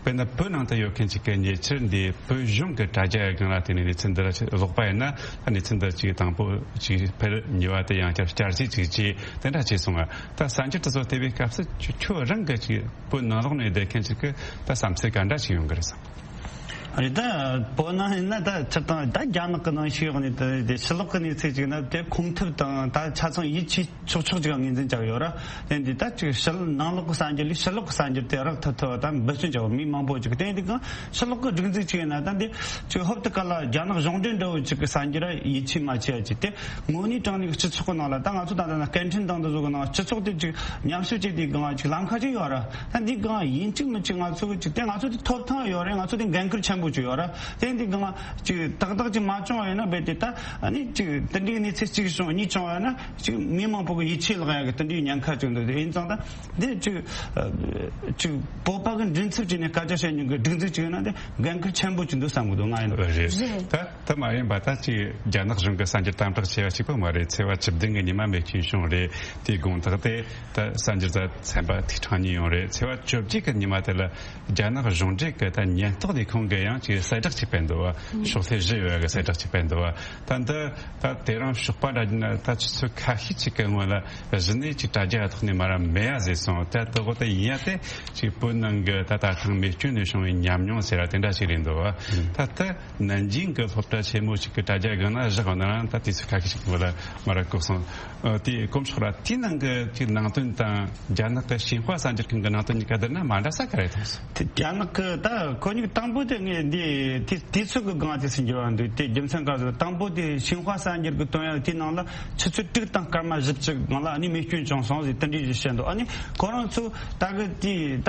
དཔེར་ན་བོད་ནང་དུ་ཡོད་མཁན་ཅིག་གིས་ཉེ་ཆར་འདི་བོད་གཞུང་གི་དྲ་རྒྱ་སྒང་ལ་བལྟས་ནས་གནས་ཚུལ་འདི་ལ་ཀློག་པ་ཡིན་ན། ད་གནས་ཚུལ་འདི་ཅིག་དང་པོ་ཅིག་ཕེར། གཉིས་པ་དེ་ཡང་བསྐྱར་བསྐྱར་ཞིབ་ཅིག་བྱས། དེ་འདྲ་བྱས་སོང་ང་། ད་གསར་འགྱུར་དེ་ཚོ་བལྟས་པའི་སྐབས་སུ་ཁྱོད་ཁྱོད་རང་གི་ཅིག་བོད་ནང་ལོགས་ནས་བསྡད་མཁན་ཅིག་གི་ད་བསམ་ཚུལ་ག་འདྲ་ཞིག་ཡོང་གི་རེད་བསམ། རེད་ད། བོད་ནང་ཡིན་ན་ད་སྤྱིར་བཏང་ད་རྒྱ་ནག་གི་ནང་ཞུགས་ནས་དེ་དེ་ཕྱི་ལོགས་ཀྱི་གནས་ཚུལ་ཅིག་ན་དེ་ཁུངས་ཐུབ་དང་ད་ཆ་ཚང་ཡིད་ཆེས་ཆོག་ཆོག་ཅིག་ངོས་འཛིན་བྱ་གི་ཡོད་ར། དེ་འདི་ད་ཅིག་ཕྱི་ནང་ལོགས་ཀྱི་གསར་འགྱུར་ལས་ཕྱི་ལོགས་ཀྱི་གསར་འགྱུར་དེ་རག་ཐུབ་ཐུབ་ད་འབད་བརྩོན་བྱ་བ་མི་མང་པོ་ཅིག། དེ་འདི་གང་ཕྱི་ལོགས་ཀྱི་སྒྲིག་འཛུགས་ཅིག་ཡིན་ན་ད་འདི་ཅིག་ཧོབ་ཏེ་ག་ལ་རྒྱ་ནག་གཞུང་འབྲེལ་འདྲ་བོ་ཅིག་གི་གསར་འགྱུར་ཡིད་ཆེས་མ་བྱེད་ཡ་ཅིག། དེ་དངོས་གནས་དྲང་གནས་སྤྱི་ཚོགས་ཀྱི་ནང་ལ་ད་ང་ཚོ་ད་ལྟ་ན་སྐད་འཕྲིན་དང་དེ་ཚོ་གི་ནང་སྤྱི་ཚོགས་དེ་ཅིག་ཉམས་ཞིབ་བྱེད་དུས་གང་ཅིག་ལམ་ཁ་ཅིག་ཡོད་ར། ད་འདི་གང་ཡིན་གཅིག་མིན་གཅིག་ང་ཚོ་གི་ཅིག་དེ་ང་ཚོ་དེ་ཐོབ་ཐང་ཡོད་རེད། ང་ཚོ་དེ་འགན་ཁུར་ཆེན་པོ་ཅིག་ཡོད་ར། དེ་འདི་གང་ཅིག་ཏག་ཏག་ཅིག་མ་བྱུང་བ་ཡིན་ན་རྦད་དེ་ད་ཨ་ནི་ཅིག་དེ་འདྲའི་གནས་ཚུལ་གཅིག་བྱུང་གཉིས་བྱུང་བ་ཡིན་ན་ཅིག་མི་མང་པོ་གི་ཡིད་ཆེས་བརླག་ཡ་གི་དེ་འདྲའི་ཉེན་ཁ་ཅིག་འདུག། དེ་ཡིན་ཙང་ད་འདི་ཅིག་ཅིག་བོད་པ་གི་མགྲིན་ཚབ་བྱས་ནས་སྐད་ཆ་བཤད་མྱོང་གི་སྒྲིག་འཛུགས་ཅིག་ཡིན་ན་དེ་འགན་ཁུར་ཆེན་པོ་ཅིག་འདུག་བསམ་གི་འདུག། ང་ཡིན་ན། རེད། རེད། ད་དེ་མ་ཡིན་པ་ད་ཅིག་རྒྱ་ནག་གཞུང་གི་གསར་འགྱུར་དམ་དྲག་ཆེ་བ་གཅིག་པོ་མ་རེད། ཚེས་པ་བཅུ་བདུན་གི་ཉི་མ་མེ་ཆུང་ཞུང་རེད། དེའི་དགོང་དག་དེ་ད་གསར་འགྱུར་རྩ་ཚན་པ་ཐིག་ཕྲེང་གཉིས་ཡོང་རེད། ཚེས་པ་བཅོ་བརྒྱད་གི་ཉི་མ་དེ་ལ་རྒྱ་ནག་གཞུང་འབྲེལ་གྱི་ད་ཉེན་རྟོག་ལས་ཁུངས་ཀྱིས་ཡང་ཅིག་གསལ་བསྒྲགས་ཅིག་སྤེལ་འདུག་བ། ཕྱོགས་ལྷུང་བཞི་ཡོད་གི་གསལ་བསྒྲགས་ཅིག་སྤེལ་འདུག་བ། ད་འདི་ད་དེ་རིང་ཞོགས་པ་འདྲ་ན་ད་ཆུ་ཚོད་ཁ་ཤས་ཅིག་གི་སྔོན་ལ་གཞི་ནས་ཅིག་དྲ་རྒྱ་ཐོག་ནས་མར་མེད་ཡ་བཟོས་སོང་། ད་དེ་གོ་ད་ཡིན་ཡ་དེ་ཅིག་བོད་ནང་གི་ད་ད་ཐེངས་རྨས་སྐྱོན་ནས་བྱུང་བའི་ཉམས་མྱོང་ཟེར་བ་དེ་འདྲ་ཞིག་རེད་འདུག་བ། ད་ད་ནན་ཅིང་གི་སློབ་གྲྭ་ཆེན་མོ་ཞིག་གི་དྲ་རྒྱ་སྒང་ན་བཞག་ཡོད་ན་རང་ད་དུས་ཚོད་ཁ་ཤས་ཤིག་གི་སྔོན་ལ་མར་བཀོད་སོང་། ཨ། དེ་དཀོན་མཆོག་ར་དེའི་ནང་གི་ཅིག་ནང་དོན་དང་རྒྱ་ནག་གི་ཤིན་ཧྭ་གསར་འགྱུར་ཁང་གི་ནང་དོན་གཉིས་ཀ་བསྡུར་ན་མ་འདྲ་ས་ག་རེ་མཐོང་སོང་། དེ་རྒྱ་ནག་གི་ད་ཁོ་གཉིས་དང་པོ་དེ་ངས་ འདི་དེ་དུས་ཚོད་ཀྱི་སྒང་དེ་སུ་འགྱུར་བ་འདུག་དེ་རྒྱུ་མཚན་ག་ཟེར། དང་པོ་དེ་ཤིན་ཧྭ་གསར་འགྱུར་གྱི་བཏོན་ཡག་དེའི་ནང་ལ་ཆུ་ཚོད་དྲུག་དང་སྐར་མ་བཞི་བཅུ་སྒང་ལ་ཨ་ནི་རྨས་སྐྱོན་བྱུང་སོང་ཟེར་དེ་འདྲ་ཞིག་བཤད་འདུག་ཨ་ནི་ཁོ་རང་ཚོ་ད་གི་དེ་ད་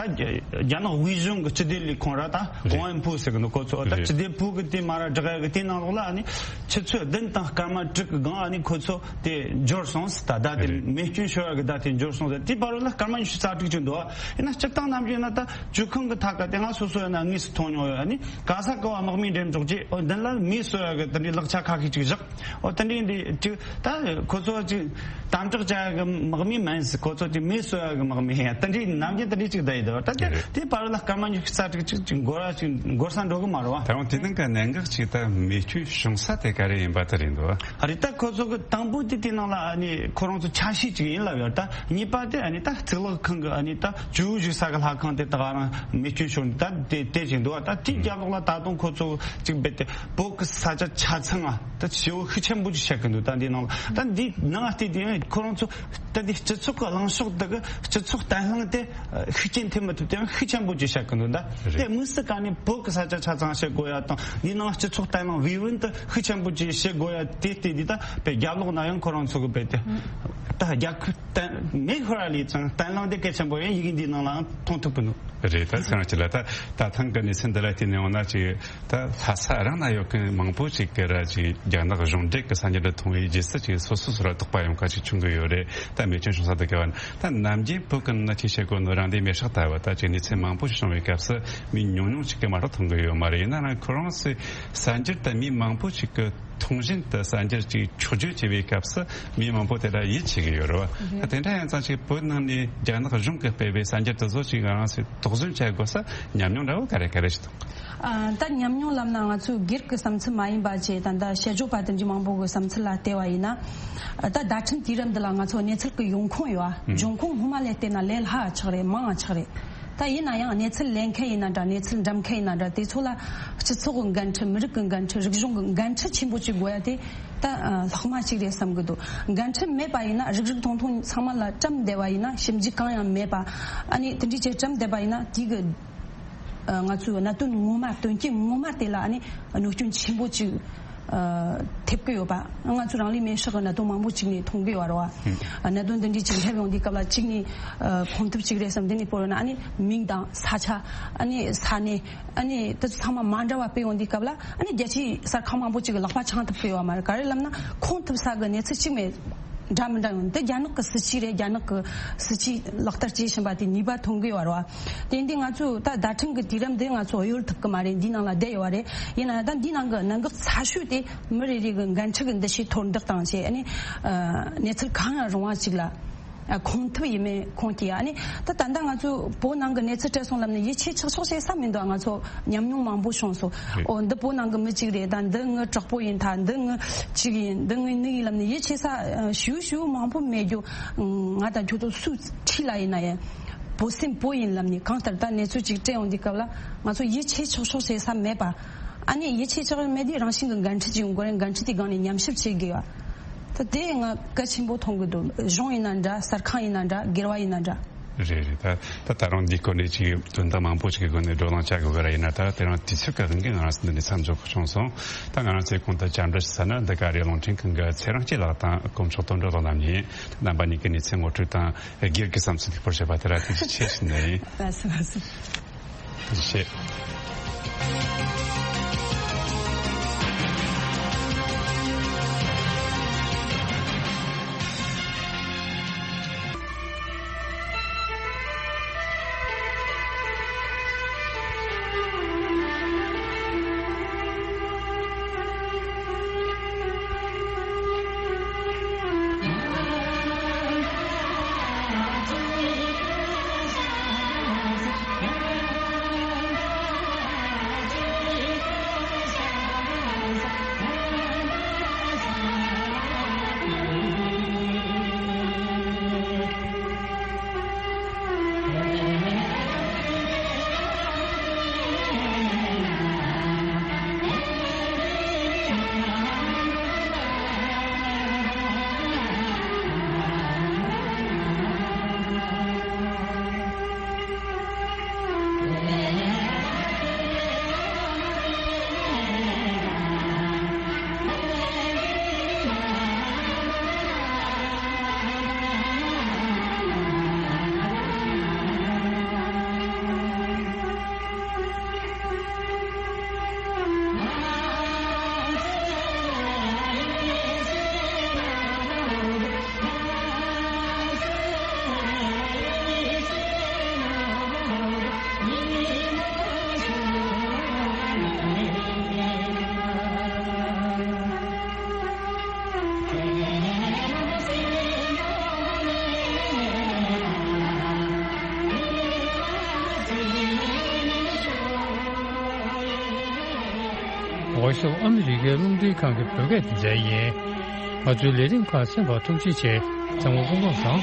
རྒྱ་ནག་དབུས་གཞུང་གི་སྤྱི་བདེ་ལས་ཁུངས་ར་ད་ཝང་ཝེན་ཕུའུ་ཟེར་གི་འདུག་ཁོ་ཚོ་ད་སྤྱི་བདེ་པུའུ་གི་དེ་མ་ར་བསྒྲགས་ཡག་གི་དེའི་ནང་ལོགས་ལ་ཨ་ནི་ཆུ་ཚོད་བདུན་དང་སྐར་མ་དྲུག་གི་སྒང་ཨ་ནི་ཁོ་ཚོ་དེ་འབྱོར་སོང་ཟེར། ད་ད་དེ་རྨས་སྐྱོན་ཤོར་ཡག་གི་ད་དེ་འབྱོར་སོང་ཟེར། དེའི་བར་ལ་སྐར་མ་ཉི་ཤུ་རྩ་དྲུག་ཅིག་འདུག་ཨ་ཡིན་ན་སྤྱིར་བཏང་ནམ་རྒྱུན་ན་ད་ཇོ་ཁང་གི་ཐད་ཀ་དེ་ང་སོ་སོ་ཡིན་ན་དངོས་སུ་མཐོང་མྱོང་ཡོད། ཨ་ནི་ག་ས་ག་བ་དམག་མི་འགྲེམས་འཇོག་བྱས། འོ་འདི་ལ་མེ་གསོད་ཡག་གི་དེ་འདྲའི་ལག་ཆ་ཁ་ཤས་ཅིག་བཞག་འོ་དེ་འདྲའི་འདི་ཅིག་ད་ཁོ་ཚོ་ཅིག་དམ་དྲག་བྱ་ཡག་གི་དམག་མི་མིན་ཟེར། ཁོ་ཚོ་ཅིག་མེ་གསོད་ཡག་གི་དམག་མི་ཡིན། དེ་འདྲའི་ནམ་རྒྱུན་དེ་འདྲའི་ཅིག་བསྡད་ཡོད་དོ། ད་དེ་རེད། དེའི་བར་ལ་སྐར་མ་ཉི་ཤུ་རྩ་དྲུག་ཅིག་ཅིག་འགོར་བ་ཅིག་འགོར་ས་འགྲོ་གི་མ་རེད་བ། ད་རུང་དེ་ནང་གི་གནད་འགག་ཅིག་ད་རྨས་སྐྱོན་བྱུང་ས་དེ་ག་རེ་ཡིན་པ་དེ་རེད་འདུག་ཨ་རེད། ད་ཁོ་ཚོ་གི་དང་པོ་དེ་དེ་ནང་ལ་ཨ་ནི་ཁོ་རང་ཚོ་ཆ་ཤས་ཅིག་ཡིན་ལབ་ཡོད། ད་གཉིས་པ་དེ་ཨ་ནི་ད་གཙུག་ལག་ཁང་གི་ཨ་ནི་ད་ཇོ་བོ་བཞུགས་ས་གི་ལྷ་ཁང་དེ་ད་ག་རང་རྨས་སྐྱོན་བྱུང་ད་དེ་དེ་ཅིག་འདུག་ད་དེའི་ཨ་རྒྱབ་ལོགས་ལ་ད་དུང་ཁོ་ཚོ་ཅིག་རྦད་དེ་བོད་གི་ས་ཆ་ཆ་ཚང་ཨ་ད་ཞེ་པོ་ཤུགས་ཆེན་པོ་ཅིག་བཤད་གི་འདུག་ད་འདི་ནང་ལ་ད་འདི་ནང་བལྟས་དེ་ཁོ་རང་ཚོ་ད་འདི་སྤྱི་ཚོགས་གི་གླེང་ཕྱོགས་དེ་གི་སྤྱི་ཚོགས་བརྟན་ལྷིང་དེ་ཤུགས་རྐྱེན་ཐེབས་མི་ཐུབ་དེ་ཤུགས་ཆེན་པོ་ཅིག་བཤད་གི་འདུག་ད་དེ་དམིགས་སུ་བཀར་ནས་བོད་གི་ས་ཆ་ཆ་ཚང་བཤད་དགོས་ཡ་དང་འདི་ནང་སྤྱི་ཚོགས་བརྟན་ལྷིང་བའི་ཡོན་དུ་ཤུགས་ཆེན་པོ་ཅིག་བཤད་དགོས་ཡ་དེ་ལྟས་འདི་ད་དཔེ་རྒྱབ་ལོགས་ན་ཡང་ཁོ་རང་ཚོ་གི་དཔེ་དེ་ད་རྒྱ་ཁུ་བརྟན་མེ་ཤོར་ཡ་ལས་ཙང་བརྟན་ལྷིང་དེ་གལ་ཆེན་པོ་ཡིན་ཡི་གེ་འདི་ནང་ལའང་མཐོང་ཐུབ་གི་འདུག་རེད། ད་ཚང་ཅི་ལ་ད་ད་ཐེངས་ཀྱི་གནས་ཚུལ་འདི་ལ་བལྟས་ནས་འོང་ན་ཅིག་ད་ལྷ་ས་རང་ན་ཡོད་མཁན་མང་པོ་ཅིག་གི་ར་ཅིག་རྒྱ་ནག་གཞུང་འབྲེལ་གྱི་གསར་འགྱུར་འདི་མཐོང་བའི་རྗེས་སུ་ཅིག་སོ་སོ་སོ་ར་དོགས་པ་ཡོང་ཁ་ཅིག་བྱུང་གི་ཡོད་རེད། ད་རྨས་སྐྱོན་བྱུང་ས་འདི་ག་བ་ན་ད་ནམ་རྒྱུན་བོད་ཀྱི་ནང་ཆེས་བཤད་དགོས་ནི་རང་བདེན་མེ་སྲེག་ལྟ་བུ་ད་ཅིག་གནས་ཚུལ་མང་པོ་ཞིག་བྱུང་བའི་སྐབས་སུ་མི་ཉུང་ཉུང་ཅིག་གིས་མ་གཏོགས་མཐོང་གི་ཡོད་མ་རེད། ཡིན་ན་རང་ཁོ་རང་ཚོའི་གསར་འགྱུར་དེ་མི་མང་པོ་ཅིག་གིས་མཐོང་བཞིན་དུ་གསར་འགྱུར་ཅིག་འཁྱོག་བརྗོད་བྱེད་པའི་སྐབས་སུ་མི་མང་པོ་དེ་ལ་ཡིད་ཆེས་ཀྱི་ཡོད་རེད་བ། རེད། དེ་འདྲ་ཡིན་ཙང་ཅིག་བོད་ནང་ནས་རྒྱ་ནག་གཞུང་གིས་སྤེལ་བའི་གསར་འགྱུར་དེ་ཚོ་ཅིག་ང་རང་ཚོས་དོགས་ཟོན་བྱ་དགོས་ས་ཉམས་མྱོང་འདྲ་བོ་ག་རེ་ག་རེ་ཞིག་འདུག་ཨ། ད་ཉམས་མྱོང་ལབ་ན་ང་ཚོའི་སྒེར་གྱི་བསམ་ཚུལ་མ་ཡིན་པ་བཅས་ད་ལྟ་དཔྱད་བརྗོད་པ་དེ་འདྲའི་མང་པོ་གི་བསམ་ཚུལ་ལ་བལྟས་པ་ཡིན་ན། ད་བརྡ་འཕྲིན་དུས་རབས་འདི་ལ་ང་ཚོ་གནས་ཚུལ་གྱི་ཡོང་ཁུངས་ཡོད་ཨ། ཨང་། འབྱུང་ཁུངས་སྔོན་མ་ལ་བལྟས་ན་ལས་སླ་བ་ཆགས་རེད། མང་བ་ཆགས་རེད། ད་ཡིན་ན་ཡང་གནས་ཚུལ་ལེན་མཁན་ཡིན་ན་འདྲ། གནས་ཚུལ་འགྲེམས་མཁན་ཡིན་ན་འདྲ། དེ་ཚོ་ལ་སྤྱི་ཚོགས་ཀྱི་འགན་འཁྲི། མི་རིགས་ཀྱི་འགན་འཁྲི། རིག་གཞུང་གི་འགན་འཁྲི་ཆེན་པོ་ཅིག་དགོས་ཡ་དེ་ད་ཨ་ལྷག་མ་ཅིག་རེད་བསམ་གི་འདུག་འགན་འཁྲི་མེད་པ་ཡིན་ན། རིག་རིག་མཐོང་མཐོང་ཚང་མ་ལ་བཀྲམ་བསྡད་པ་ཡིན་ན། ཞིབ་འཇུག་གང་ཡང་མེད་པ། ཨ་ནི་དེ་འདྲའི་ཅིག་བཀྲམ་བསྡད་པ་ཡིན་ན་དེ་གི་ཨ་ང་ཚོའི་གནད་དོན་ངོ་མ། དོན་རྐྱེན་ངོ་མ་དེ་ལ་ཨ་ནི་གནོད་སྐྱོན་ཆེན་པོ་ཅིག་ཨ་ཐེབས་ཀྱི་ཡོད་པ། ང་ཚོ་རང་ལུས་མེར་སྲེག་གི་གནད་དོན་མང་པོ་ཅིག་ནས་མཐོང་གི་ཡོད་རེད་བ། ཨ་གནད་དོན་འདི་འདྲའི་ཅིག་སླེབས་ཡོང་དུས་སྐབས་ལ་གཅིག་ནས་ཨ་ཁོང་ཐུབ་ཅིག་རེད་བསམ། དེ་ནས་བོད་ན་ཨ་ནི་མིང་དང་ས་ཆ། ཨ་ནི་ས་གནས། ཨ་ནི་དེ་ཚོ་ཚང་མ་མ་འདྲ་བ་སྤེལ་ཡོང་དུས་སྐབས་ལ་ཨ་ནི་རྒྱལ་སྤྱིའི་གསར་ཁང་མང་པོ་ཅིག་གི་ལག་པ་འཆང་ཐུབ་ཀྱི་ཡོད་མ་རེད། ག་རེ་ལབ་ན་ཁོང་ཐུབ་ས་གི་གནས་ཚུལ་གཅིག་མེད་འདྲ་མི་འདྲ་ཡོང་། དེ་རྒྱ་ནག་གི་སྲིད་ཇུས་རེད། རྒྱ་ནག་གི་སྲིད་ཇུས་ལག་བསྟར་བྱེད་བཞིན་པ་དེ་ནུས་པ་ཐོན་གི་ཡོད་རེད་བ། དེ་འདི་ང་ཚོས་ད་བརྡ་འཕྲིན་གི་དུས་རབས་འདི་ང་ཚོ་གཡོལ་ཐུབ་གི་མ་རེད། འདི་ནང་ལ་བསྡད་ཡོད་རེད། ཡིན་ན་ད་འདི་ནང་གི་གནད་འགག་ཚ་ཤོས་དེ་མི་རེ་རེ་གི་འགན་འཁྲི་གི་འདུ་ཤེས་མཐོར་འདེགས་དང་བཅས། ཨ་ནི་ཨ་གནས་ཚུལ་གང་ཡང་རུང་བ་ཅིག་ལ། ཨ་ཁོང་ཐུབ་ཡིན་མིན་ཁོང་ཐུབ། ཨ་ནི་ད་ད་ལྟ་ང་ཚོ་བོད་ནང་གི་གནས་ཚུལ་སྤྲད་སོང་ལབ་ནས་ཡིད་ཆེས་ཆོག་ཆོག་བྱེད་ས་མི་འདུག་ང་ཚོ་ཉམས་མྱོང་མང་པོ་བྱུང་སོང་། རེད། ཨོ་འདི་བོད་ནང་གི་མི་གཅིག་རེད། ད་འདི་ངའི་གྲོགས་པོ་ཡིན། ད་འདི་ངའི་གཅིག་ཡིན། འདི་ངའི་ནི་ཡིན་ལབ་ནས་ཡིད་ཆེས་ས་ཨ་ཞུ་ཞུ་མང་པོ་མེད་རྒྱུ། ང་དང་ཁྱོད་ཚོ་སུ་འཁྲིས་ལ་ཡིན་ན་ཡང་བོད་སེམས་བོད་ཡིན་ལབ་ནས་གང་ལྟར་ད་གནས་ཚུལ་ཅིག་སྤྲད་ཡོང་དུས་སྐབས་ལ་ང་ཚོ་ཡིད་ཆེས་ཆོག་ཆོག་བྱེད་ས་མེད་པ། ཨ་ནི་ཡིད་ཆེས་ཆགས་མེད་དུས་རང་བཞིན་གྱི་འགན་འཁྲི་ཅིག་ཡོང་དགོས་རེད། འགན་འཁྲི་དེ་སྒང་ནས་ཉམས་ཞིབ་བྱེད་དགོས་པ། ད་དེ་ང་གལ་ཆེན་པོ་མཐོང་གི་འདུག་གཞུང་ཡིན་ན་འདྲ། གསར་ཁང་ཡིན་ན་འདྲ། སྒེར་བ་ཡིན་ན་འདྲ། རེད་རེད། ད་ད་ད་རུང་འདི་སྐོར་ནས་ཅིག་དོན་དག་མང་པོ་ཞིག་གི་སྒོ་ནས་བགྲོ་གླེང་བྱ་དགོས་གི་ར། ཡིན་ན་ད་དེ་རིང་དུས་ཚོད་ཀྱི་དབང་གིས་ང་རང་ཚོ་འདི་ནས་མཚམས་འཇོག་དགོས་བྱུང་སོང་། ད་ང་རང་ཚོས་གོང་དུ་བཅར་འདྲི་ཞུ་ས་ནི་འདི་ག་རེད། རླུང་འཕྲིན་ཁང་གི་ཚེ་རིང་སྐྱིད་ལགས་དང་དཀོན་མཆོག་དོན་གྲུབ་ལགས་རྣམ་གཉིས་རྣམ་པ་གཉིས་ཀྱི་གནས་ཚུལ་ངོ་སྤྲོད་དང་སྒེར་གྱི་བསམ་ཚུལ་ལེགས་པོར་བཤད་པ་དེ་ལ་ཐུགས་རྗེ་ཆེ་ཞུ་ནི་ཡིན། ལགས་སོ་ལགས་སོ། ཐུགས་རྗེ་ཆེ། ཝ་ཤིང་ཨ་མི་རི་ཀའི་རླུང་འཕྲིན་ཁང་གི་བོད་སྐད་སྡེ་ཚན་ཡིན། ང་ཚོའི་ལས་རིམ་ཁག་གསན་པར་ཐུགས་རྗེ་ཆེ། ཚང་མ་སྐུ་ཁམས་བཟང་།